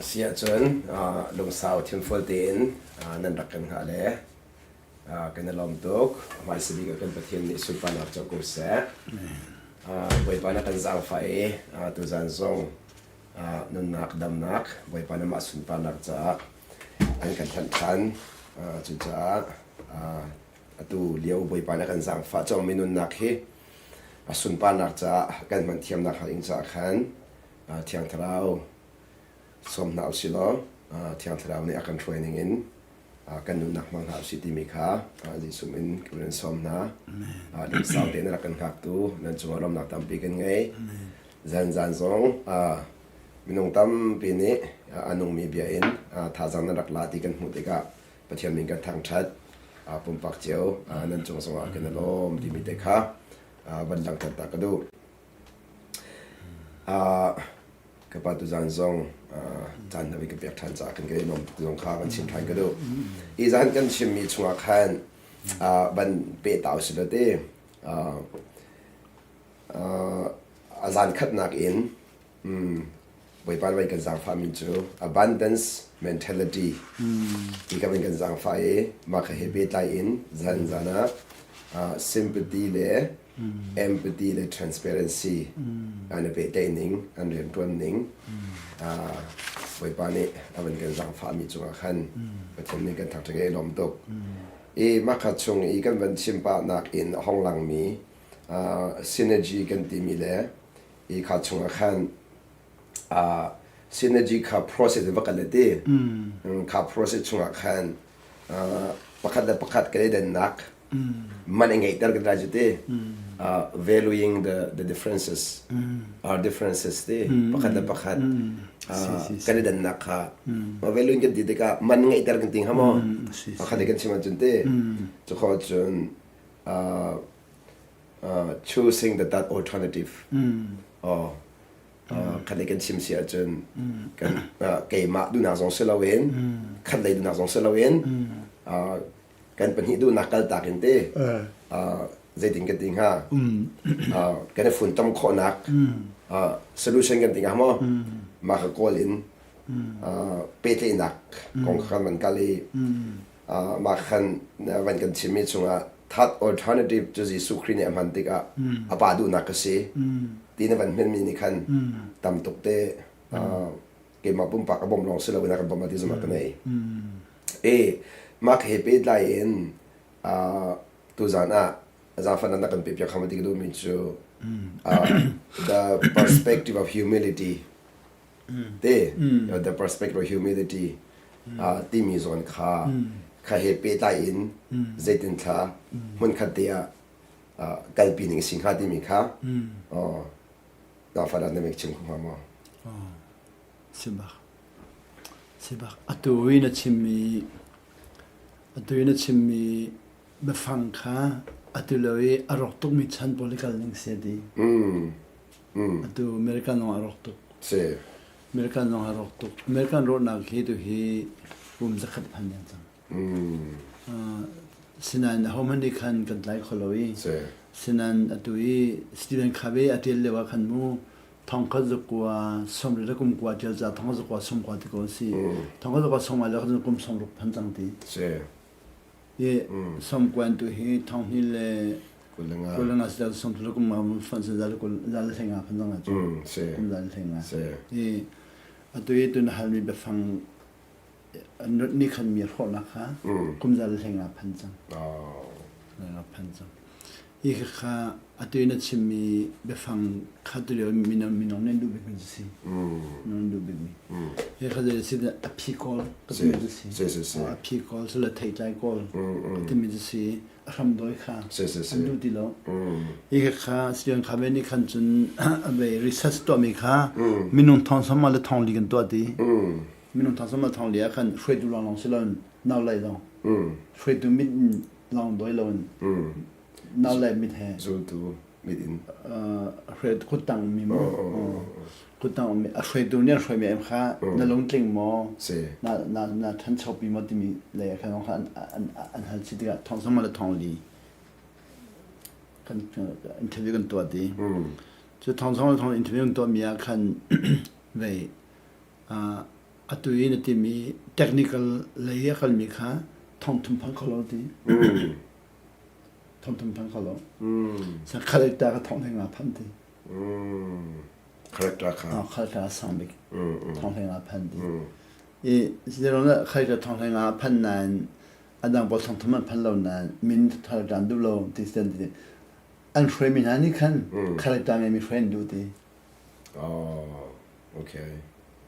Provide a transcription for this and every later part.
Si ahcun lungsau thinfual tein nan rak kan hngah le kan i lawm tuk. Hmaisa bik ah kan Pathian nih sunparnak co ko seh. Bawipa na kan zaangfah i tuzan zong nunnak damnak Bawipa na mah sunparnak caah an kan hlanh ṭhan. Cucaah atu lio Bawipa na kan zaangfah cawngmi nunnak hi a sunparnak caah kan hman thiamnak hnga ding caah khan Thiang Thlarau sawm hna usih law Thiang Thlarau nih a kan hruai ning in kan nunnak hmang hna usih timi kha Jesuh min kan in sawm hna. Lungsau tein rak kan hngaktu nan cungah lawmnak tampi kan ngei. Zan zan zong minung tampi nih a nungmi bia in thazaang nan rak la ti kan hmuh tikah Pathian min kan thangṭhat. Pumpak cio nan cung zongah kan i lawm timi te kha van langhter ta ka duh. Ka pa tuzaan zong caan na ka pek ṭhan caah kan kan i nuam tuk zong kha van chim ṭhan ka duh. Hi zaan kan chimmi chungah khan van pehta usih law ti a zaan khatnak in Bawipa nih kan zaangfahmi cu abundance mentality ti kha kan zaangfah i mah kha he pehtlai in zan zan ah sympathy le empathy le transparency an i pehtlaih ning an rianṭuan ning Bawipa nih a van kan zaangfahmi cungah khan Pathian nih kan thangṭhat i lawm tuk. I mah kha chung i kan van chim pahnak in a hong langmi synergy kan timi le i kha chungah khan synergy kha process in va kal ti kha process chungah khan pakhat le pakhat kan i dannak man i ngeihter kan rai cu ti valuing the differences our differences ti pakhat le pakhat kan i dannak kha valuing kan ti tikah man ngeihter kan ti hnga maw pakhat le kan chim ahcun ti cu kho cun choosing the that alternative oh khat lei kan chim si ahcun kan keimah duhnak zong si loin khat lei duhnak zong si loin kan pahnih duhnak kaltak in te zeitin kan ti hnga kan i funtom khawhnak solution kan ti hnga maw mah ka kawl in pehtlaihnak kong kha kan van kal i mah khan van kan chimmi chungah third alternative cu Jesuh Khrih nih a hman tikah a pa duhnak ka si ti na van hmanmi nih khan tam tuk te keimah pumpak a bawmh lawng si loin a kan bawmh ti zumh ka nei. E mah he pehtlai in tuzan ah zaangfahnak na kan pe piak kha ti ka duhmi cu the perspective of humility te the perspective of humility timi zawn kha kha he pehtlai in zeitin thla hmunkhat te ah kalpi ning si hnga timi kha zaangfahnak na chim kho hnga maw? Si bak. Si bak. Atu i na chimmi atu i na chimmi biafang kha atu lo i a rawk tukmi chan pawl i kal ning si a ti. Atu American zong a rawk tuk. Si. American zong a rawk tuk. American rawhnak hi tu hi kum zakhat phan deng cang. Sinain ahohmanh nih khan kan tlai kho lo i Si. sinain atu i Stephen Covey a ṭial lio ah khan mu thongkhat zakua sawmri le kum kua ṭial ca thongkhat zakua sawmkua ti ko a si. Thongkhat zakua sawmnga le khan kum sawmruk phan cang ti. Si. Hi sawmkuan tu hi thonghnih le 25. 25 si sawmthum le kum nga fan za le kul za le hlei nga phan cang cu. Si. Kum za le hlei nga. Si. Hi atu i tu na halmi biafang ni khan mi hrawhnak kha kum za le hlei nga phan cang. Oh. Phan cang. Hi kha atu i na chimmi biafang kha tu lio minung minung nih an duh bikmi cu si. Minung an duh bikmi. Hi kha zei si a phi kawl ka timi cu si. Si si si. A phi kawl sila theitlai kawl ka timi cu si. A hram dawi kha Si si si. an duh ti lo. Hi kha Sian kha ve nih khan cun a vei research tuahmi kha minung thong sama le thong li kan tuah ti. Minung thong sama thong li ah khan hruaitu lawnglawng si loin nau lei zong. Hruaitu mit lawng dawi loin nau le mit he Zultu mit in. hruai kuttang mi maw kuttang mi a hruaitu nih an hruaimi em kha na lungtling maw Si. na na na ṭhanchopi maw timi lei ah khan kha an an an hal chih tikah thong sama le thong li kan interview kan tuah ti cu thong sama le thong interview kan tuah mi ah khan vei. Atu i na timi technical lei a kalmi kha thongthum phang kho lo ti. Thongthum phang kho lo. Sa character ka thong hlei nga phan ti. Character kha. Ah, character a sang bik. Thong hlei nga phan ti. I zero na character thong hlei nga phan nain adang pawl thongthum an phan lo nain min character an duh lo ti sen ti. An hruaimi hna nih khan character ngeimi hruai an duh ti. Oh, okay.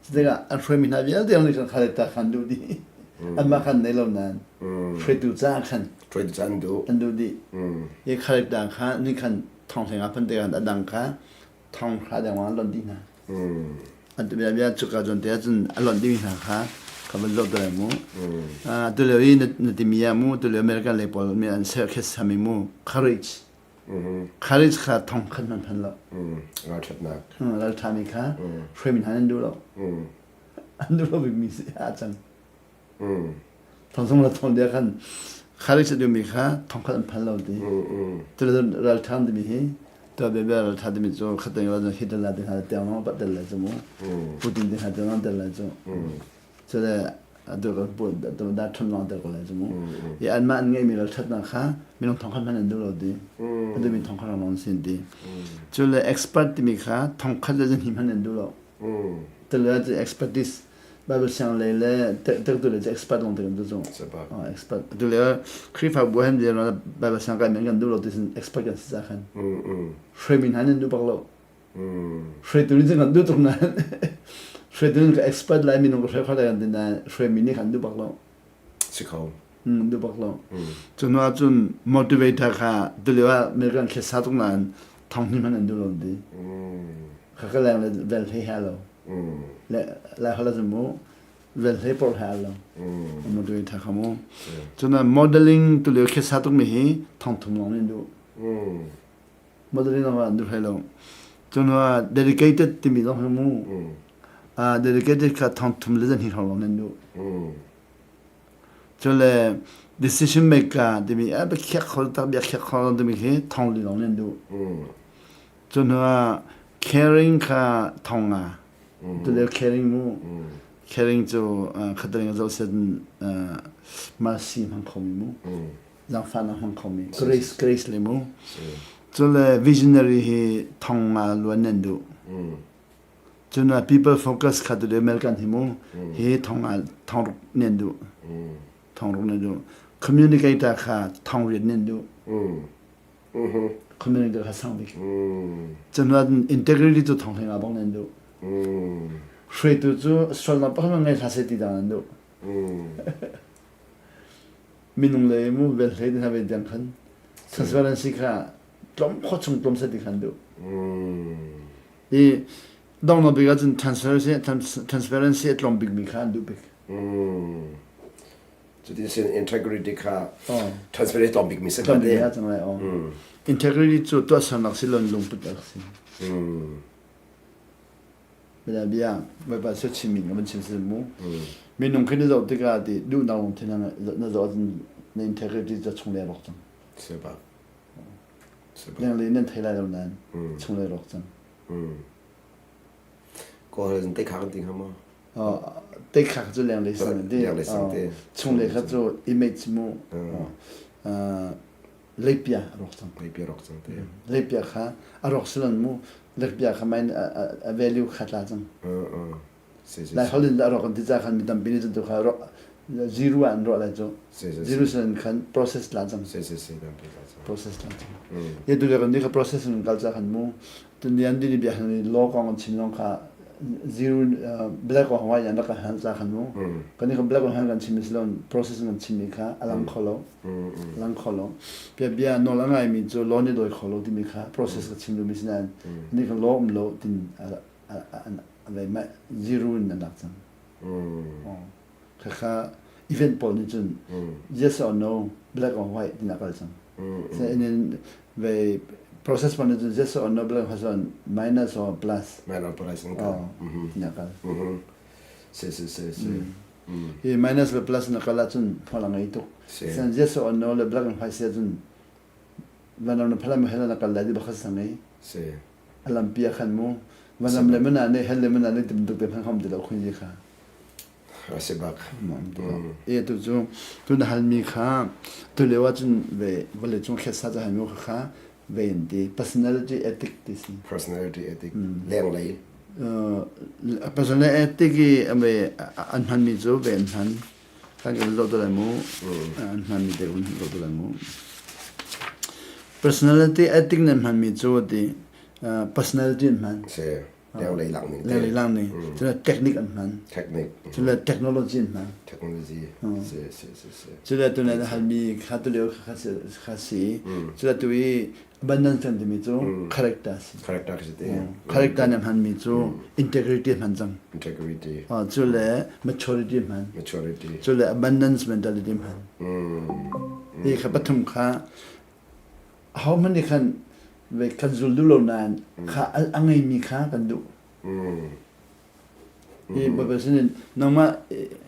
Cutikah an hruaimi hna vialte nih khan kha khan duh dih. Anmah khan nei lo nain hruaitu caah khan hruaitu caah an duh. An duh dih. I khalekta kha nih khan thong hleng ah phan te khan a dang kha thong hra deng an lonh dih hna. An tu bia bia cuka zawn te ahcun a lonh dih hna kha ka van zoh te mu. Tu lio i na timi ah mu tu lio American lei pawl mi an ser khes sami mu courage Courage kha thong khat hmanh phan lo. Ralṭhatnak. Ralṭhami kha hruaimi hna an duh lo. An duh lo bikmi si a cang. Thong sung le thong dia khan courage a duhmi kha thong khat an phan lo ti. Tu le ralṭha timi hi tu bia bia ralṭha timi cu khat ding lo Hitler la ti hna tiang long pat tel lai cu mu. Putin ti hna tiang long tel lai cu. Cule atu kan pu da ṭham lawng ter ko lai cu mu. I anmah an ngeihmi ralṭhatnak kha minung thongkhat hmanh an duh lo ti. An duhmi thongkhat lawng an sin ti. Cule expert timi kha thongkhat le zahnih hmanh an duh lo. Tule cu expertise Bible siang lei le tektu le cu expert lawng te kan duh cu. Expert. Tule Khrihfabu han Bible siang kai men kan duh lo ti sin expert kan si ca khan. Hruaimi hna nan duh bak lo. Hruaitu nih cun kan duh tuk nain hruaitu nih ka expert lai minung ka hruai kho lai kan ti nain hruaimi nih kan duh bak lo. Si kho. Duh bak lo. Cu hnu ah cun motivator kha tulio ah American thlesa tuk nain thong hnih hmanh an duh lo ti. Kha ka leng le vel hlei ha lo. Le lai holh ah mu vel hlei por ha lo. Motivator kha mu. Cun modeling tulio thlesa tuk mi hi thong thum lawng nih duh. Modeling zong ah an duh hlei lo. Cun ah dedicated timi zong hi mu. Ah dedicated kha thong thum le zan hi hrawng lawng nan duh. Cun le decision maker timi a biakhiak kho tak biakhiak kho timi khi thong li lawng nan duh. Cun ah caring kha thong nga. Tule caring mu. Caring cu khatling zoh set mercy hmang kho mi mu. Zaangfahnak hmang khomi grace grace le mu cule visionary hi thong nga luan nan duh cun people focus kha tu le American hi mu hi thong nga thong ruk nan duh thong ruk nan duh communicator kha thong riat nan duh communicator kha sang bik cun integrity cu thong hlei nga bang nan duh hruaitu cu sualnak pakhat ngei hlah seh ti dang nan duh Minung le mu vel hlei hna ve tiang khan transparency kha tlawm khawh chung tlawm set ti khan duh. I dongnak bik ahcun transparency transparency a tlawm bikmi kha an duh bik. Cutin sin integrity kha transparency tlawm bikmi si tlawm bik cang lai. Integrity cu tuahsernak si loin lungput a si. Bia bia Bawipa sui chimmi ka van chim si mu. Minung khi na zoh tikah ti duhnak lungthin na zoh ahcun na integrity cu chung le rawk cang. Siba. Lenglei nan thei lai lo nain chung le rawk cang. Kawl in teikha kan ti hnga maw? Teikha cu lenglei sang ti. Lenglei sang ti. Chung le kha cu image mu. Leipia a rawk cang. Leipia rawk cang te. Leipia kha a rawk silan mu leipia kha main a value kha tla cang. Lai holh in a rawk an ti ca khan mi tampi nih cun tu kha rawk zero ah an rawh lai cu. Zero silan khan process tla cang. Process tla cang. Ye tu le kan ni kha process in kal ca khan mu Tunian dini bia han law kong an chim zong kha zero black or white an rak kan hal ca khan mu. Kan ni kha black or white kan chim si lo process kan chim mi kha a lang kho lo. Lang kho lo. Bia bia nawl a ngai mi cu law ni doi kho lo timi kha process ka chim mi si nain ni kha law um lo tin a vei ma zero in an lak cang. Khakha event pawl nih cun yes or no, black or white tin a kal cang. In ve process pawl nih cun yes or no, black or white minus or plus. Minus plus in kal. Tin a kal. Si si si si. Hi minus le plus na kal ahcun hmual a ngei tuk. San yes or no le black and white si ahcun vanram na phalam hell na kal lai ti bakhat sang ei. Si. A lampi a khan mu. Vanram le mana ne hell le mana ne ti bantuk te hman khom ti lo khun ji kha. A si bak. E tu cu tu na halmi kha tu lio ahcun ve vawlei cung khetsa ca halmi kha ve in ti personality ethic ti si. Personality ethic lenglei. Personality ethic i ame an hmanmi cu ve an hman. Kan kan zoh lai mu. An hmanmi te kan zoh lai mu. Personality ethic nan hmanmi cu ti personality an hman. Si. Lenglei lang ning. Lenglei lang ning. Cun technique an hman. Technique. Cun technology an hman. Technology. Si si si si. Cun tu na halmi kha tu lio kha kha si. Cun tu i abundance kan timi cu character si. Character si te. Character na hmanmi cu integrity hman cang. Integrity. Cu le maturity hman. Maturity. Cu le abundance mentality hman. Hi kha pathum kha Ahohmanh nih khan kan zul duh lo nain kha a ngeimi kha kan duh. Hi Baibal sinin nangmah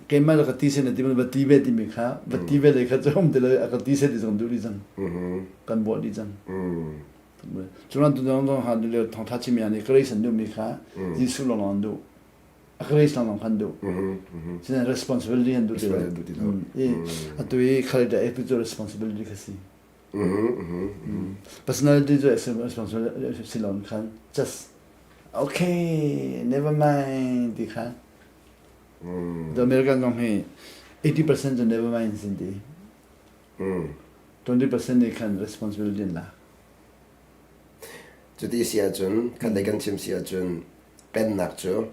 keimah le ka ti sen ti va ti ve timi kha va ti ve le kha cu um ti lo a ka ti se ti zong duh dih cang. Kan bawh dih cang. Curan tu dong dong ha lio thawngtha chimi nih grace an duhmi kha Jesuh lawng an duh. A grace lawng kan duh. Sinain responsibility an duh ti lo. Atu i khalida e cu responsibility kha si. Personality cu responsibility si lo khan just okay never mind ti kha. The American zong hi 80% cu never mind sin ti. 20% nih khan responsibility an lak. Cuti si ahcun kan lei kan chim si ahcun pennak cu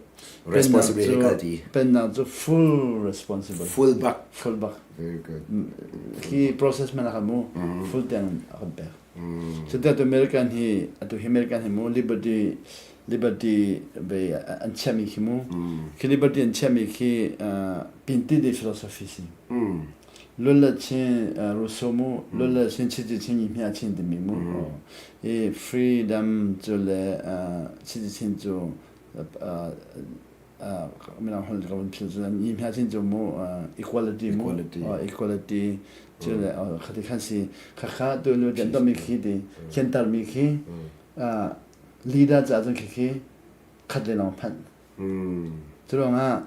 responsibility kal ti. Pennak cu full responsible. Full bak. Full bak. Very good. Hi process man a mu full tiang a kan pek. Cuti atu American hi atu hi American hi mu liberty liberty be an chiami khi mu. Khi liberty an chiami khi pinti di philosophy si. 论了亲呃如苏木，论了亲亲子亲一片亲的面目哦，伊 freedom 就来呃亲子亲就呃呃没人混这个问题，就是一片亲就木呃 equality 木哦 equality 就来哦，佢哋看是较较对了人都没去的，见到没去啊，leader 就种去去，较济人判。Cu ruangah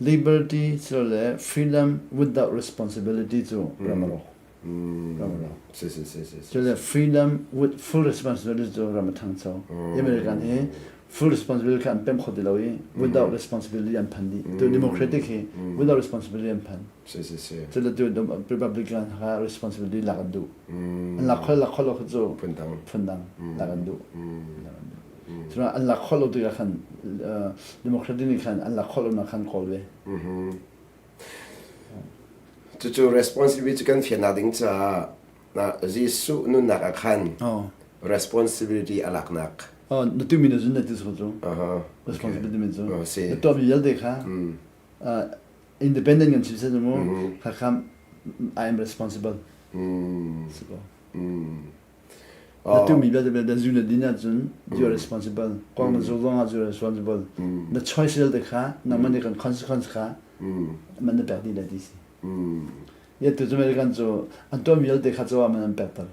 liberty silole freedom without responsibility cu ram a rawk. Ram a rawk. Cule freedom with full responsibility cu ram a ṭhangcho. American hi full responsibility kha an pem kho ti lo i without responsibility an phan dih. Tu democratic hi without responsibility an phan. Cule tu Republican kha responsibility lak an duh. An lak khol lak khol lo kha cu phundang phundang lak an duh. Cun an lak khawh lo tikah khan Democratic nih khan an lak khawh lonak khan kawl ve. Cucu responsibility cu kan fiannak ding caah Jesuh nunnak ah khan responsibility a laknak. Oh, na tumi na zun na ti cu. Responsibility min cu. Na tuahmi vialte kha independent kan chim se mu kha kha I am responsible. Si ko. Na tuahmi vialte vialte zu na din ahcun you are responsible. Kong na zu zong ah you are responsible. Na choice vialte kha nangmah nih kan consequence kha man na pek dih lai ti si. Ya tu cu American cu an tuahmi vialte kha cu man an pek ter.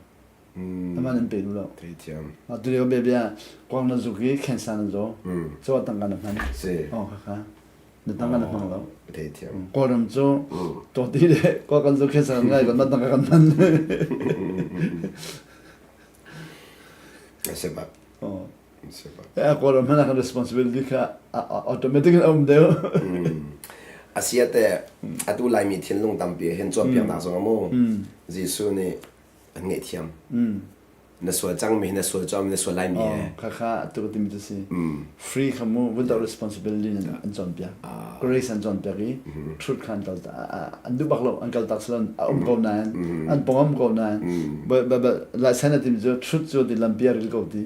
Aman an pe duh lo. Theithiam. Tu lio bia bia kong na zuk i cancer na zaw. Cu tangka na hman. Si. Oh kha kha. Na tangka na hmang lo. Theithiam. Kawlram cu tawti le kaw kan zu khe ngai kan tangka kan hman. Si bak. Oh. Si bak. Eh Kawlram hmanh ah kan responsibility kha automatic in a um deuh. Asiate atu Laimi thinlung tampi hin cawnpiaknak zong amu Jesuh nih an ngaihthiam. Na sual cangmi na sual cawm na sual laimi he. Kha kha atu ka timi cu si. Free kha mu without responsibility an cawnpiak. Grace an cawnpiak i truth kha an kal an duh bak lo an kal tak silon a um ko nain an pong um ko nain lai san a timi cu truth cu ti lampi a ril ko ti.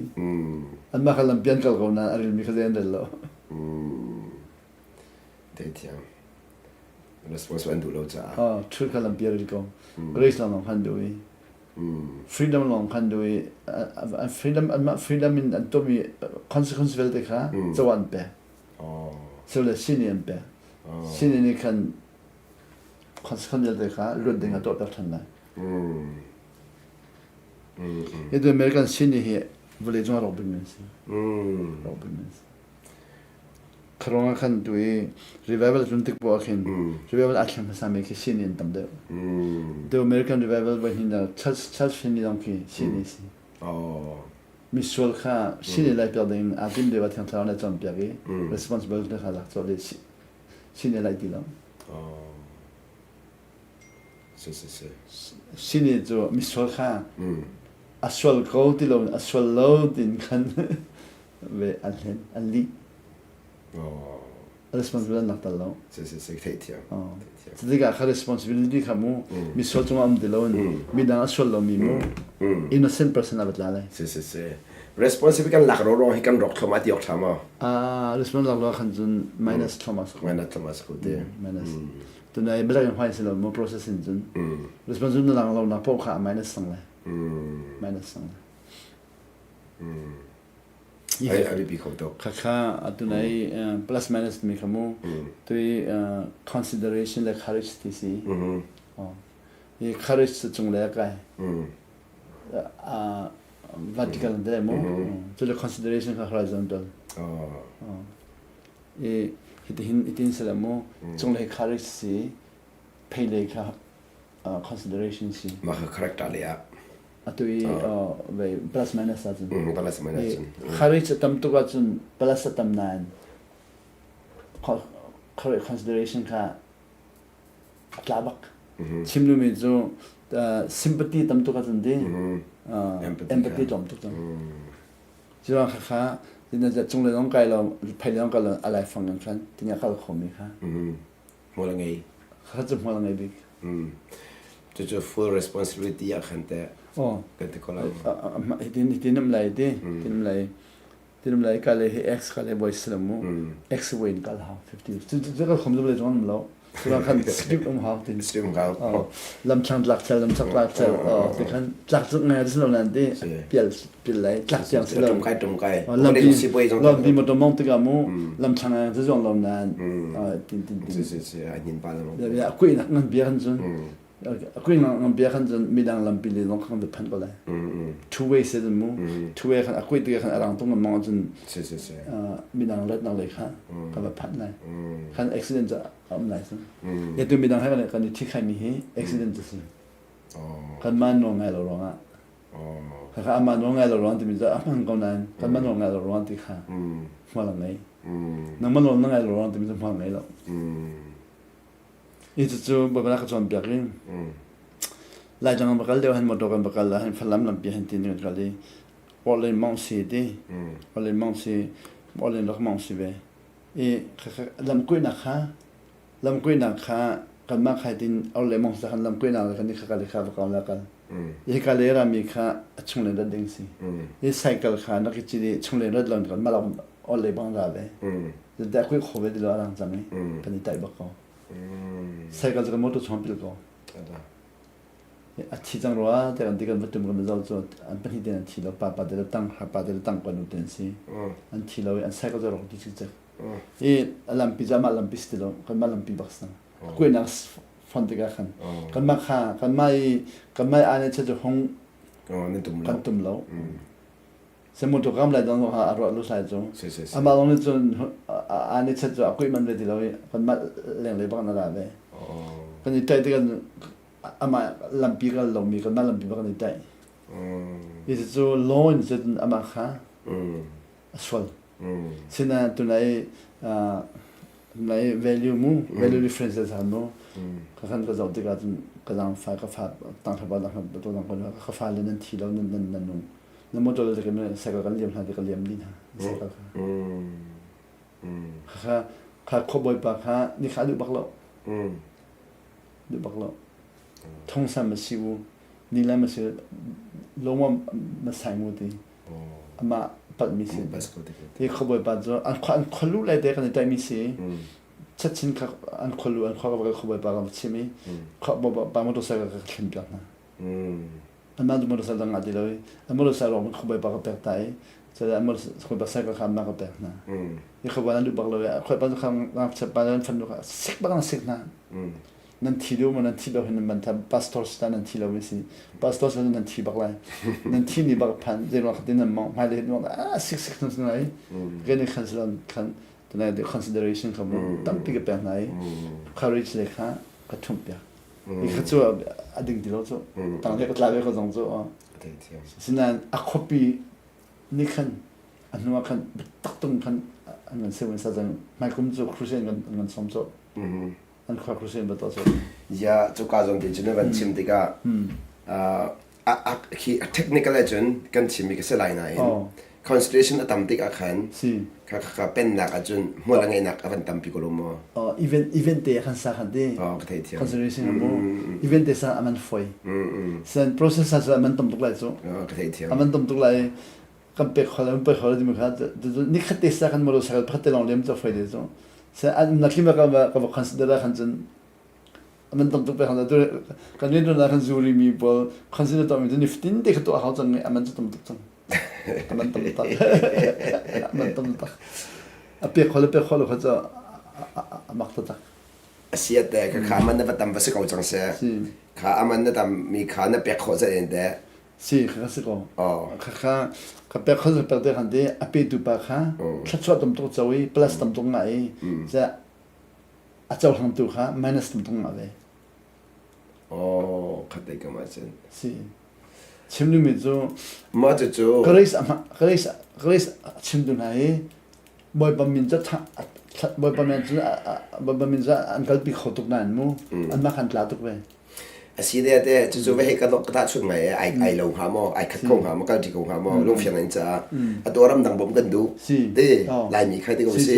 Anmah kha lampi an kal ko nain a rilmi kha zei an rel lo. Theithiam. Response an duh lo caah. Oh, truth kha lampi a ril ko. Grace lawng khan duh i freedom lawng khan duh i freedom anmah freedom in an tuahmi consequence vialte kha co an pek. So le sini an pek. Sini nih khan consequence vialte kha luat ding a tuahter ṭhan lai. Hi tu American sini hi vawlei cung ah rawk bikmi an si. Rawk bikmi an si. Kharong ah khan tu i revival tlun tik poah khin revival aa thleng hmasa mi khi sin in tam deuh. The American revival voi hin church church hin zong khi sin si. Misual kha sin i lai piak ding aa tim deuh ah thiang thlarau nih a cawnpiak i responsibility kha lak colh i sin i lai ti lo. Si si si. Sin i cu misual kha a sual ko ti lo a sual lo tin khan ve an hlen an lih. Responsibility an lak tal lo. Si si si theih thiam. Cutikah kha responsibility kha mu misual cungah um ti lo in midang a sual lomi mu innocent person a va tla lai. Si si si. Responsibility kan lak ro ro hi kan rok thloma ti ok tha ma. Ah responsibility lak lo khan cun minus thloma sa. Minus thloma sa ko te. Minus. Tunai belak in hwai si lo mu process in cun. Responsibility na lang lo na po kha minus sang lai. Minus sang lai. A biapi kho tuk. Khakha atunai plus minus mi kha mu tui consideration le courage ti si. I courage cu cung le kai. Vertical de mu. Cu le consideration kha horizontal. I hitihin itin sala mu cung le courage si phei le kha consideration si. Mah kha character le ah. Atu i ve plus minus ahcun. Plus minus cun. Courage a tam tuk ahcun plus a tam nain consideration kha a tla bak. Chim duhmi cu sympathy tam tuk ahcun di empathy tlawm tuk cang. Cuang kha kha cung le zong kai lo phei le zong kai lo a laifang in khan tinga kal khomi kha. Hmual a ngei. Kha cu hmual a ngei bik. Cucu full responsibility ah khan teh kan ti ko lai. Hitin hitin um lai ti hitin um lai tin um lai ka le hi x ka le voice la mu x way in kal hau 50 cu cu ka khom le zong um lo cu khan skip um hau tin skip um hau lam thlang tlak chel lam chak tlak chel ti khan tlak cu ngai si lo nan ti pial pil lai tlak tiang si lo tum kai tum kai lampi lampi motor mong tikah mu lam thlang ah zong lo nan tin tin tin si si si a hnin pa lo ya kui nak ngan bia kan cun kui nak ngan bia kan cun midang lampi le zong khang phan ko lai two way se mu two way khan akui tikah khan arang tung mong cun si si si midang rat nak le kha ka va phan lai khan accident cha am lai sun ya tu midang ha kan ni thi khai mi hi accident cha si kan man no ngai lo rong ah Khakha amah nawl ngai lo ruang timi cu a hman ko nain kanmah nawl ngai lo ruang ti kha hmual a ngei. Nangmah nawl na ngai lo ruang timi cu hmual ngei lo. Hi cucu Baibal ah ka cawnpiak i Laitlang kan va kal lio hin motor kan va kal ah hin Falam lampi hin tin kan kal i Orhlei mong si ti Orhlei mong si Orhlei rak mong si ve i lamkuihnak kha lamkuihnak kha kanmah khai tin orhlei mong si khan lamkuihnak le kan i kha kal i kha va kal la kal Hika le rami kha a chunglei rat ding si. Hi cycle kha na ki cit i chunglei rat lo kan malak ol lei bang ra ve. Da kui kho ve ti lo arang cang i kan i taih bak ko. Cycle cu kan motor chung pil ko. A thi cang rua te kan ti kan va tum kan va zoh cu an pahnih ten an thi lo pa pa te le tang ha pa te le tang pa nu ten si. An thi lo i an cycle cu rok ti cik I lampi cu amah lampi si ti lo kanmah lampi bak si. Kuainak fon tikah khan kanmah kha kanmah i kanmah i ane cu hung kan tum lo se motor kam lai dong ha a ruah lu sai cu amah lawng nih cun ane chat cu a kuih man ve ti lo i kanmah lenglei bak na ra ve kan i taih tikah amah lampi kal lomi kanmah lampi bak kan i taih hi cu law in cun amah kha a sual sinain tunai nai value mu value difference zan mu ka kan ka zoh tikah cun ka zaang fa ka fa tang thaba dang to dang ko ka fa le nan thi lo nan nan nan nung na motor le kan cycle kan liam hna te ka liam din ha cycle kha kha kha khuabawi pa kha ni kha duh bak lo duh bak lo thong sam ma si u ni lai ma si lo ma sai mu ti amah palhmi si. Ti khuabawi pa cu an khua an khualu lai te kan i taihmi si. Chatchin kha an khualu an khua ka khuabawi pa ka va chim i khuabawi pa motorcycle ka thlen piak hna. Anmah cu motorcycle dang ah ti lo i an motorcycle rong khuabawi pa ka pek ta i cun an motorcycle kha anmah ka pek hna. I khuabawi an duh bak lo i khuabawi pa cu kha ngakchia pa an fanu kha sik bak an sik hna. Nan thi lo maw nan thi lo hin nan ban pastor si ta nan thi lo mi si pastor si nan thi bak lai nan thi ni bak phan zei ruang khatin nan mong hmai le hin a sik sik nan lai kan i khan silan khan. Tunai the consideration kha mu tampi ka pek hna i courage le kha ka thumh piak. Hi kha cu a ding ti lo cu. Tang le ka tla ve ko zong cu. Sinain a khuapi nih khan a hnu ah khan biatak tung khan an kan sewin sa cang hmaikum cu Christian kan kan som cu. An khua Christian ba to cu. Ya cuka zawn te cun van chim tikah khi a technical ahcun kan chimmi ka si lai nain constellation a tam tik ah khan kha kha pennak ahcun hmual a ngeihnak a van tampi ko lo maw? Event event te khan sa khan te oh ka thei thiam constellation mu event te sa aman foi san process sa aman tam tuk lai cu ka thei thiam aman tam tuk lai kan pek khol an pek khol ti mi kha ni khat te sa kan motorcycle pakhat te long lem cho foi de cu sa an na klima ka ka consider khan cun man tam tuk pe khan tu kan rian tuan kan zuri mi pawl consider to mi cu nifatin te kha tuah hau cang aman cu tam tuk cang aman tam tak aman tam tak a pek khol pek khol kha cu amak ta tak asiat te ka kha aman na va tam va si ko cang se kha aman na tam mi kha na pek khawh zan in te si kha si ko kha kha ka pek khol pek te khan te a pe tu pa kha thla tam tuk chawi plus tam tuk nga i a cohlangtu kha minus tam tung ngah ve. Oh, khat te kam ahcun. Si. Chim duhmi cu mah cucu Grace Grace Grace chim duh hna hi Bawipa min cu Bawipa min cu Bawipa min cu an kalpi kho tuk nain mu anmah khan tla tuk ve. A si de te cucu va hei ka ka tahchunh ngai ai ai lo hnga maw ai khat ko hnga maw kal ṭi ko hnga maw lungfiang in caah atu ramdang bawmh kan duh ti Laimi kha ti ko si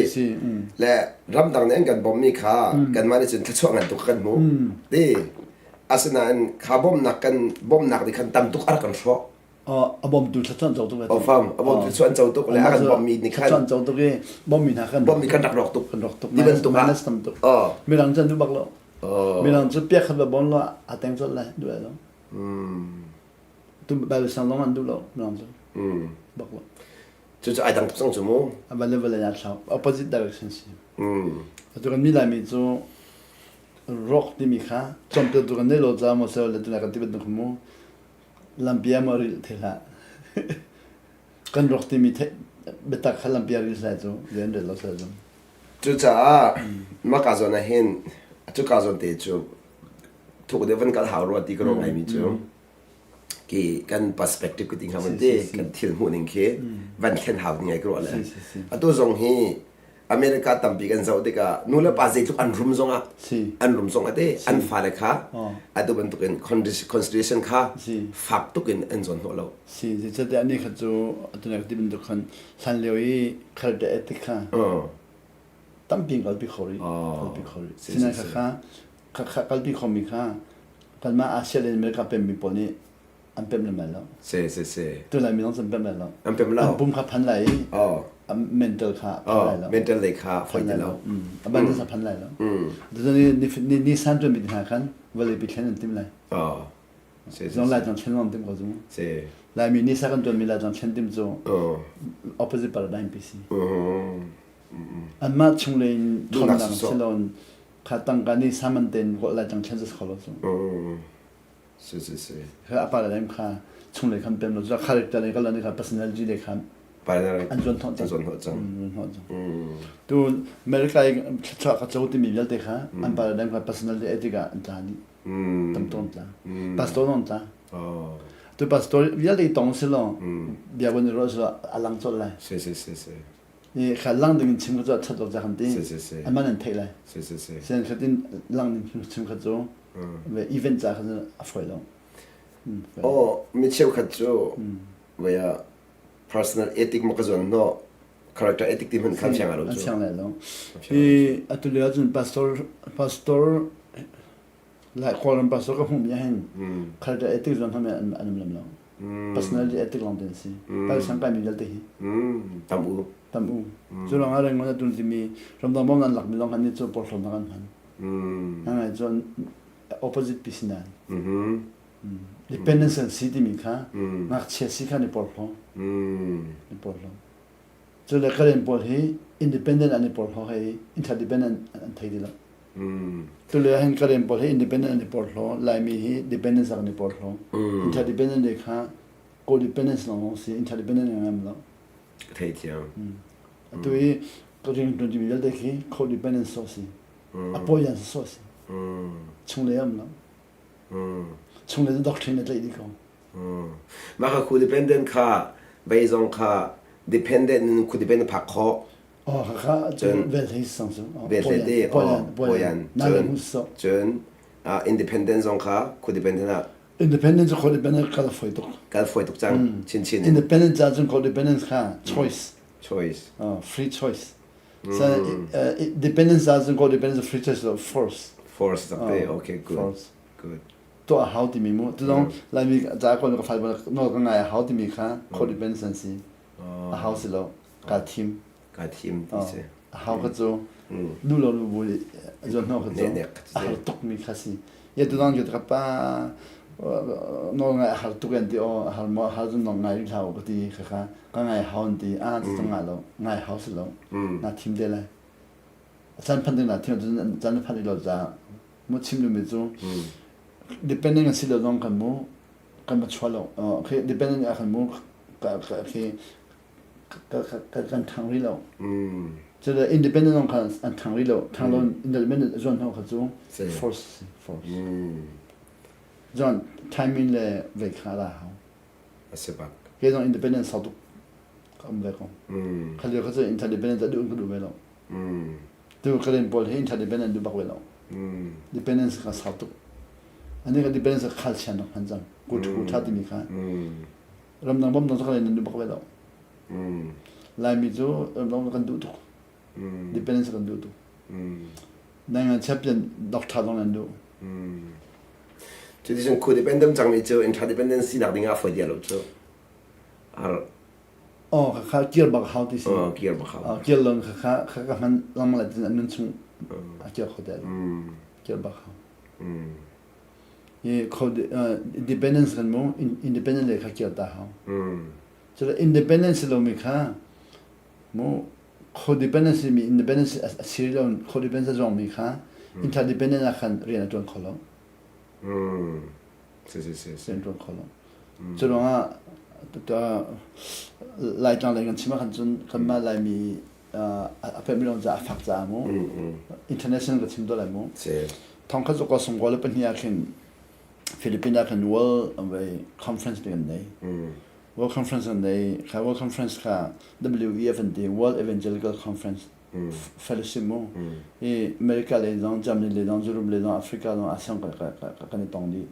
le ramdang nih an kan bawmhmi kha kanmah nih cun thluachuah ngan tuk kan hmuh ti asinain kha bawmhnak kan bawmhnak nih khan tam tuk a rak kan hrawh a bawmtu thluachuah co tuk o fam a bawmtu thluachuah co tuk le a kan bawmhmi nih khan thluachuah co tuk i bawmhmi hna kan bawmhmi kan rak rawk tuk kan rawk tuk ti bantuk ah tam tuk mirang chan duh bak lo Mirang cu piak khat va bon lo a teng colh lai duh lai lo. Tu Bible sang lawng an duh lo mirang cu. Bak lo. Cucu ai dang tuk cang cu mu. A van le vale aa thlau. Opposite direction si. Atu kan mi Laimi cu rock timi kha cawnpiaktu kan nei lo ca maw sel le tuna kan ti bantuk mu lampia maw ril the hlah. Kan rock timi biatak kha lampia ril sai cu rian rel lo sai cu. Cucaah maka zawn ah hin cuka zawn te cu thuk deuh van kal hau rua ti ka ruah ngaimi cu ki kan perspective ka ti hnga ti kan thil hmuh ning khi van thlen hau ngai ka ruah le atu zong hi America tampi kan zoh tikah nu le pa zeitluk an rum zongah an rum zongah te an fale kha atu bantukin constitution kha fak tukin an zawn hnawh lo si zeicahtiah ani kha cu atu ti bantuk khan hlan lio i character ethic kha tampi in kalpi kho rih kalpi kho rih sinain kha kha kalpi khomi kha kanmah Asia le America pemmi pawl nih an pem lem lai lo si si si tu lai mi zong an pem lai lo an pem lo an pum kha phan lai i mental kha phan lai lo mental lei kha foi ti lo a ban sa phan lai lo ni ni san tu mi hna khan vawlei pi thlen an tim lai Zong lai cang thlen wang tim ko zu. Laimi nih sa kan tuanmi lai cang thlen tim cu opposite paradigm pi si. Anmah chung lei in ṭhawnnak siloin kha tangka nih saman tein kawh lai cang thlen cu kho lo cu. Si si si. Kha a paradigm kha chung lei khan pem lo cu character lei kan kha personality lei khan an zuan hnawh cang. Zuan hnawh cang. Zuan hnawh cang. Tu America i thluachuah ka co timi vialte kha an paradigm kha personality ethic ah an tla dih. Tam tawn tla. Pastor non tla. Tu pastor vialte tong si lo bia bon ro so a lang chol lai. Si si si si. Ni kha lang ding in chim kha chu that lo ja kan ti. Si si si. Aman an thei lai. Si si si. Sen khatin lang ding chim kha chu ve event cha kha a foi lo. Oh mi cheu khat chu vaya personal ethic ma ka zon no character ethic ti hman khan siang lo chu. Siang lai lo. I atu le cun pastor pastor Lai Kawlram pastor ka hmuhmi ah hin character ethic zong hmanh an an um lem lo. Personality ethic lawng te an si. Pal sang kaimi vialte hi. Tam u. Tam u. Cu lawng ah Rangoon a tun timi ramdang bawm an lakmi lawng khan nih cu porhlawtnak an hman. Ngai cun opposite pi si nain. Dependence an si timi kha ngakchia si kha ni porhlaw. Ni porhlaw. Cu le Karen pawl hi independent an i porhlaw hei interdependent an thei ti lo. Tule ah hin Karen pawl hi independent an i porhlaw, Laimi hi dependence an i porhlaw. Interdependent le kha codependence lawng si, interdependent an ngam lo. Thei thiam. Atu i Ka rian ṭuan timi vialte khi codependent sawh si. A pawian sawh si. Chunglei am lo. Chunglei cu doctrine a tlaih dih ko. Mah kha codependent kha vei zong kha dependent in codependent phak khawh. Oh kha cun vel hlei sang cu. Vel hlei te pawian. Cun cun independent zong kha codependent ah Independent cu codependent kal foi tuk. Kal foi tuk cang chinchin. Independent ca cun codependence kha choice. Choice. Free choice. So dependence ca cun codependence free choice lo force. Force tak te. Okay, good. Force. Good. Tuah hau timi mu. Tu zong Laimi ca ko ka fai nawl ka ngai a hau timi kha codependence an si. A hau si lo. Ka thim. Kaa thim ti si. A hau kha cu nu lo nu bu zuan hnawh kha cu a har tuk mi kha si. Ye tu dang ka pa nawl ngai a har tuk an ti aw a har maw har cun nong ngai hlah ka ti kha kha ka ngai hau an ti a cu ngai lo ngai hau si lo na thim te lai. A chan phan ding na thim cun chan phan lo ca mu chim lu mi cu depending si lo zong kan mu kan ma chua lo khi depending a kan mu ka khi kan ṭhang rih lo. Cu independent zong kha an ṭhang rih lo. Ṭhang lo independent a zuan hnu kha cu force force. John timing le vei kha la hau. A si bak. Ke zong independent sau tuk ka um ve ko. Kha lio kha cu interdependent a duh ka duh ve lo. Tu Karen pawl hi interdependent duh bak ve lo. Dependence kha sau tuk. Ani ka dependence kha khal chian rak hman cang. Ku tha timi kha. Ramdang bawmnak cu kan nan duh bak ve lo. Laimi cu ramdang kan duh tuk. Dependence kan duh tuk. Nai champion doctor zong nan duh. Cuticun codependent cangmi cu interdependent sinak ding ah fawi dia lo cu. Ar Oh kha kha kir bak hau ti si. Oh kir bak hau. Kir lon kha kha kha ka hman lang la tin an nun chung a kir kho te. Kir bak hau. Hi independence kan mu independent le kha kir ta hau. Cu independence lomi kha mu codependence mi independence a si lo codependence a zong mi kha interdependent ah khan rian a tuan kho lo. Si si si. Rian tuan kho lo. Cu ruangah Laitlang lei kan chim ah khan cun kanmah Laimi a pemh lawng caah a fak caah mu international ka chim dawh lai mu thongkhat cu ka sungkaw le pahnih ah khin Philippines ah khan World Conference kan nei World Conference kan nei kha World Conference kha WEF an ti World Evangelical Conference Fellowship mu i America le zong Germany le zong Europe le zong Africa zong ASEAN kan i tong dih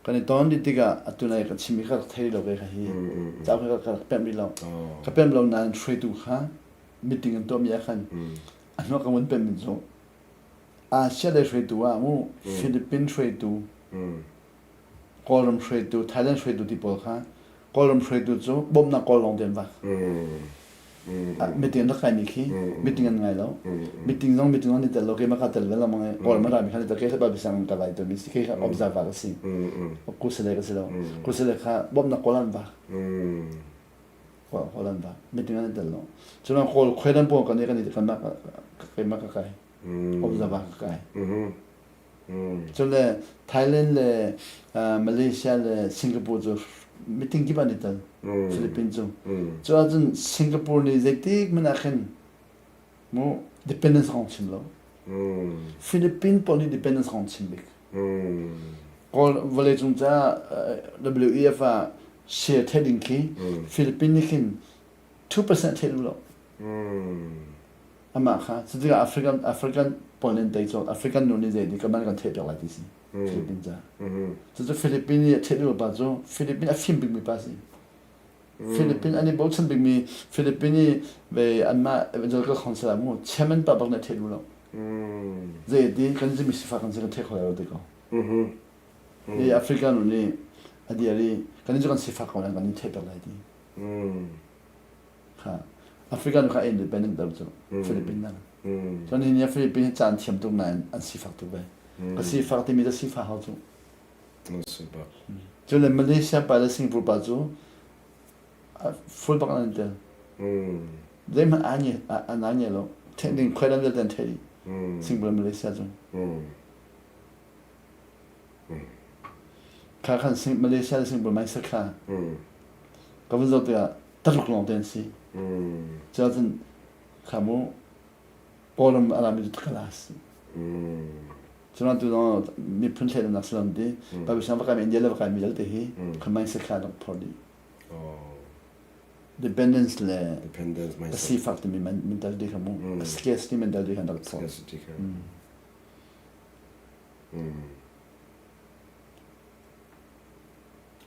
kan i ton dih tikah atu nai ka chim i ka rak thei lo ve kha hi ca ka ka rak pemh rih lo ka pemh lo nain hruaitu kha meeting an tuahmi ah khan a hnuah ka vun pemh mi cu Asia lei hruaitu ah mu Philippine hruaitu Kawlram hruaitu Thailand hruaitu ti pawl kha Kawlram hruaitu cu bawmhnak kawl lawng te an vak Meeting an rak kaimi khi meeting an ngai lo. Meeting zong meeting zong ni tel lo keimah ka tel ve lo mang i Kawl rami kha ni tel kei kha bisang ka vai tawnmi si kei kha observer ka si. Kusale ka si lo. Kusale kha bawmhnak kawl an vak. Kawl an vak. Meeting an tel lo. Cun kawl khuaidan pawl kan i kan i kanmah keimah ka kai. Observer ka kai. Cun le Thailand le Malaysia le Singapore cu meeting kip an i tel. Philippines cu. Cu ahcun Singapore nih zeitik hmanh ah khin mu dependence kong chim lo. Philippines pawl nih dependence kong chim bik. Kawl vawleicung caah WEF ah share theih ding khi Philippines nih khin 2% theih duh lo. Amah kha cutikah African African pawl nih an tei colh. African nu nih zei nih kan kan theih piak lai ti si. Philippines ca. Cucu Philippines nih a theih duh pa cu Philippines a fim bikmi pa si. Philippines an i bochan bikmi Philippines i ve anmah Evangelical Council ah mu chairman pa bak nih a theih duh lo. Zei ti kan zimi sifak kan si kan theih kho lai lo ti ko. Hi Africa nu nih a dir i kan cu kan sifak ko lai kan in theih piak lai ti. Kha African kha independent deuh cu Philippines nan. Cun hi ni Philippines caan thiam tuk nain an sifak tuk ve. Ka sifak timi cu sifak hau cu. Cun le Malaysia pa le Singapore pa cu full bak an tel. Zeihmanh aa nye an aa nye lo. Theih ding khuai lam vialte an theih dih. Singapore Malaysia cu. Kha khan Malaysia le Singapore mindset kha ka vun zoh tikah taruk lawng te an si. Cuahcun kha mu. Kawlram a rami cu class. Cun tu zong miphun thleidannak si lo ti. Pakistan va kaimi India le va kaimi vialte hi kan mindset kha rak phor dih. Dependence le Dependence mindset. sifak timi mentality kha mu scarcity mentality kha rak phor. Scarcity kha.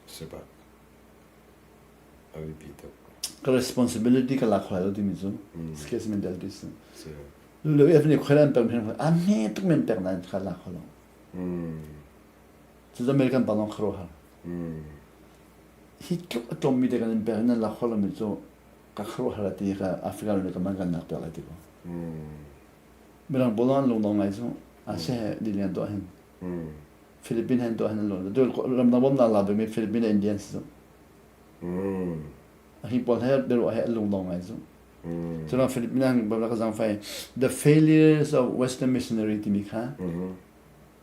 Super. A biapi tuk. Ka responsibility ka lak khawh lo timi cu scarcity mentality si. Lu le ni khoilan pek men a hme tuk men pek nain ka lak kho lo. Cu American pa lawng kharo har. Hi tluk a tlawm mi te kan in pek nan lak kho lo mi cu ka kharo har ti ka Africa le ka man kan lak pek lai ti ko. Mirang pawl an lungdong ngai cu a se di lian tuah hin. Philippine hen tuah hin an lung. Ramdang bawmnak la bikmi Philippine Indians cu. Hi pawl he biaruah he an lungdong ngai cu. Cun Philippine ah ka zangfai the failures of Western missionary timi kha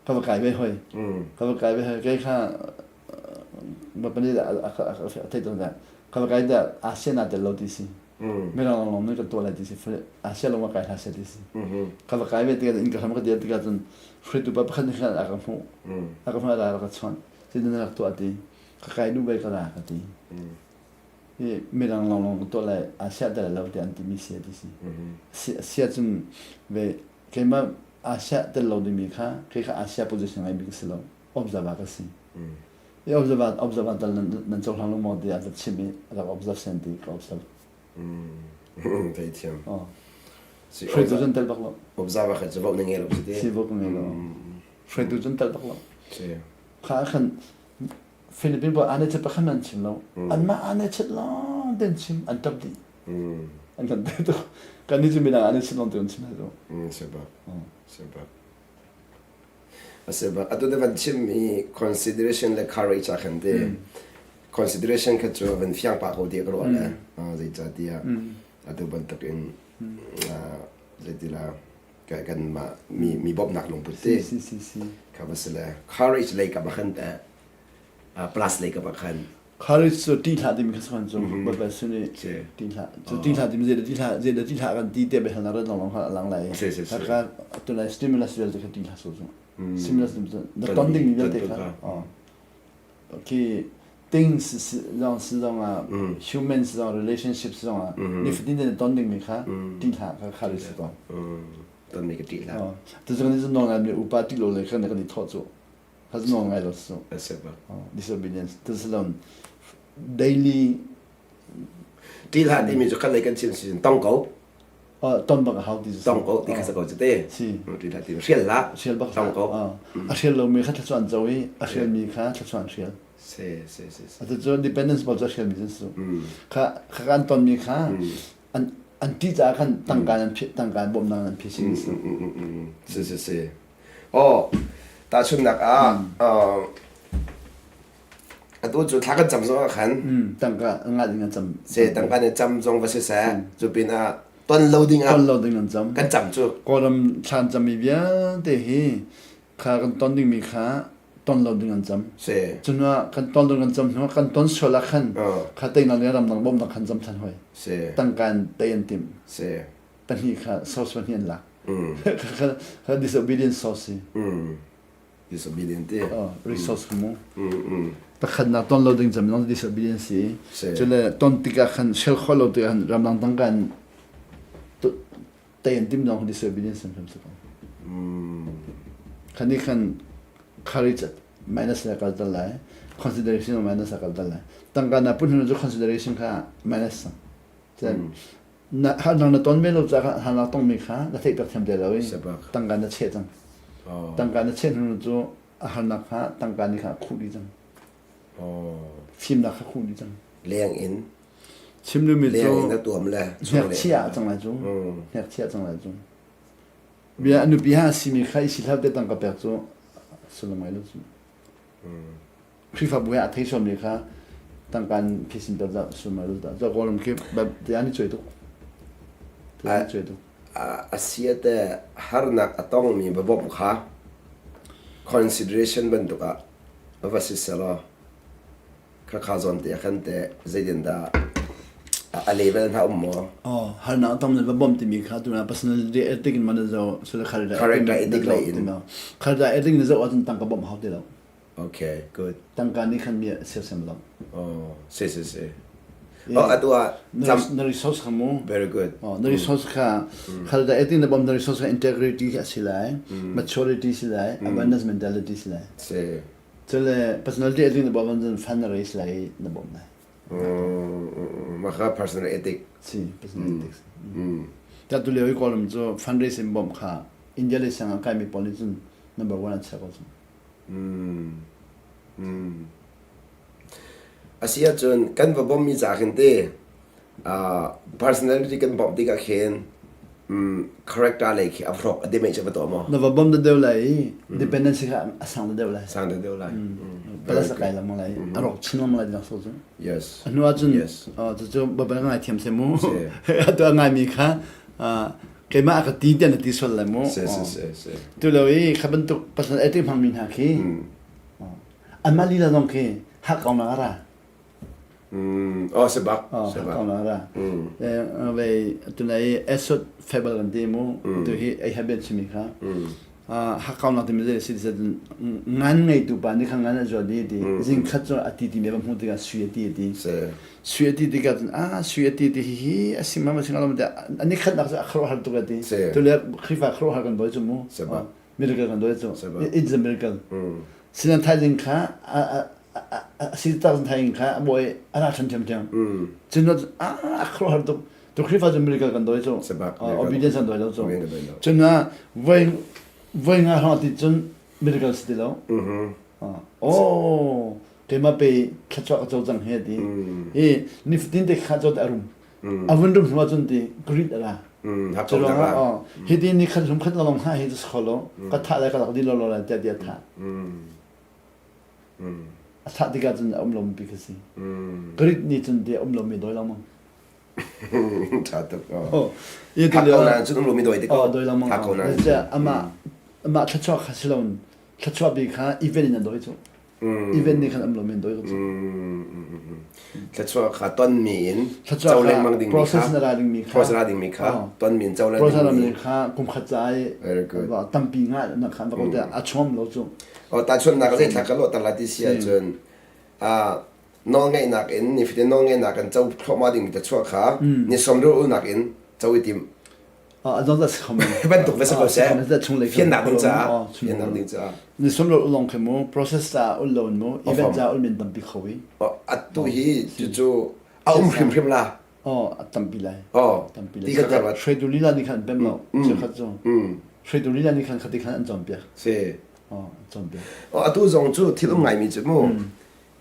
ka va kai ve hoi. Ka va kai ve hoi. Kei kha bapani da a thei tawn da ka va kai da ASEAN ah tel lo ti si. Mirang lawnglawng nih kan tuah lai ti si. Asia lawng ah kai hlah seh ti si. Ka va kai ve tikah in ka hram ka dir tikah cun hruaitu pa pakhat nih khan a ka hmuh. A ka hmuh a ka chawnh. Cutin na rak tuah ti. Ka kai duh bal ka ra ka ti. Hi mirang lawnglawng ka tuah lai Asia dah lo tiah an timi si ti si. Asia cun ve keimah Asia tel lo dingmi kha kei kha Asia position ngai mi ka si lo. Observer ka si. I observer observer tal nan nan cohlang lo maw tiah a chim i a rak observe sen ti ka observe. Theithiam. Oh. Hruaitu cun tel bak lo. Observer kha cu vote na ngei lo si ti. Si vote ka ngei lo. Hruaitu cun tel bak lo. Si. Kha khan Philippine pawl ane chet pakhat an chim lo. Anmah ane chet lawng te an chim, an ṭap dih. An kan te tu. Kan nih cu midang ane chet lawng te an chim hai tu. Sebab. Sebab. Sebab. Atu na van chim mi consideration le courage ah khan te consideration kha cu van fiang pa ko ti ka ruah le zeicahtiah atu bantuk in zeitila kan mah mi mi bawmhnak lungput te si si si kha va si le courage lei kam ah khan teh plus lei kam ah khan courage cu ṭih hlah timi kha sakhan cu Baibal sin i ṭih hlah cu ṭih hlah timi zei ṭih hlah zei ṭih hlah kan ti te bel na rat long long kha lang lai si ka tunai stimulus vialte kha ṭih hlah so cu stimulus na ton ding mi vialte kha khi things zong si zong ah humans zong relationships zong ah nifatin te ton ding mi kha ṭih hlah kha kha si ko ton mi ka ṭih hlah tu cu kan nawl ngai mi upa ṭih lo le khan kan i thawh cu kha nawl ngai lo su disobedience tu si daily ṭih hlah timi cu khat lei kan chim si tong ko ton bak a hau ti tong ko ti kha sa ko cu te si ṭih hlah ti hrial hlah hrial bak tong ko a hrial lomi kha thluachuah an co i a hrialmi kha thluachuah an hrial si si si atu cu dependence pawl cu a hrialmi cu su kha kha kan tonmi kha an an ti caah khan tangka an tangka bawmhnak an phi sin si si si si oh tahchunhnak ah Atu cu thla kan cam zong ah khan tangka ngah ding an cam. Se tangka ne cam zong va si seh. Cu pin ah ton lo ding ah ton lo ding an cam. Kan cam cu. Kawlram thlan cam mi vialte hi kha kan ton ding mi kha ton lo ding an cam. Se. Cun ah kan ton ding an cam hnu kan ton sual ah khan kha teinak le ramdang bawmnak khan cam than hoi. Se. Tangka in tei an tim. Se. Pahnih kha source pahnih an lak. Kha disobedience source si. Disobedient ti. Resource mu. Pakhatnak ton lo ding cam long disobedience si. Cule ton tikah khan shel kho lo tikah khan ramdang tang kan tei an tim dong disobedience sam sam ko. Khani khan courage minus la kal tal lai consideration minus la kal tal lai tangka na pun hnu cu consideration kha minus sang. Na harnak na ton ve lo caah harnak tongmi kha na theih tak thiam te lo i tangka na cheh cang. Tangka na cheh hnu cu a harnak kha tangka nih kha a khuh dih cang. Fimnak kha khuh dih cang. Leng in chim duhmi cu leng in na tuam le hngakchia cang lai cu hngakchia cang lai cu bia a nupi ha simi kha i si hlau te tangka pek cu sullam ngai lo cu Khrihfabu he a thei sualmi kha tangka in phisin tat dah sumar dah za kawlram khi te an i cuai tuk te an i cuai tuk a sia te harnak a tongmi va bawmh kha consideration bantuk ah va si selaw kha kha zawn te khan te zeitin dah. A level hna um maw? Oh, harnak tam na va bawmh timi kha tu na personality ethic in man zo sila character Character ethic lei in. Character ethic na zoh ahcun tangka bawmh hau ti lo. Okay, good. Tangka nih khan mi sersiam lo. Oh, si si si. Oh, atu ah na resource kha mu. Very good. Oh, na resource kha character ethic na bawmh na resource kha integrity a si lai, maturity si lai, awareness mentality si lai. Si. Cule personality ethic na bawmh ahcun fund na raise lai na bawmh lai. Mah kha personal ethic. Si, personal ethics. Ta tu lio i Kawlram cu fundraising bawmh kha India le siang ah kaimi pawl nih cun number one an chia ko cu. A si ahcun kan va bawmhmi ca khin te personality kan bawmh tikah khin character lei khi a hrawk a damage a va tuah maw? Na va bawmh deuh lai i dependency kha a sang deuh lai. Sang deuh lai. Palas a kai lengmang lai. A rawk chin lengmang lai ti so cu. Yes. A hnu ahcun cucu babal ngai thiam se mu. Atu a ngaimi kha keimah a ka ti tiah na ti sual lai mu. Si si si si. Tu lo i kha bantuk pasal ai te hmangmi hna khi anmah lila zong khi hak ko na ra. Oh, si bak. Si bak. Ko na ra. Vei tunai esot fable kan ti mu. Tu hi ei habet chimi kha. Hakkaunak timi zei si ti ngan ngeitu pa nih khan ngan a zuat i ti zing khat cu a ti ti me va hmuh tikah sui a ti a ti. Sui a ti tikah cun ah sui a ti ti hi hi a sim ma sing alom ti ani khat nak cu a khuaruahhar tuk a ti. Tu le Khrihfa khuaruahhar kan doi cu mu. Miracle kan doi cu. It's a miracle. Sinan thaizing kha a si tak thaizing kha a bawi a ra ṭhan ṭhiamṭhiam. Cun a khuaruahhar tuk. Tu Khrihfa cu miracle kan doi cu. Obedience kan doi lo cu. Cun voi voi nga hrawng ti cun miracle si ti lo. Oh, keimah pe thluachuah ka co cang he ti. Hi nifatin te kha cot a rum. A vun rum hnu cun ti greed a ra. Cu ruangah oh hi ti ni khat rum khat long ha hi cu lo ka thah lai ka lak di lo lo lai tiah ti a thah. A thah tikah cun a um lomi pi kha si. Greed nih cun ti a um lomi doi lengmang. Ṭha tuk. Oh. Hak ko nain cun um lomi doi te ko. Oh, doi lengmang. Hak ko nain. Amah amah thluachuah kha si loin thluachuah bi kha event in an doi cu. Event nih khan um lomi an doi cu. Thluachuah kha tonmi in co lengmang dingmi kha process na ra dingmi kha process ra dingmi kha tonmi in co lengmang process ra dingmi kha kum khat ca i tampi nga na khan va ko te a chuam lo cu. Oh, tahchunhnak zei thla ka lawh tar la ti si ahcun nawlngeihnak in nifatin nawlngeihnak in co thluahmah dingmi te chuah kha ni sawmriat ulnak in co i tim. Bantuk va si ko seh. Fiannak ding caah. Fiannak ding caah. Ni sawmriat ulong khi mu process ca ul lo mu event ca ul min tampi kho i. Atu hi cucu a um hrimhrim la. Oh, a tampi lai. Oh, tampi lai. Hruaitu lila nih khan pem lo. Cheukhat cu. Hruaitu lila nih khan khati khan an cawnpiak. Si. Oh, an cawnpiak. Oh, atu zong cu thil um ngaimi cu mu.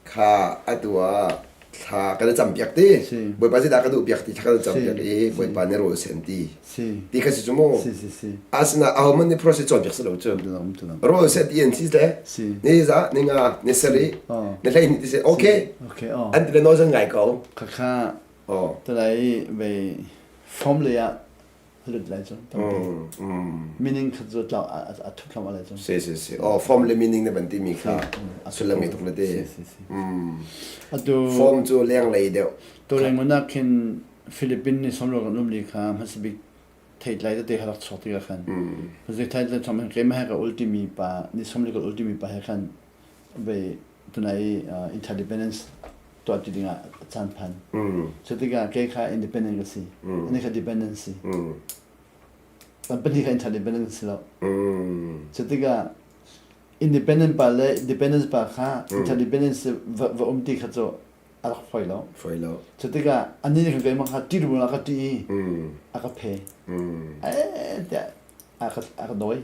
Kha atu ah thla kan i campiak ti. Bawipa zeidah ka duh piak ti thla kan i campiak i Bawipa nih rawl sen ti. Ti kha si cu mu. Asina ahohmanh nih process cawnpiak si lo cu. Rawl set ti an si le ni za ni nga ni sarih ni hleihnih ti si okay. An ti le nawl zan ngai ko. Khakha Talai vei form lei ah lut lai cu tampi. Meaning khat cu tlau a thup thlam lai cu. Si si si. Oh form le meaning na ban ti mi kha sullam ngei tuk le te. Si si si. Atu form cu leng lei deuh. To leng nak khin Philippine ni somlo kan um li kha hmasabik theitlai tete kha rak chuak tikah khan. Zei theitlai chuak man keimah he ka ultimi pa ni somli ka ultimi pa he khan vei tunai interdependence tuah ti dingah caan phan. Cu tikah kei kha independent ka si. Ani kha dependent si. Kan pahnih kha interdependent si lo. Cu tikah independent pa le dependence pa kha interdependence va um ti kha cu a rak foi lo. Foi lo. Cu tikah ani nih khan keimah kha ṭih a ka ṭih i a ka phe. Eh tiah a ka a ka dawi.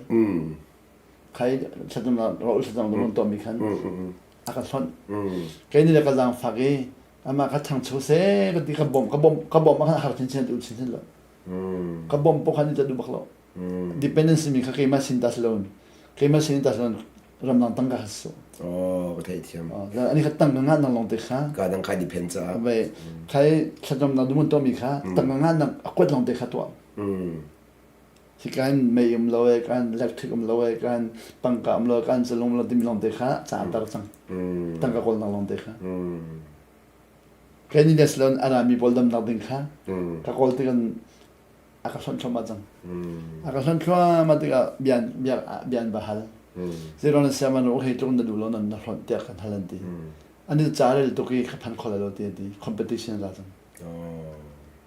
Khai thlacam rawl thlacam dum tuahmi khan a ka hlonh. Kei nih le ka zaangfak i amah ka ṭhangcho seh ka ti ka bawmh ka bawmh ka bawmh ah khan a har chinchin a duh chinchin lo. Ka bawmh poh khan i duh bak lo. Dependency mi kha keimah sin ta si loin keimah sin ta si loin ramdang tangka kha si. Oh, ka theih thiam. Ani kha tangka ngah nang long te kha. Ka dang khai depend ca. Vai khai thlacam na dumun to mi kha tangka ngah nang a kuat long te kha tuah. Hi kan mei um lo e kan electric um lo e kan tangka um lo kan zalung lo timi long te kha ca tar cang. Tangka kawl nang long te kha. Cleanliness lon a rami pawl damnak ding kha ka kawl tik in a ka hlonh thluahmah cang. A ka hlonh thluahmah tikah bian bia bian va hal. Zeiruang na siaman okay tluk na duh lo nan na hlonh tiah kan hal an ti. Ani ca rel tuk i ka phan kho lai lo ti an ti. Competition ra cang.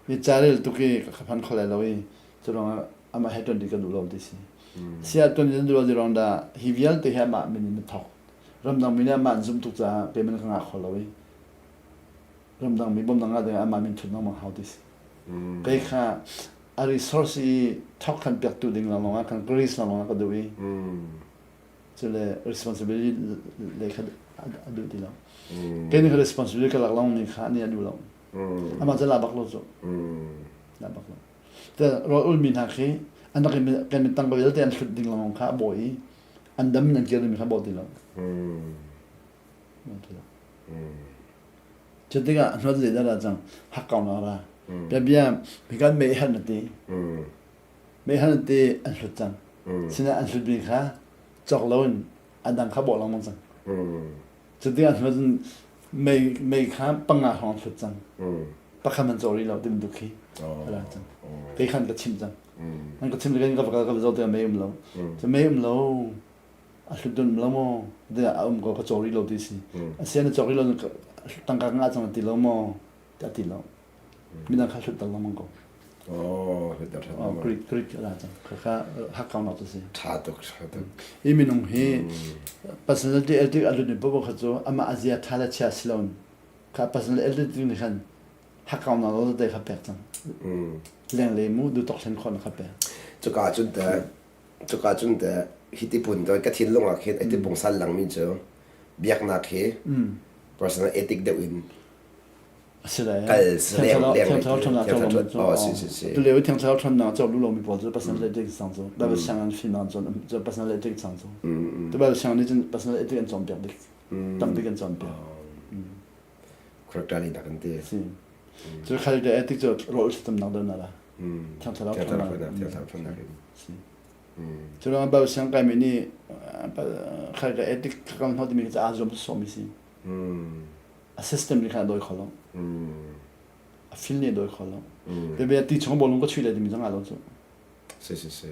Mi ca rel tuk i ka phan kho lai lo i cu ruangah amah he ṭuan dih ka duh lo ti si. Sia ṭuan dih duh lo ti ruang dah hi vialte hi amah min in a thawk. Ramdang mi nih amah an zumh tuk caah payment ka ngah kho lo i ramdang mi bawmnak ngah ding ah amah min thut lengmang hau ti si. Kei kha a resource i thawk khan piaktu ding lawnglawng ah khan Greece lawnglawng ah ka duh i cule responsibility le kha a duh ti lo. Kei nih responsibility ka lak lawng mi kha nih a duh lo. Amah cu la bak lo cu. La bak lo. Te rawl ulmi hna khi an rak kan min tangka vialte an hlut ding lawng kha a bawi i an dam in an kir dingmi kha baw ti lo. Cu tikah hnuat zei dah ra cang hakkau na ra. Bia bia mikan mei han na ti. Mei han na ti an hlut cang. Sinain an hlutmi kha cawk loin a dang kha bawh lengmang cang. Cu tikah hnuat cun mei mei kha panga hrawng an hlut cang. Pakhat man cawk rih lo ti bantuk khi a ra cang. Kei khan ka chimh cang. An ka chimh tikah ka va kal ka va zoh tikah mei um lo. Cu mei um lo a hlut dun lo maw tiah a um ko ka cawk rih lo ti si a sian na cawk rih lo tangka ka ngah cang ti lo maw tiah ti lo midang kha hlut ter lengmang ko Oh, hlut ter oh Greek Greek ra cang kha hakkau nak tu si tha tuk tha tuk i minung hi personality ethic a lut mi popo kha cu amah azia tha le chia si loin kha personal ethic nih khan hakkau nak lo te kha pek cang leng le mu du tok thlen khon kha pek cuka cun te Cuka cun teh hi tipun ka ka thinlung ah khin ai pungsan langmi cu biaknak hi personal ethic deuh in kal leng leng oh si si si Tulio thiang thlarau ṭhawnnak cawk duh lomi pawl cu personal ethic sang cu Bible siang an fimnak cun cu personal ethic sang cu tu Bible siang nih cun personal ethic an cawnpiak bik tam bik an cawnpiak character nih dak an ti si cu character ethic cu rawl thlacamnak deuh na la thiang thlarau ṭhawnnak in si cu ruangah Bible siang kaimi nih character ethic kan hnawt timi cu aa zuam sawmi si a system nih khan a dawi kho lo a fil nih a dawi kho lo bia ti chung bawlung ka chuih le timi zong ah lo cu si si si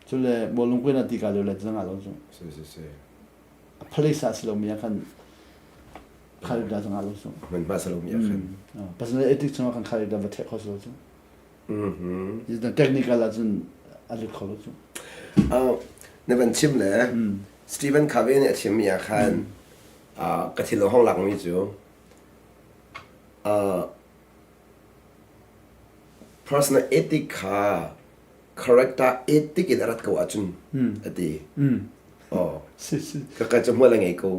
cu le bawlung kuin ah ti ka lio le zong ah lo cu si si si a place ah si lomi ah khan kharida zong ah lo cu hmunhma si lomi ah khan personal ethics chungah khan kharida va theh kho si lo cu technical ah cun a lut kho lo cu na van chim le Stephen Covey nih a chimmi ah khan ka thil hong lakmi cu personal ethic kha character ethic in a rat ko ahcun a ti. Oh. Si si. Ka ka cu hmual a ngei ko.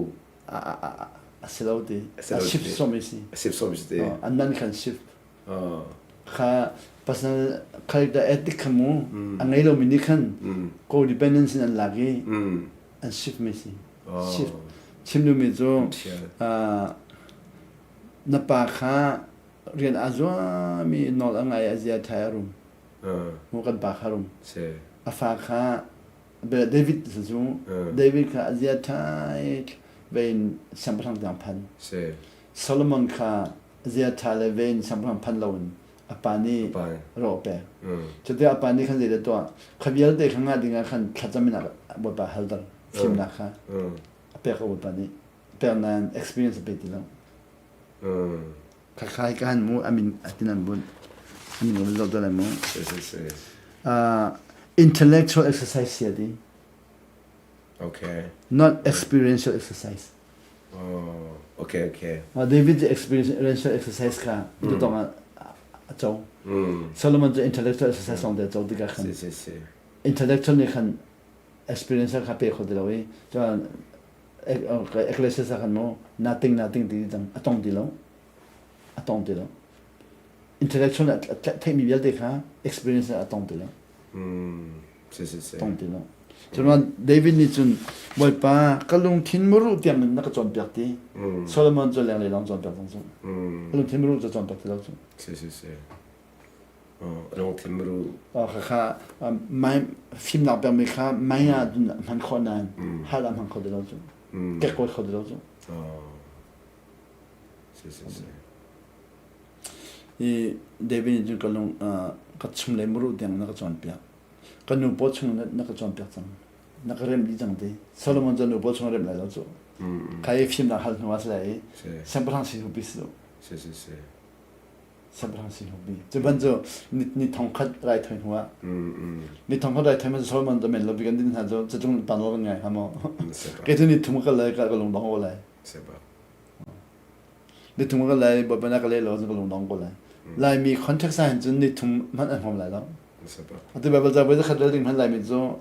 A si lo ti. A shift som si. A shift som si ti. An nan khan shift. Kha personal character ethic kha mu a ngei lomi nih khan codependence in an lak i an shift mi si. Shift. Chim duhmi cu na pa kha rian aa zuami nawl a ngai a zia ṭhai a rum. Mu kan pa kha rum. A fa kha David cu David kha a zia ṭhai vein siangpahrang tiang phan. Solomon kha a zia ṭha le vein siangpahrang phan loin a pa nih ro a pek. Cutikah a pa nih khan zeidah tuah? Kha vialte kha ngah dingah khan thlacam in Bawipa halter fimnak kha a pek ko Bawipa nih. Pek nain experience a pe ti lo. Khakhai ka han mu amin atin an bunh. Amin kan zoh lai mu. Intellectual exercise sia di. Okay. Not experiential exercise. Oh, okay, okay. David experiential exercise kha tu tong a co. Solomon cu intellectual exercise lawng te a co tikah khan. Si, si, si. Intellectual nih khan experiential kha pe kho ti lo i cun Ecclesiastes ah khan mu nothing nothing ti cang a tong ti lo a tong ti lo intellectual theihmi vialte kha experience a tong ti lo si si si tong ti lo cun David nih cun Bawipa ka lungthin muru tiang in na ka cawnpiak ti Solomon cu lenglei lawng cawnpiak cang cu ka lungthin muru cu cawnpiak ti lo cu si si si Lungthin muru. Khakha fimnak pekmi kha mei ah hman khawh nain hal ah hman kho ti lo cu. Kekkawi kho ti lo cu. Si si si. I David nih cun ka lung ka chung le muru tiang na ka cawnpiak. Ka nu paw chung na ka cawnpiak cang. Na ka remh dih cang ti. Solomon cu nu paw chung a remh lai lo cu. Kha i fimnak hal hnu ah si lai i siangpahrang si hnu pi si. Si si si. Siangpahrang si hnu pi. Cu ban cu ni thong khat raithawi hnu ah. Ni thong khat raithawi man Solomon cu men lo bi kan din hna cu cutlung tan lo kan ngai hnga maw. Kei cu ni thum ka lai ka lung dong ko lai. Nithum ka lai bawipa na ka leh lo ka lungdong ko lai. Laimi context ah hin cun nithum hmanh an hmam lai lo. Atu Bible ca voi zakhat rel ding hmanh Laimi cu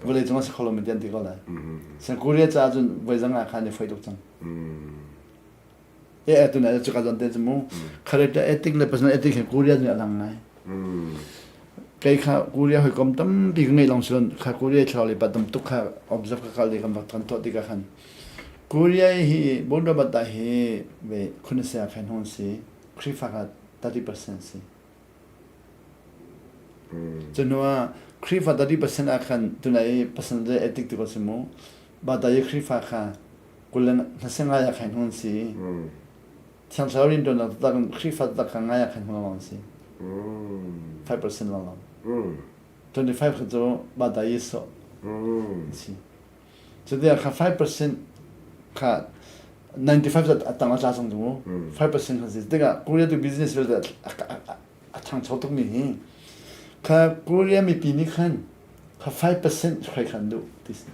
vawlei cung a si kho lomi ti an ti ko lai. San Korea caah cun voi zang ah khan i foi tuk cang. E atu na cu ka zon te cu mu character ethic le personal ethic hi Korea nih a lang ngai. Kei kha Korea hawikom tampi ka ngeih long silon kha Korea thlarau le pa tam tuk kha observe ka kal i kan rak kan tuah tikah khan Korea hi Bondobat hi ve khunasea khan hon si Khrihfa kha 30% si. Cu ah Khrihfa 30% ah khan tunai pasal le ethic ti ko si mu. Bata i Khrihfa kha kulen hnasengai ah khan hon si. Thiang Thlarau rin ṭuannak taktak in Khrihfa taktak kha ngai ah khan hon lawng si. 5% lawng lawng. 25 kha cu bata i sawh si. Cuti kha 5% kha 95 zat a tang a tla cang cu 5% kha si. Tikah Korea tu business vialte a ṭhangcho tukmi hi kha Korea mipi nih khan kha 5% hruai kha an duh ti si.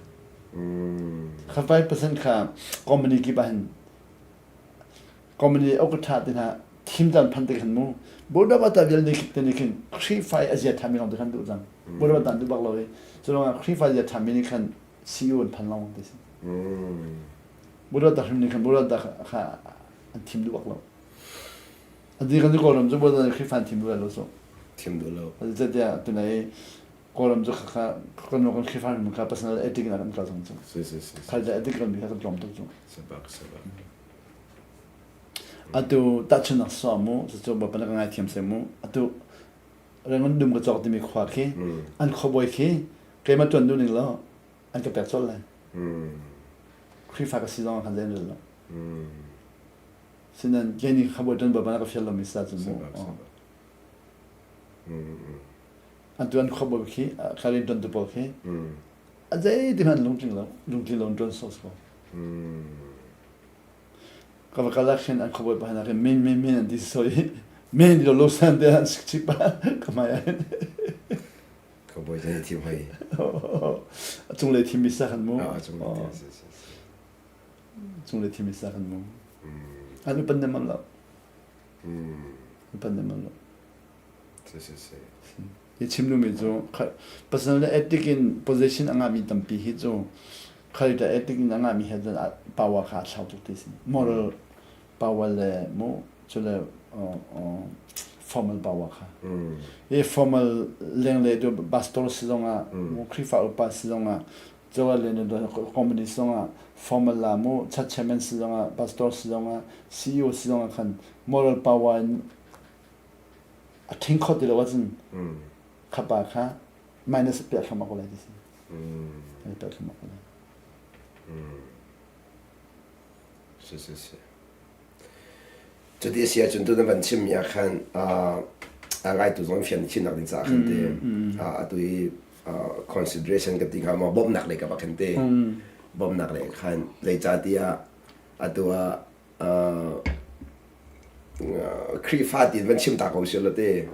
Kha 5% kha company kip ah hin company okatha te hna thim caan phan te khan mu Buddha vial nih te nih khin Khrihfa i a zia ṭhami lawng te khan duh cang. Buddha tan duh bak lo i cu lawngah Khrihfa zia ṭhami nih khan CEO an phan lawng ti si. Buddha ta hrim nih khan Buddha ta kha an thim duh bak lo. Ati kan Kawlram cu Buddha nih Khrihfa an thim duh lo so. Thim duh lo. Zeitiah tunai Kawlram cu kha kan kan Khrihfa hrim kha personal ethic in kan kal cang cu. Si si si. Khalja ethic kan bi kha kan tlawm tuk cu. Sabak sabak. Atu tahchunhnak sawm mu, cucu Bawipa na ka ngaithiam seh mu. Atu Rangoon dum ka cawk timi khua khi an khuabawi khi keimah ṭuan duh ning law an ka pek colh lai. Khrihfa ka si zong ah khan zei an rel lo. Sinain kei nih khuabawi ṭuan Bawipa na ka fial lomi sa cun mu. Atu an khuabawi khi kha rian ṭuantu pawl khi a zeiti hmanh lungtling lo, lungtling lo in ṭuan sawh si ko. Ka va kal ah khin an khuabawi pa hna khin men men men an ti soi men lo lo san te an sik chip ka hmai ah hin. Khuabawi zai thim hoi. A cunglei thim mi sa khan mu. A cunglei thim si si. Cunglei thim mi sa khan mu. An upan nem lo. Upan nem lo. Si si si. Hi chim duhmi cu personal ethic in position a ngahmi tampi hi cu character ethic in a ngahmi he cun power kha a thlau tuk ti si. Moral power le mu cu le formal power kha. Hi formal lenglei tu pastor si zongah mu Khrihfa upa si zongah cawa le company si zongah formal la mu church chairman si zongah pastor si zongah CEO si zongah khan moral power in a ṭhing kho ti lo ahcun kha pa kha minus piah thluahmah ko lai ti si. Piah thluahmah ko lai. Si si si. Cuti si ahcun tu na van chimmi ah khan a ngaitu zong fian chinnak ding caah khan te atu i consideration ka ti hnga maw bawmhnak lei ka bak khan te bawmhnak lei khan zeicahtiah atu ah Khrihfa tiin van chim ta ko sih law te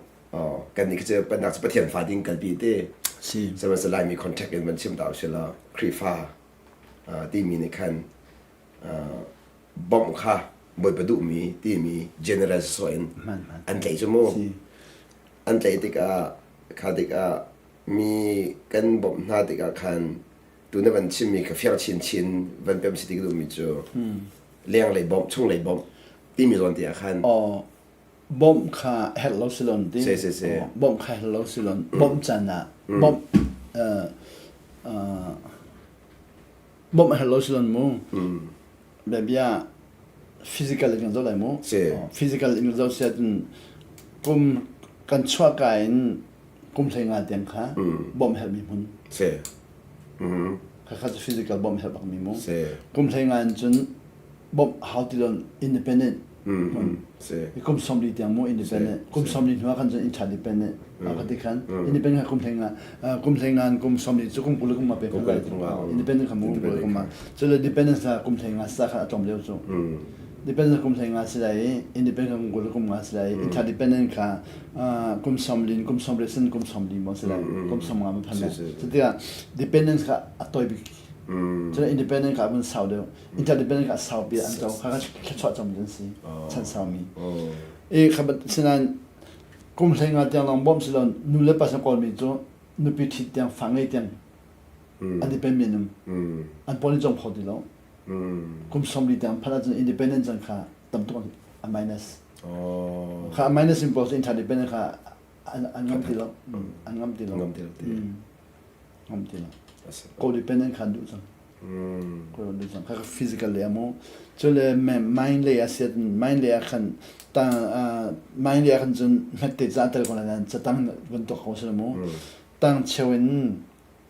kan nih cu pennak cu Pathian fa ding kalpi te si sihmanhsehlaw Laimi contact in van chim ta usih law Khrihfa timi nih khan bawmh kha Bawipa duhmi timi general sawh in an tlaih cu mu an tlaih tikah kha tikah mi kan bawmh hna tikah khan tu na van chimmi kha fiang chinchin van pem si ti ka duhmi cu lenglei bawmh chunglei bawmh timi zawn te ah khan oh bawmh kha herh lo silon ti si si si bawmh kha herh lo silon bawmh can ah bawmh bawmh herh lo silon mu bia physical in kan zoh lai mu physical in kan zoh sia cun kum kan chuah ka in kum hlei nga tiang kha bawmh herhmi hmun si Khakha cu physical bawmh herh bakmi mu. Kum hlei nga in cun bawmh hau ti lon independent. Kum 40 tiang mu independent. Kum 40 hnu ah khan cun interdependent. Ka ti khan independent kha kum hlei nga kum hlei nga kum 40 cu kum 20 kum nga pe khan lai. Independent kha mu kum 20 kum nga. Cu le dependence kha kum hlei nga sa kha a tlawm deuh cu. Dependence kum hlei nga si lai i independent kum 20 kum nga si lai. Interdependent kha kum 40 kum 40 sin kum 40 mo si lai. Kum 50 ma phan lai. Cutikah dependence kha a toi bik. Cun independent kha a vun sau deuh. Interdependent kha a saupi an co. Kha kha thluachuah comi an si. Chan saumi. E kha sinain kum hlei nga tiang lawng bawmh si lo nu le pa sin kawlmi cu nupi ṭhit tiang fa ngei tiang an depend men um. An pawl in cong kho ti lo. Kum 40 tiang phanh ahcun independent cang kha tam tuk a minus. Kha a minus in pawl cu interdependent kha an ngam ti lo. An ngam ti lo. Ngam ti lo. Ngam ti lo. Codependent kha an duh cang. Ko duh cang. Kha physical le amu. Cule mind lei ah siat mind lei ah khan ta mind lei ah khan cun hmet te ca tel ko lai catang bantuk ko si mu. Tang cheu in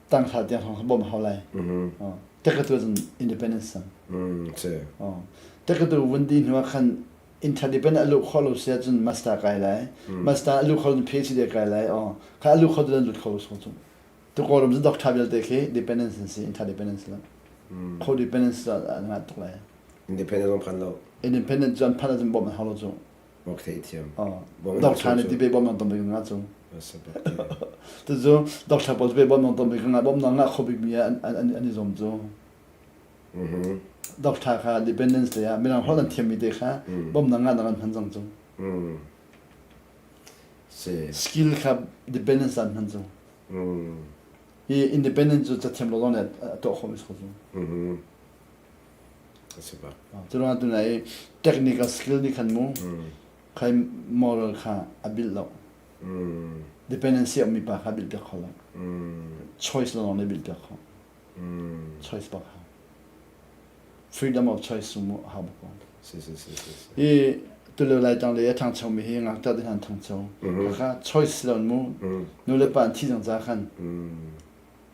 tang hla tiang hong bom hau lai. Tek tu cun independence sang. Tek tu vun di hnu ah khan interdependent a luh kho lo si ahcun master kai lai. Master a luh kho lo PhD kai lai. Kha a luh kho tu lut kho lo so cu. Tu Kawlram cu doctor vialte khi dependence an si, interdependence lo. Codependence an ngah tuk lai. Independent zong phan lo. Independent cu an phan ahcun bawmh an hau lo cu. Bawk thei thiam. Doctor nih ti pe bawmh an tom bik nga cu. Tucu doctor pawl pe bawmh an tom bik nga bawmh na ngah kho bik mi an an i zuam cu. Doctor kha dependence lei ah mirang holh an thiam mi te kha bawmh na ngah nak an hman cang cu. Skill kha dependence an hman cu. Hi independent cu cathiam lo lawng nih a tuah khawhmi si ko cu. Cu ruangah tu nai technical skill nih khan mu khai moral kha a bilh lo. Dependency a ummi pa kha bilh piak kho lo. Choice lawng nih bilh piak kho. Choice bak hau. Freedom of choice cu mu hau bak ko. Si si si si. Hi tulio lai tang le a ṭhangcho mi hi ngakṭah te hna an ṭhangcho. Khakha choice si lo mu. Nu le pa an thi cang ca khan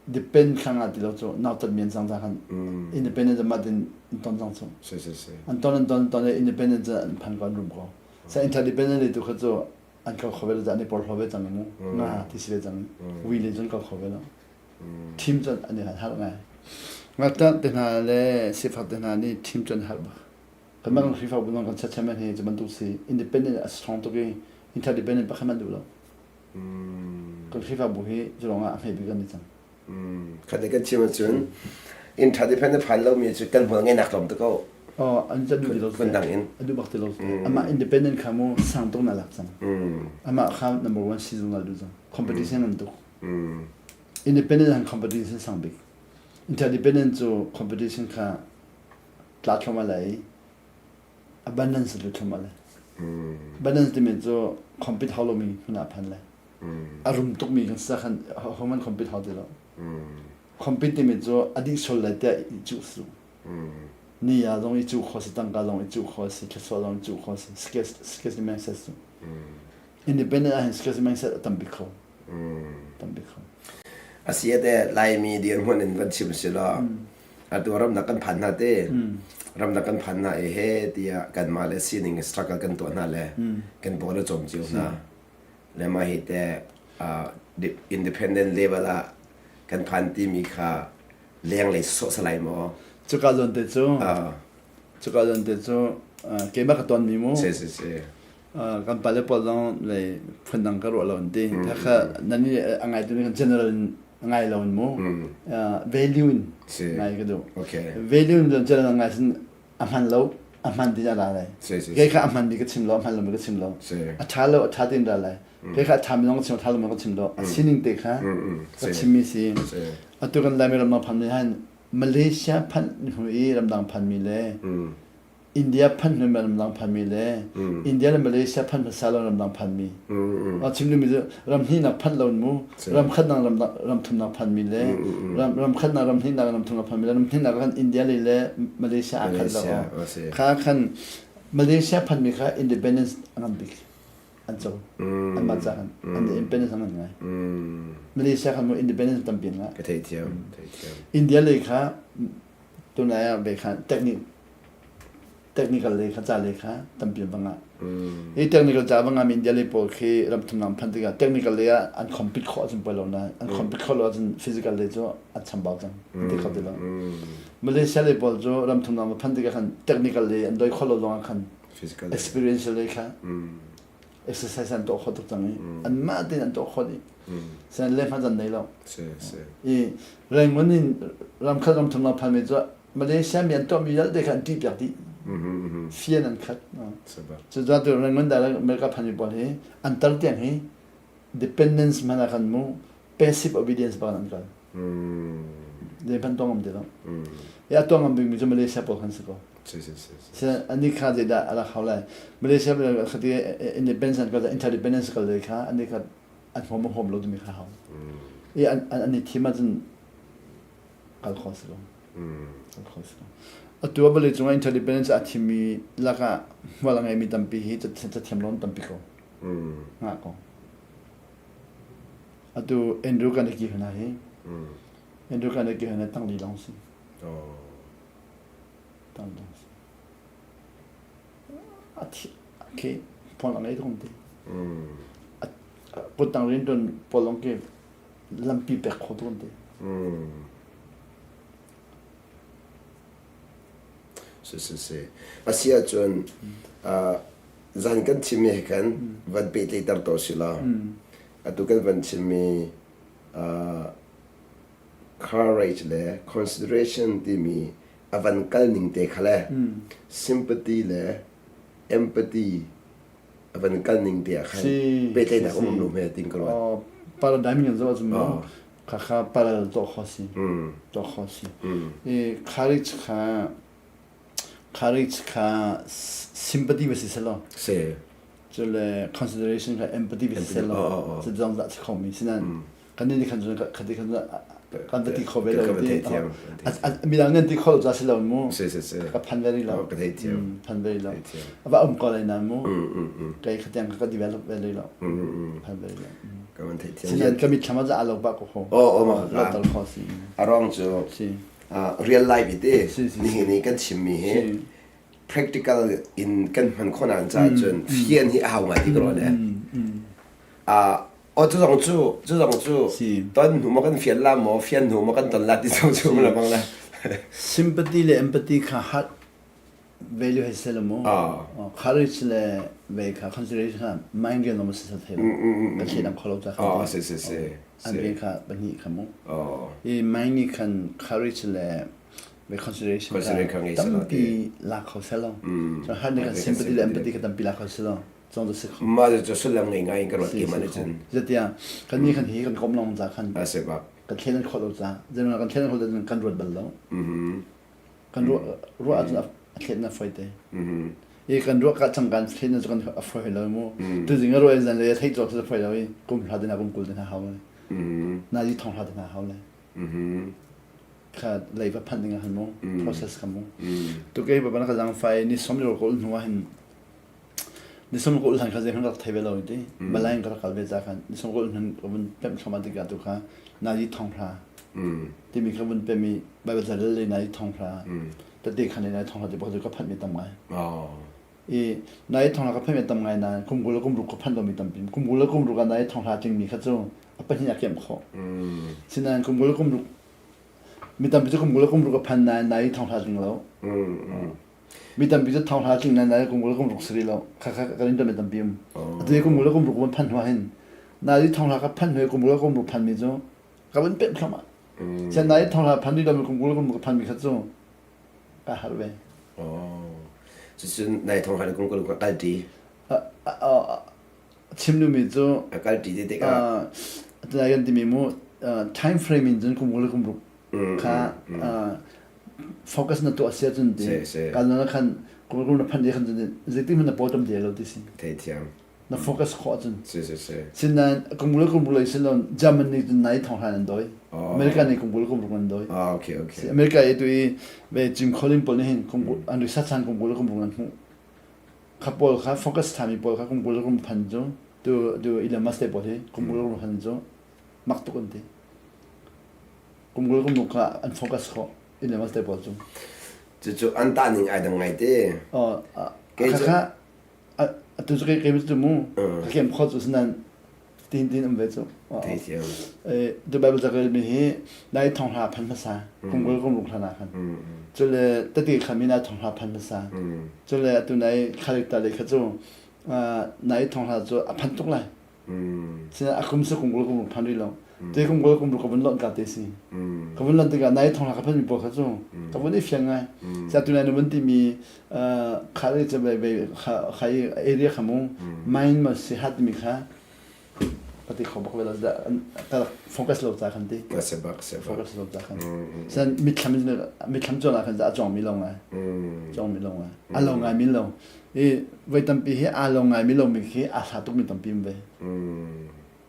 depend kha nga ti lo cu nautat mi an cang ca khan independent mah tin an ton cang cu. Si si si. An ton an ton ton le independent an phan ko an rum ko. Sa interdependent le tu kha cu an kal kho ve lo an i porhlaw ve cang mu. Nga ti si ve cang. Wi le cun kal kho ve lo. Thim cun an i harh ngai. Ngakṭah te hna le sifak te hna nih thim cu an harh bak. Kanmah kan Khrihfabu zong kan chiatchiam hi cu bantuk si independent a strong tuk i interdependent pakhat hmanh duh lo. Kan Khrihfabu hi cu lawngah a hme bik kan i cang. Khat le kan chim ahcun interdependent phan lomi cu kan hmual ngeinak tlawm tuk ko. Oh, an ca duh ti lo. Phundang in. A duh bak ti lo. Amah independent kha mu sang tuk na lak cang. Amah kha number one si zungzal duh cang. Competition an tuk. Independent han competition sang bik. Interdependent cu competition kha tla thluahmah lai i abundance lut thluahmah lai. Abundance timi cu compete hau lomi hmun ah phan lai. A rum tukmi kan sa khan homan compete hau ti lo. Compete timi cu a dih sual lai tiah i cuh su. Ni ah zong i cuh kho si, tangka zong i cuh kho si, thluachuah zong i cuh kho si, scarcity mindset cu. Independent ah hin scarcity mindset a tam bik kho. Tam bik kho. Asi ate Laimi dirhmun in van chim si law atu ramnak kan phan hna te ramnak kan phan hna i he tiah kanmah le sining struggle kan tuah hna le kan pawl le cawm cio hna le mah hi te independent level ah kan phan timi kha lenglei sawh salai maw Cuka zawn te cu cuka zawn te cu keimah ka ton mi mu si si si kan pale pawl zong lei phundang ka ruah lo an ti kha nan i a ngai tu kan general in ngai lo in mu value in ngai ka duh value in general ngai sin a hman lo a hman ti ra lai kei kha a hman mi ka chim lo a hman lo mi ka chim lo a tha lo a tha tin ra lai kei kha a tha mi zong ka chim a tha lo mi ka chim lo a sining te kha ka chim mi si atu kan Laimi ram phan mi han Malaysia phan hnu i ramdang phan mi le India phanh hnu ramdang phanmi le India le Malaysia phanh hmasa lo ramdang phanmi. A chim duhmi cu ram hnihnak phanh lo mu ram khatnak ram ram thumnak phanmi le ram ram khatnak ram hnihnak ram thumnak phanmi le ram hnihnak khan India le le Malaysia aa khat lo. Kha khan Malaysia phanmi kha independence a ngan bik an co. Anmah ca khan an independence a ngan ngai. Malaysia khan mu independence tampi an ngah. Ka thei thiam, thei thiam. India lei kha tunai ah ve khan technique. Technical lei kha ca lei kha tampi an va ngah. Hi technical ca va ngahmi India lei pawl khi ramthumnak phanh tikah technical lei ah an compete khawh ahcun poi lo nain an compete khawh lo ahcun physical lei cu an chambau cang. An ti kho ti lo. Malaysia lei pawl cu ramthumnak va phanh tikah khan technical lei an doi khawh lo zongah khan experience lei kha exercise an tuah khawh tuk cang i anmah tein an tuah khawh dih. Sen le hmanh an nei lo. I Rangoon in ramkhat ramthumnak phanmi cu Malaysia mi an tuahmi vialte kha an ṭihpiak dih. Fian an khat. Cucaah tu Rangoon dah America phanmi pawl hi an tar tiang hi dependence hmanh ah khan mu passive obedience bak an kal. Zei hmanh tuah ngam ti lo. I a tuah ngam bikmi cu Malaysia pawl khan si ko. Ani kha zeidah a rak hau lai. Malaysia khati independence an kal interdependence kal le kha ani kha an huam huam lo timi kha hau. I an an i thim ahcun kal kho si lo. Kal kho si lo. Atu ah vawlei cungah interdependence a thimmi lakah hmual a ngeimi tampi hi cathiam lo an tampi ko. Ngah ko. Atu Andrew Carnegie hna hi Andrew Carnegie hna tangli lawng si. Tangli lawng si. A thi khi phone a ngei tuk ti. Kuttang rianṭuan pawl lawng khi lampi pek kho tuk an ti. Si si si. A si ahcun zan kan chimmi he khan van pehtlaihter to si law atu kan van chimmi courage le consideration timi a van kal ning te kha le sympathy le empathy a van kal ning te ah khan pehtlaihnak um lo hme tin ka ruat. Paradigm in zoh ahcun mu khakha parallel tuah kho si tuah kho si i courage kha courage kha sympathy va si selaw si cu le consideration kha empathy va si selaw cu zong dah si kho mi sinan kan nih khan cun khati khan kan va ti kho ve lo ti midang nan ti kho lo ca si lo mu ka phan ve rih lo ka thei thiam phan ve rih lo va um ko lai nan mu kai khatiang ka develop ve rih lo phan ve rih lo ka van thei thiam sinan ka mit thlama za lo ba ko kho o o ma ka tal kho si arong cu real life ite ni ni kan chim mi hi practical in kan hman khona an ca cun fian hi a hau ngai ti ko le Aw cu zong cu cu zong cu ton hnu maw kan fian la maw fian hnu maw kan ton la ti zong cu la bang la. Sympathy le empathy kha heart value hai sel mu. Courage le ve kha consideration kha mind rian lo si sa thei lo. Ka thlet ang kholo ta kha. Oh si si si. An ve kha pahnih kha mu. I mind ni khan courage le ve consideration kha tampi la kho selo. So heart ni khan sympathy le empathy kha tampi la kho selo. Cong cu si kho. Mah cu sullam ngei ngai in ka ruat keimah nih cun. Zatiah kan nih khan hi kan kom lawng ca khan a si bak. Kan thlen khawh lo ca. Zeimah kan thlen khawh lo kan ruat bal lo. Kan ruah ruah ahcun a thlen na foi te. I kan ruah ka cang kan thlen cu kan a foi lo mu. Tu zing a ruah zan le thei cawk cu foi lo i kum hla te na kum kul te na hau le. Na di thong hla te na hau le. Kha lei va phanh ding ah han mu process kha mu. Tu kei ba na ka zang fai ni som ro ko hnu ah hin Ni sum ka ulh hlan kha zeihmanh ka rak thei ve lo ti. Malay in ka rak kal ve ca khan ni sum ka ulh hlan ka vun pemh thluahmah tikah tu kha nazi thonghra timi ka vun pem i Baibal ca le nazi thonghra tete khan le nazi thonghra ti pakhat cu ka phanh mi tam ngai. I nazi thonghra ka phanh mi tam ngai nain kum 20 le kum ruk ka phanh lomi tampi. Kum 20 le kum ruk ah nazi thonghra tlingmi kha cu a pahnih a kemh khawh. Sinain kum 20 le kum ruk mi tampi cu kum 20 le kum ruk a phan nain nazi thonghra tling lo. Mi tampi cu thong hla tling nan kum kul kum ruk si rih lo. Kha kha kan in mi tampi um. Atu kum kul kum ruk van phan hnu hin na i thong hla ka phan hnu kum kul kum ruk phan mi cu ka van pemh thluahmah. Sian na i thong hla phan rih lo mi kum kul kum ruk phan mi kha cu ka har ve. Cucun nai thong hla kum kul ka kal ṭi. Chim duhmi cu a kal ṭi te tikah atu kan timi mu time frame in cun kum kul kum ruk kha focus na tuah sia cun ti kan na khan kum kul na phan khan cun zeitin hmanh na paw tam ti lo ti si theithiam na focus khawh cun si si si sinain kum kul kum ruk lei sin lon German nih cun nai thong hlan an doi America nih kum kul kum ruk an doi okay okay America i tu i ve Jim Collins pawl nih hin kum an research han kum kul kum ruk an hmuh Kha pawl kha focus ṭhami pawl kha kum 20 kum phan cu tu tu Elon Musk te pawl hi kum 20 kum phan cu mak tuk an ti. Kum 20 kum kha an focus khawh Elon Musk te pawl cu. Cucu an tah ning ai dang ngai te. Oh, kha atu cu kei cu mu ka kem kho cu sinan tin tin um ve cu. Theithiam. Eh, the Bible ca rel mi hi nai thong hla phan hmasa kum kum ruk hlan ah khan. Cule tati khami nai thong hla phan hmasa. Cule atu nai khalik ta le kha cu nai thong hla cu a phan tuk lai. Sina a kum sa kum kul kum phan rih lo. Te kum kul kum ka vun lonh ka te si. Ka vun lonh tikah nai thong hla ka phan mi pawl kha cu ka vun i fiang ngai. Sa tu nai na vun ti mi kha le che bai bai kha i area kha mu mind ma si hat mi kha ka ti kho bak ve lo ka focus lo ca khan ti. Se bak se bak. Focus lo ca khan. San mitthlam mitthlam chuan ah khan a chong mi lo ngai. Chong mi lo ngai. A lo ngai mi lo. I voi tampi hi aa lo ngaimi lomi khi aa hla tukmi tampi um ve.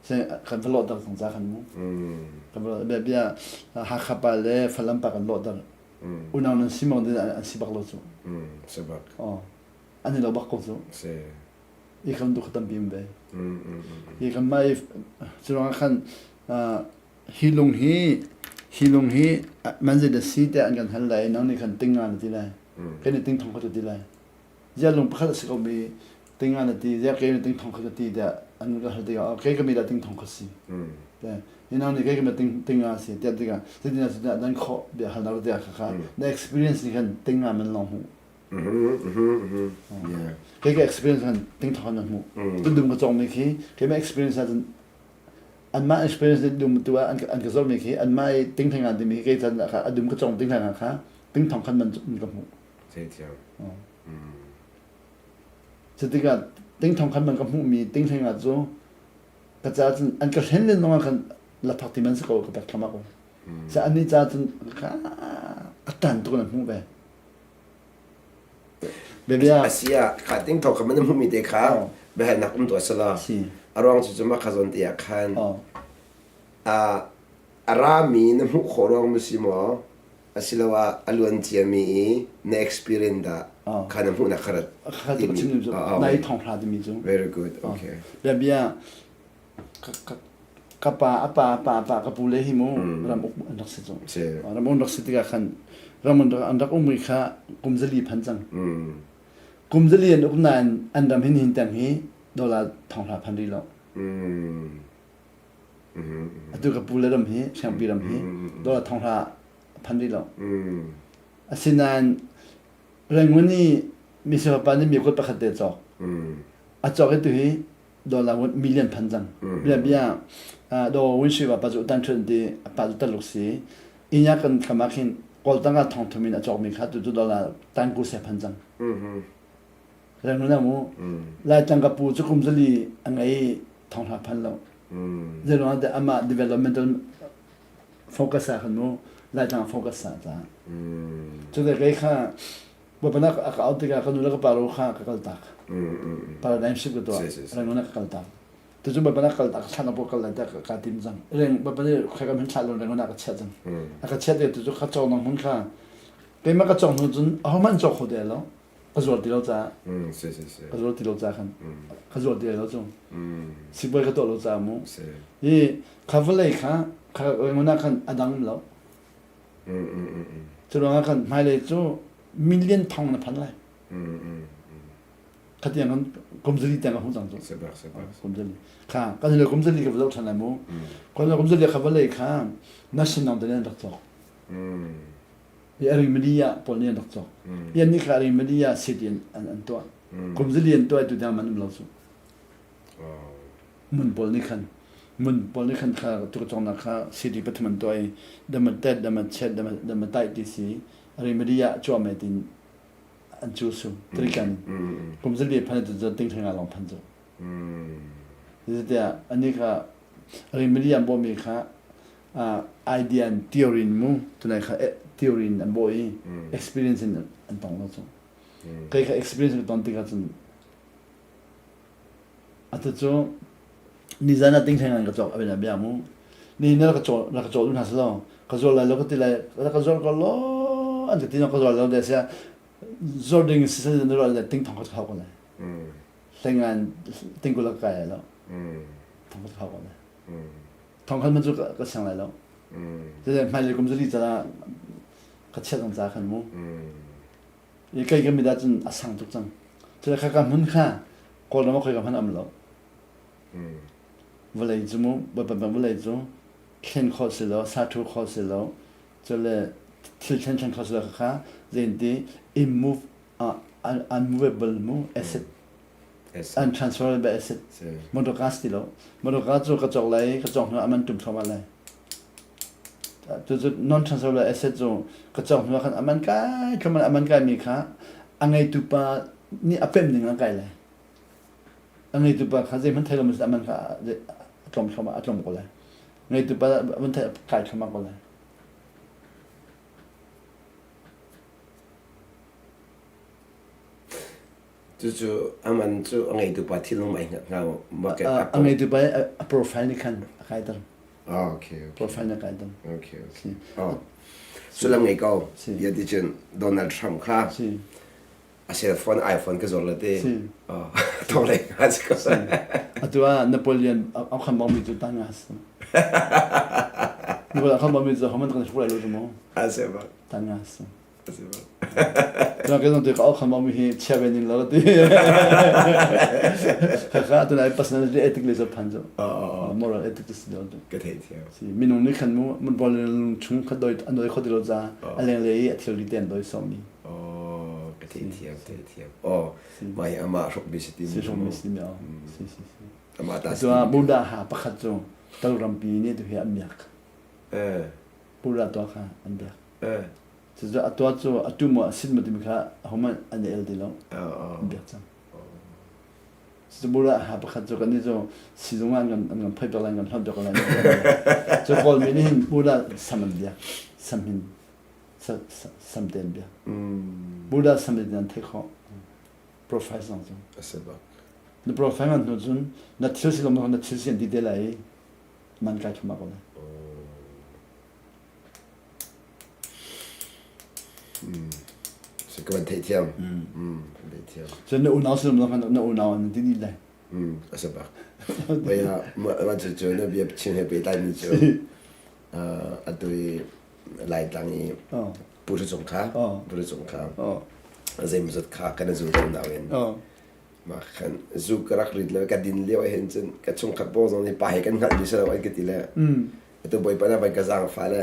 Se kan va lawh ter zong ca khan mu. Kan va bia bia Hakha pa le Falam pa kan lawh ter. Unau nan si maw an si bak lo cu. Si bak. Oh. An i lo bak ko cu. Si. I kan du kha tampi um ve. I kan mai cu khan hi lung hi hi lung hi man zei da si te an kan hal lai nang nih khan ting nga na ti lai. Kan i ting thong kha ti lai. Ziah lung pakhat a si komi tinga na ti, ziah kei na ting thong khat ka ti tiah an ka hal tikah kei ka mi dah ting thong khat si. Hi nang nih kei ka mi ting tinga si tiah tikah zeitin ah nan khawh bia halnak tiah kha kha na experience nih khan tinga man long hmuh. Kei ka experience khan ting thong nan hmuh. Tun dum ka cong mi khi kei ma experience ah cun anmah experience nih dum tu ah an ka zor mi khi anmah i ting theng timi kei chan kha a dum ka cong ting theng kha ting thong khan man ka hmuh. Theithiam. Cutikah tingthong khan man ka hmuhmi tinghleng ah cu ka ca cun an ka hlen len zongah khan laphak ti man si ko ka pek thluahmah ko. Sa an ca cun ka a tan tuk in hmuh ve. Bia Asia kha tingthong kha man hmuhmi te kha biahalnak um tuah sala. A ruang cu cu mah kha zawn te ah khan a a rami na hmuh khawh ruang ma si maw asiloah a luan ciami i na experience dah kha na hmuhnak kha rat kha tu chim cu nai thong hla timi cu very good okay bia bia ka pa a pa pa pa ka pu le hi mu ram uk an rak si cu ram un rak si tikah khan ram an rak um kha kum zali phan cang kum zali an uk nain an ram hin hin tang hi dollar thong hla phan ri lo Atu ka pu le ram hi Siangpi ram hi dollar thong hra phan rih lo. Asinain Rangoon i misual pa nih mi kut pakhat te cawk. A cawk i tu hi dollar million phan cang. Bia bia do win sui pa cu tan thun ti a pa cu taluk si. Inya kan khama khin kawl tanga thong thum in a cawk mi kha tu cu dollar tan ku se phan cang. Rangoon mu Laitlang ka pu cu kum zali a ngei thong hla phan lo. Zeiruang ah amah developmental focus ah khan mu Laitlang focus ah ta. Cu te kei kha bapanak a ka out tikah ka nu le ka pa ro kha ka kal tak. Paradigm shift ka tuah. Rangoon ah ka kal tak. Tucu bapanak kal tak thlan apo kal lai ta ka tim cang. Reng bapani kha ka min thla lo Rangoon ah ka chiah cang. A ka chiah te tucu kha cawk nang hmun kha keimah ka cawk hnu cun ahohmanh cawk kho te lo. Ka zuar ti lo caah. Si si si. Ka zuar ti lo caah khan. Ka zuar ti lo cu. Sibawi ka tuah lo caah mu. Hi kha vawlei kha kha Rangoon ah khan a dang lo. Cu ruangah khan hmailei cu million thong na phan lai. Khatiang kan kum zali tiang ka hmu cang cu. Kum zali. Kha kan le kum zali ka va zoh ṭhan lai mu. Kan le kum zali kha vawlei kha na sin nong te rak cawk. Hi Arimathea pawl nih an rak cawk. Hi an nih kha Arimathea city an, an, an tuah. Kum zali an tuah tu tiang man um lo cu. Mun pawl nih khan mun pawl nih khan kha tukacongnak kha city pathum an tuah i damatet damachet damatai ti si Arimathea cuahme tin an cu su trikan kum zali phan tu ting thlenga long phan cu. Zeitiah ani kha Arimathea an bawhmi kha idea and theory in mu tunai kha theory in an bawh i experience in an tong lo cu kei kha experience ka ton tikah cun atu cu nizan ah tinghleng an ka cawk abin bia mu ni na ka caw na ka caw lu hna silo ka zual lai lo ka ti lai ka zual ko lo an ka ti ka zual lo de sia zuar ding si san na le ting thong ka khau ko lai hlengan tingkul ka kai lo thong ka khau ko lai Thong khan man cu ka siang lai lo. Cuti hmailei kum zali caah ka chiat ang ca khan mu. I kei ka mit ahcun a sang tuk cang. Cule khaka hmun kha Kawlram ah khoika hmanh a um lo. Vawlei cu mu Bawipa vawlei cu thlen khawh si lo, sa thu khawh si lo, cule thil thlen thlen khawh si lo kha zeinti immove uh, unmovable mu asset untransferable asset motor car ti lo motor car cu ka cawk lai ka cawk hnu ah aman tum thluahmah lai cu cu non transferable asset cu ka cawk hnu ah khan aman kai thluahmah aman kai mi kha a ngeitu pa nih a pem ning an kai lai a ngeitu pa kha zeihmanh thei lo man aman kha a tlawm thluahmah a tlawm ko lai ngeitu pa van thei kai thluahmah ko lai Cucu aman cu a ngeitu pa thinlung mai hnga market a ngeitu pa a profile nih khan a kaiter. Oh, okay, okay. Profile nih a kaiter. Okay, okay. Oh. Sullam ngei ko. Ya ti cun Donald Trump kha Si. a cell phone iPhone ka zor la te. Si. Oh, thong lei nga si ko. Atu ah Napoleon a khan bang mi cu tan nga si. Napoleon a khan bang mi cu homan kan hruai lo cu mu. A se ba. Tan nga si. Cun ka zong ka khan mi hi chia ve ning lo ti. Kha tu nai personality ethic le phan zo. Moral ethic si lo. Ka thei thiam. Si minung nih khan mu mun bol lung chung kha doi an doi kho ti lo za a leng le i a thil ri te an doi so mi. Oh, ka thei thiam, thei thiam. Oh, mai ama hruk bi si ti. Si hruk bi si mi. Si si si. Ama ta. Cun Buddha ha pakhat cu tal rampi nih tu hi an miak. Eh. Buddha to kha an biak. Eh. Cucu a tuah cu a tu maw a sin maw timi kha ahohmanh an i el ti lo. An biak cang. Cucu ha pakhat cu kan nih cu sizung ah an kan an kan phoi bak lai, an kan hlonh bak lai. Cu Kawlmi nih hin Buddha sam an biak. Sam hin sam te an biak. Buddha sam in an theih khawh. Profile zong cu. A si bak. Na profile ngan hnu cun na thil si lo na thil si an ti te lai i man kai thum ko lai. Si ka van theihthiam. Kan theihthiam. Cun na unau sinum zong khan na unau an ti dih lai. A si bak. Mei ah mah cu cu na bia chim he pehtlai mi cu atu i Laitlang i Pu Hre Cung kha Pu Hre Cung kha zeimawzat kha kan i zul ko nain mah khan zu ka rak rit le ka din lio ah hin cun ka chungkhat pawl zong nih pa he kan hngalh mi si lo an ka ti le Atu Bawipa nih a van ka zaangfah le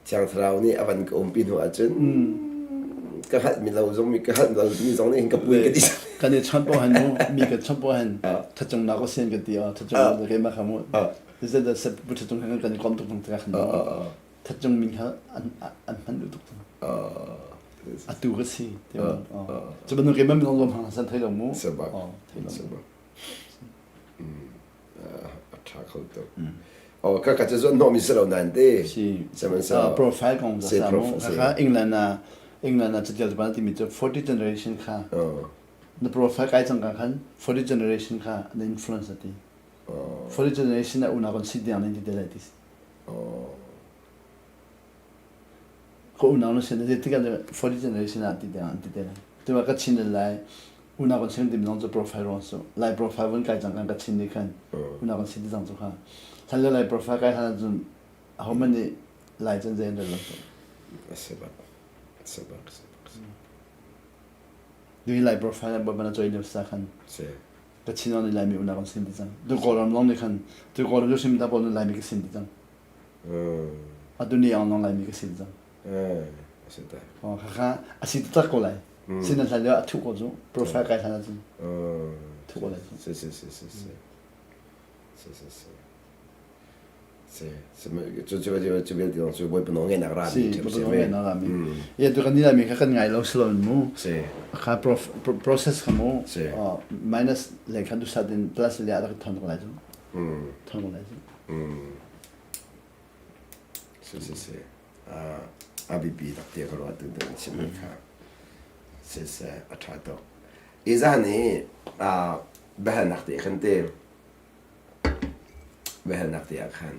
Thiang Thlarau nih a van ka umpi hnu ahcun ka hngalhmi lo zong mi ka hngalh lo mi zong nih hin ka pui ka ti. Kan i chawnh poh han mu mi kan chawnh poh han thachung nak sen kan ti a thachung nak keimah kha mu zeizat dah sep bu thachung kan kan i kom tuk tung khan thachung min kha an an hman duh tuk atu ka si ti cu bantuk keimah mi lom hang san thei lo mu Sebab thei lo sebab a ṭha kho tuk. Oh, ka ka cu zuan hnawhmi si lo nain te. Si. Sihmanhsehlaw profile kong za sa mu. Kha England ah England ah catial tu timi cu 40 generation kha. Na profile kai cang ka khan 40 generation kha na influence ati. 40 generation na una kon si diang nin ti te lai ti. Ka unau na sin ti tikah 40 generation ah ti tiang an ti te lai. Tiwa ka chin lai unau kan sin tim zong cu profile ruang su. Lai profile vun kai cang kan ka chin ni khan unau kan sin ti cang cu kha. Hlan le lai profile kai hlan cun ahohmanh nih lai cun zei an rel lo cu. A si bak. A si bak. A si bak. Dui lai profile ba bana choi leo sa khan. Si. Ka chin on lai mi unau kan sin ti cang. Tu Kawlram long ni khan tu Kawlram lu sim ta pawl lai mi ka sin ti cang. Atu ni ang long Laimi ka sin cang. Oh, khakha a si taktak ko lai. Sin na hlan lio a thuh ko cu. Profile kai hlan ahcun. Thuh ko lai cu. Si si si si si. Si si si. Si si cu cu cu cu vialte zong cu Bawipa nawl ngeihnak ra mi. Si Bawipa nawl ngeihnak ra mi. Ya tu kan ni Laimi kha kan ngai lo si lo mu. Si. Kha process kha mu. Si. Minus le kha du sat in plus le a rak thon ko lai cu. Thon ko lai cu. Si si si. A biapi tak ti ka ruah tu tu chimmi kha. Si si a ṭha tuk. I zan i biahalnak te khan te biahalnak te ah khan